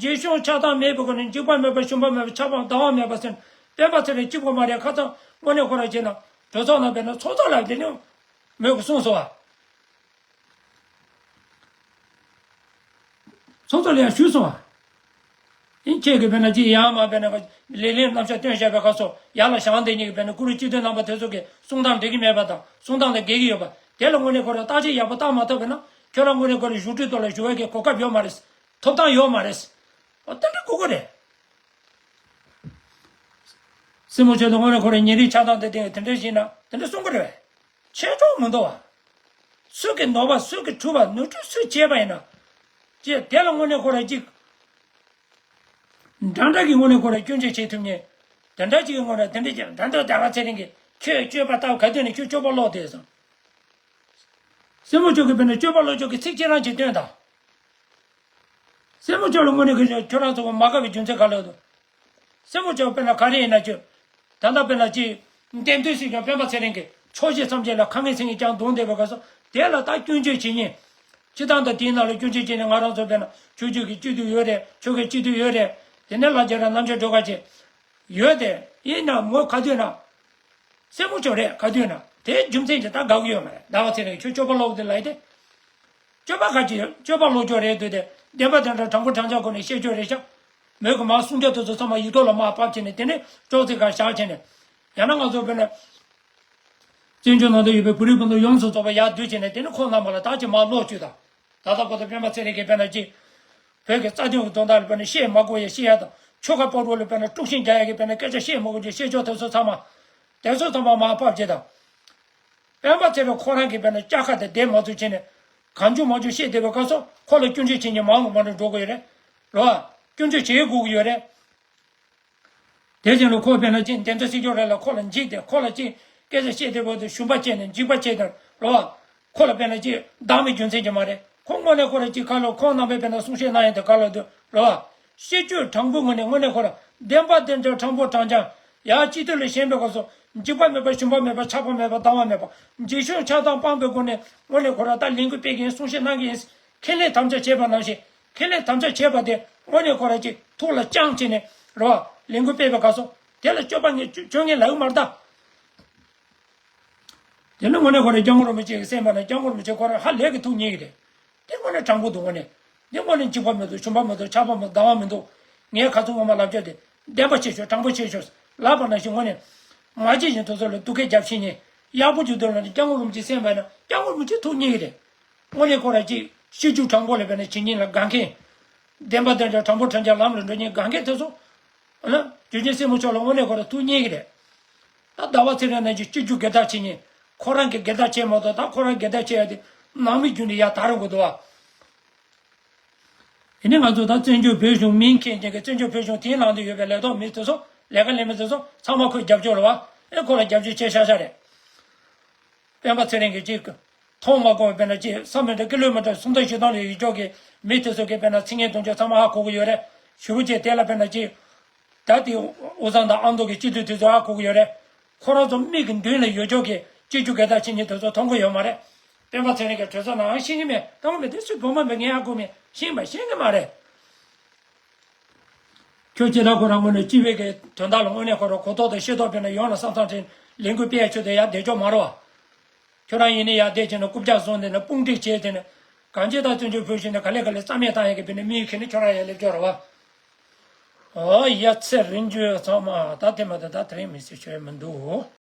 འཇིགས་སྐྱོང་ཆགས་སྡང་མེད་པའི་སྒོ་ནས་འཇིགས་པ་མེད་པ་ཞུམ་པ་མེད་པ་ཆགས་པ་སྡང་བ་མེད་པ་ཟེར། སྤེན་པ་ཚེ་རིང་གཅིག་པོ་མ་རེད་ཁ་ཚང་དངོས་གནས་ཁོ་རང་བྱས་ན་གྲོས་ཚོགས་ནང་དཔེར་ན་ཚོགས་གཙོ་ལ་དེ་ནས་མོས་གུས་གསུངས་སོང་བ། ཚོགས་གཙོ་ལ་ཡང་ཞུས་སོང་བ། ཨིན། ཁྱེད་ཀྱིས་དཔེར་ན་ཅིག་ཡར་མར་དཔེར་ན་ལེ་ལེ་རྣམ་གཞག་སྟོན་བཞག་པའི་སྐབས་སུ་ཡར་ལ་བཞེངས་བསྡད་མཁན་གྱི་དཔེར་ན་གུ་རུ་སྤྱི་མཐུན་རྣམ་པ་དེ་ཚོ་གི་གསུང་སྟངས་འགྲིག་གི་མེད་པ་དང་གསུང་སྟངས་ལ་འགལ་གྱི་ཡོད་པ་དེ་ལ་དངོས་གནས་ཁོ་རང་བརྟག་དཔྱད་ཡག་པོ་བཏང་མ་ཐུབ་པ་ན་ཁྱོད་རང་དངོས་གནས་ཁོ་རང་བཞུགས་ཁྲི་ཐོག་ལ་བཞུགས་པའི་གི་གོ་སྐབས་ཡོད་མ་རེད། ཐོབ་ཐང་ཡོད་མ་རེད། འོ་དེ་འདྲ་དགོས་ཀྱི་རེད། སྲས་མོ་ཁྱོད་དང་དངོས་གནས་ཁོ་རང་ཉིན་རེའི་ཆགས་སྟངས་དེ་སྟེང་དེ་འདྲ་ཞིག་ན་དེ་འདྲ་གསུང་གི་རེད་བས། ཆེ་མཐོང་མི་འདུག་བ། སུ་གི་ནོར་བ་སུ་གི་གྲུ་བ་ནོར་འཁྲུལ་སུས་བྱས་པ་ཡིན་ན། ཅེས་དེ་ལ་དངོས་གནས་ཁོ་རང་ཅིག་འདྲ་འདྲ་གི་དངོས་གནས་ཁོ་རང་སྐྱོན་བརྗོད་བྱེད་ཐུབ་མཁན། དེ་འདྲ་ཅིག་གི་དངོས་གནས་དེ་འདྲ་ཅིག་འདྲ་འདྲ་ཟླ་བ་ཚེ་རིང་གིས་ཁྱོད་སྤྱོད་པ་ལྟ་བུ་ག་དུས་ནས་ཁྱོད་སྤྱོད་པ་ལོག་བསྡད་སོང་། སྲས་མོ་ཁྱོད་ཀྱི་དཔེར་ན་སྤྱོད་པ་ལོག་ཕྱོགས་ཀྱི་ཚིག་ཅིག་རང་ཅིག་སྟོན་དང་། སྲས་མོ་ཁྱོད་ལ་དངོས་གནས་ཀྱི་ཁྱོད་རང་ཚོ་མ་དགའ་བའི་རྒྱུ་མཚན་ག་ལ་འདུག་སྲས་མོ་ཁྱོད་དཔེར་ན་ག་རེ་ཡིན་ན་ཁྱོད། ད་ལྟ་དཔེར་ན་ཅིག་འདེམས་ཐོན་སྲིད་སྐྱོང་སྤེན་པ་ཚེ་རིང་གིས་ཕྱོགས་བཞི་མཚམས་བརྒྱད་ལ་ཁ་ངན་སེང་ངན་རྐྱང་བརྡུངས་བསྡད་པའི་སྐབས་སུ་དེ་ལ་ད་སྐྱོན་བརྗོད་བྱེད་མཁན། སྤྱི་བཏང་དང་དེའི་ནང་ལ་སྐྱོན་བརྗོད་བྱེད་མཁན་ང་རང་ཚོ་དཔེར་ན་ཁྱོད་ཁྱོད་ཀྱི་སྤྱི་འཐུས་ཡོད་རེད། ཁྱོད་ཀྱི་སྤྱི་འཐུས་ཡོད་རེད། དེ་ནས་ལ་རྒྱ་ར་རྣམ་དཔྱོད་སྒྲོལ་དཀར་བྱས། ཡོད་དེ། ཡིན་ནའང་ངོ་ག་དུས་ན། སྲས་མོ་ཁྱོད་རེད་ག་དུས་ན། དེའི་རྒྱུ་མཚན་གྱིས་ད་དགའ་གི་ཡོད་མ་རེད། ཟླ་བ་ཚེ་རིང་ཁྱོད་སྤྱོད་པ་ལོག་དེ་ལ་ཡི་དེ། སྤྱོད་པ་ག་ཅི་སྤྱོད་པ་ལོག་ཁྱོད་རེད་འདུག་དེ། བདེན་པ་དེ་འདྲ་དྲང་པོ་དྲང་བཞག་སྒོ་ནས་བཤད་ཁྱོད་རེད་ཤག་མོས་གི་མ་གསུང་རྒྱུ་དེ་ཚོ་ཚང་མ་ཡིག་ཐོག་ལ་མར་ཕབ་བྱས་ནས་དེ་ནས་ཅོག་ཙེ་ག་བཞག་བྱས་ནས། ཡང་ན་ང་ཚོ་དཔེར་ན། བཙན་བྱོལ་ནང་དུ་ཡོད་པའི་བོད་རིགས་སྤུན་ཟླ་ཡོངས་སུ་རྫོགས་པ་ཡར་བསྡུས་བྱས་ནས་དེ་ནི་ཁོང་རྣམ་པ་ལ་ད་ཅི་མར་ཀློག་བཅུག་དང་། ད་ལྟ་ཁོ་ཚོ་སྤེན་པ་ཚེ་རིང་གིས་དཔེར་ན་ཅི། བོད་ཀྱི་རྩ་དོན་གྱི་དོན་དག་ལ་དཔེར་ན་བཤད་མ་དགོས་ཡ་བཤད་ཡ་དང་ཆོལ་ཁ་དཔའ་བོ་ལ་དཔེར་ན་དཀྲུག་ཤིང་རྒྱག་ཡ་གི་དཔེར་ན་སྐད་ཆ་བཤད་མ་དགོས་ཀྱི་བཤད་ཕྱོགས་དེ་ཚོ་ཚང་མ། དེ་ཚོ་ཚང་མ་མར་ཕབ་བྱེད་དང་། སྤེན་པ་ཚེ་རིང་ཁོ་རང་གིས་དཔེར་ན་ལྕགས་ཁ་དེ་བསྡད་མ་ཚུགས་བྱས་ནས་གང་བྱུང་མང་བྱུང་བཤད་བསྡད་པའི་སྐབས་སུ་ཁོ་ལ་སྐྱོན་བརྗོད་བྱེད་མཁན་མང་རུ་མང་རུ་འགྲོ་གི་ཡོད་རེད། རེད་བ། སྐྱོན་བརྗོད་བྱེད་དགོས་ཀྱི་ཡོད་རེད། དེ་བཞིན་ལ་ཁོ་དཔེར་ན་ཅིག་འདེམས་ཐོན་སྲིད་སྐྱོང་རེད་ལ་ཁོ་ལ་འཇིགས་ཏེ་ཁོ་ལ་ཅིག་སྐད་ཆ་བཤད་དེ་བར་དུ་ཞུམ་པ་བྱས་ནས་འཇིགས་པ་བྱས་ཏེ་རེད་བ། ཁོ་ལ་དཔེར་ན་ཅིག་བདག་མེད་རྒྱུ་མཚན་གྱི་མ་རེད། ཁོ་དངོས་གནས་ཁོ་ར་ཅིག་ག་ལ་ཁོང་རྣམ་པས་དཔེར་ན་གསུང་བཤད་གནང་ཡ་དེ་ག་ལ་འདུག་རེད་བ། སྤྱི་སྤྱོད་དྲང་པོའི་ངོས་ནས་དངོས་གནས་ཁོ་ར་བདེན་པ་བདེན་འདྲ་དྲང་པོ་དྲང་རྐྱང་ཡར་སྤྱི་འཐུས་ལ་བཞེངས་པའི་སྐབས་སུ་འཇིགས་པ་མེད་པ་ཞུམ་པ་མེད་པ་ཆགས་པ་མེད་པ་སྡང་བ་མེད་པ་འཇིགས་ཞུམ་ཆགས་སྡང་སྤངས་པའི་སྒོ་ནས་དངོས་གནས་ཁོ་ར་ད་ལས་འགུལ་སྤེལ་གྱི་ཡིན་གསུང་བཤད་གནང་གི་ཡིན། ཁས་ལེན་དམ་བཅའ་བྱས་པ་ནང་བཞིན། ཁས་ལེན་དམ་བཅའ་བྱས་པ་དེ་དངོས་གནས་ཁོ་རང་གཅིག་ཐུགས་ལ་བཅངས་བྱས་ནས་རེད་བ། ལས་འགུལ་སྤེལ་བའི་སྐབས་སུ་དེ་ལ་སྤྱོད་པ་ངན་སྤྱོད་ངན་ལབ་ཀྱི་མ་རེད་ད། དེ་ནི་དངོས་གནས་ཁོ་རང་སྐྱབས་མགོན་རིན་པོ་ཆེ་གི་སེམས་པ་ན་སྐྱབས་མགོན་རིན་པོ་ཆེ་ཁོ་རང་ཧ་ལས་ཀྱི་ཐུགས་མཉེས་ཀྱི་རེད། དེ་དངོས་གནས་དྲང་པོ་འདུག་དངོས་གནས། འདི་དངོས་གནས་འཇིགས་པ་མི་འདུག་ཞུམ་པ་མི་འདུག་ཆགས་པ་མི་འདུག་སྡང་བ་མི་འདུག་ངས་ཁ་ཚུགས་ངོ་མ་ལབ་ཆོག་དེ་བདེན་པ་བྱེད་ཆོག་དྲང་པོ་བྱེད་ཆོག་ལབ་པ་ནང་བཞིན་དངོས་གནས། མ་བྱེད་བཞིན་དུ་ཚོ་ལ་སྡུག་སྐད་རྒྱབ་ཤེས་ཉེ། གཡག་པོ་རྒྱུ་དོན་ལ་ནི་སྐྱབས་མགོན་རིན་པོ་ཆེ་སེམས་པ་ན་སྐྱབས་མགོན་རིན་པོ་ཆེ་ཐུགས་མཉེས་ཀྱི་རེད། དངོས་གནས་ཁོ་རང་ཅིག་སྤྱི་རྒྱུ་དྲང་པོ་ལ་བས་ན་བྱེད་ཉིན་ལ་དགའ་མཁན། བདེན་པ་དོན་ཆ་དྲང་པོ་དྲང་ཆ་ལམ་ལ་འགྲོ་ཉིན་དགའ་མཁན་དེ་ཚོ། ཨ་ན། རྒྱུ་ཆེན་སྲས་མོ་མཆོག་ལ་དངོས་གནས་ཁོ་རང་ཐུགས་མཉེས་ཀྱི་རེད། ད་ཟླ་བ་ཚེ་རིང་ནང་གི་སྤྱི་རྒྱུ་སྒེར་བདག་བྱེད་ཉིན་ཁོ་རང་གི་སྒེར་བདག་བྱེད་མ་གཏོགས་ད་ཁོ་རང་སྒེར་བདག་བྱེད་ཡ་དེ་ནང་མི་རྒྱུ་ནས་ཡ་ད་རུང་དགོས་འདུག་བ། དེ་ནས་ང་ཚོ་ད་བཙན་བྱོལ་བོད་གཞུང་མིང་འཁྱེར་མཁན་གྱི་བཙན་བྱོལ་བོད་གཞུང་དེའི་ནང་དུ་ཡོད་པའི་ལས་ཐོག་མི་དེ་ཚོ་ལས་ཀ་ལས་མི་དེ་ཚོ་ཚང་མ་ཁོའི་རྒྱབ་སྐྱོར་རེད་བ། ཨེ་ཁོ་ལ་རྒྱབ་སྐྱོར་བྱས་ཤག་ཤག་རེད། སྤེན་པ་ཚེ་རིང་གིས་ཅིག་མཐོང་མ་དགོས་པའི་དཔེར་ན་ཅིག་བསམ་མི་འདྲ་སྐྱིད་ལོས་མི་འདྲ་སུམ་རྟགས་བཞི་སྟོང་ལས་ཡོད་ཅོག་གི་མི་དེ་ཚོ་གིས་དཔེར་ན་ཚིག་ངན་དུང་ཕྱུར་ཚང་མ་ཧ་གོ་གི་ཡོད་རེད། ཞུ་བོ་ཅེ་དེ་ལ་དཔེར་ན་ཅིག་ད་དེ་དབུས་གཙང་དང་ཨ་མདོ་གི་སྤྱི་འཐུས་དེ་ཚོ་ཧ་གོ་གི་ཡོད་རེད། ཁོ་རང་ཚོ་མིག་གི་མདུན་ལ་ཡོད་ཅོག་གི་སྤྱི་རྒྱུ་སྒེར་བདག་ཆེན་གཉིས་དེ་ཚོ་མཐོང་གི་ཡོད་མ་རེད། སྤེན་པ་ཚེ་རིང་གིས་གྲོས་ཚོགས་ནང་ཤེས་ཀྱི་མེད་དང་མེད་དེ་སུས་བུ་མ་མེད་ངས་ཧ་གོ་མེད་ཤེས་མ་ཤེས་ཀྱི་མ་རེད། ཁྱོད་ཅི་ལ་ཁོ་རང་ངོས་ནས་སྤྱི་བའི་གི་དོན་དག་ལ་དངོས་གནས་ཁོ་རང་གོ་རྟོགས་དང་ཤེས་རྟོགས་དཔེར་ན་ཡོང་ལ་བསམ་བསམ་དྲན་ལས་འགུལ་སྤེལ་ཡ་ཆོད་དེ་ཡ་བསྡད་ཆོག་མ་རེད་བ། ཁྱོད་རང་ཡིན་ནི་ཡ་བསྡད་བྱས་ན་རྐུབ་བཀྱག་བཟུང་དེ་ནས་དཔུང་སྒྲིག་བྱས་དེ་ནས་གང་ཅི་ད་བཙན་བྱོལ་བོད་གཞུང་ནས་ག་ལེ་ག་ལེ་རྩ་མེད་བཏང་ཡ་གི་དཔེར་ན་མིའི་ཁྱེད་ནི་ཁྱོད་རང་ཡ་སླེབས་ཆོག་རེད་བ། ཨོ་ཡ་ཚེ་རིང་ཇོ་ཚང་མ་ད་དེ་མ་ད་ད་དེ་རིང་མི་སྲིད་ཆོད་མི་འདུག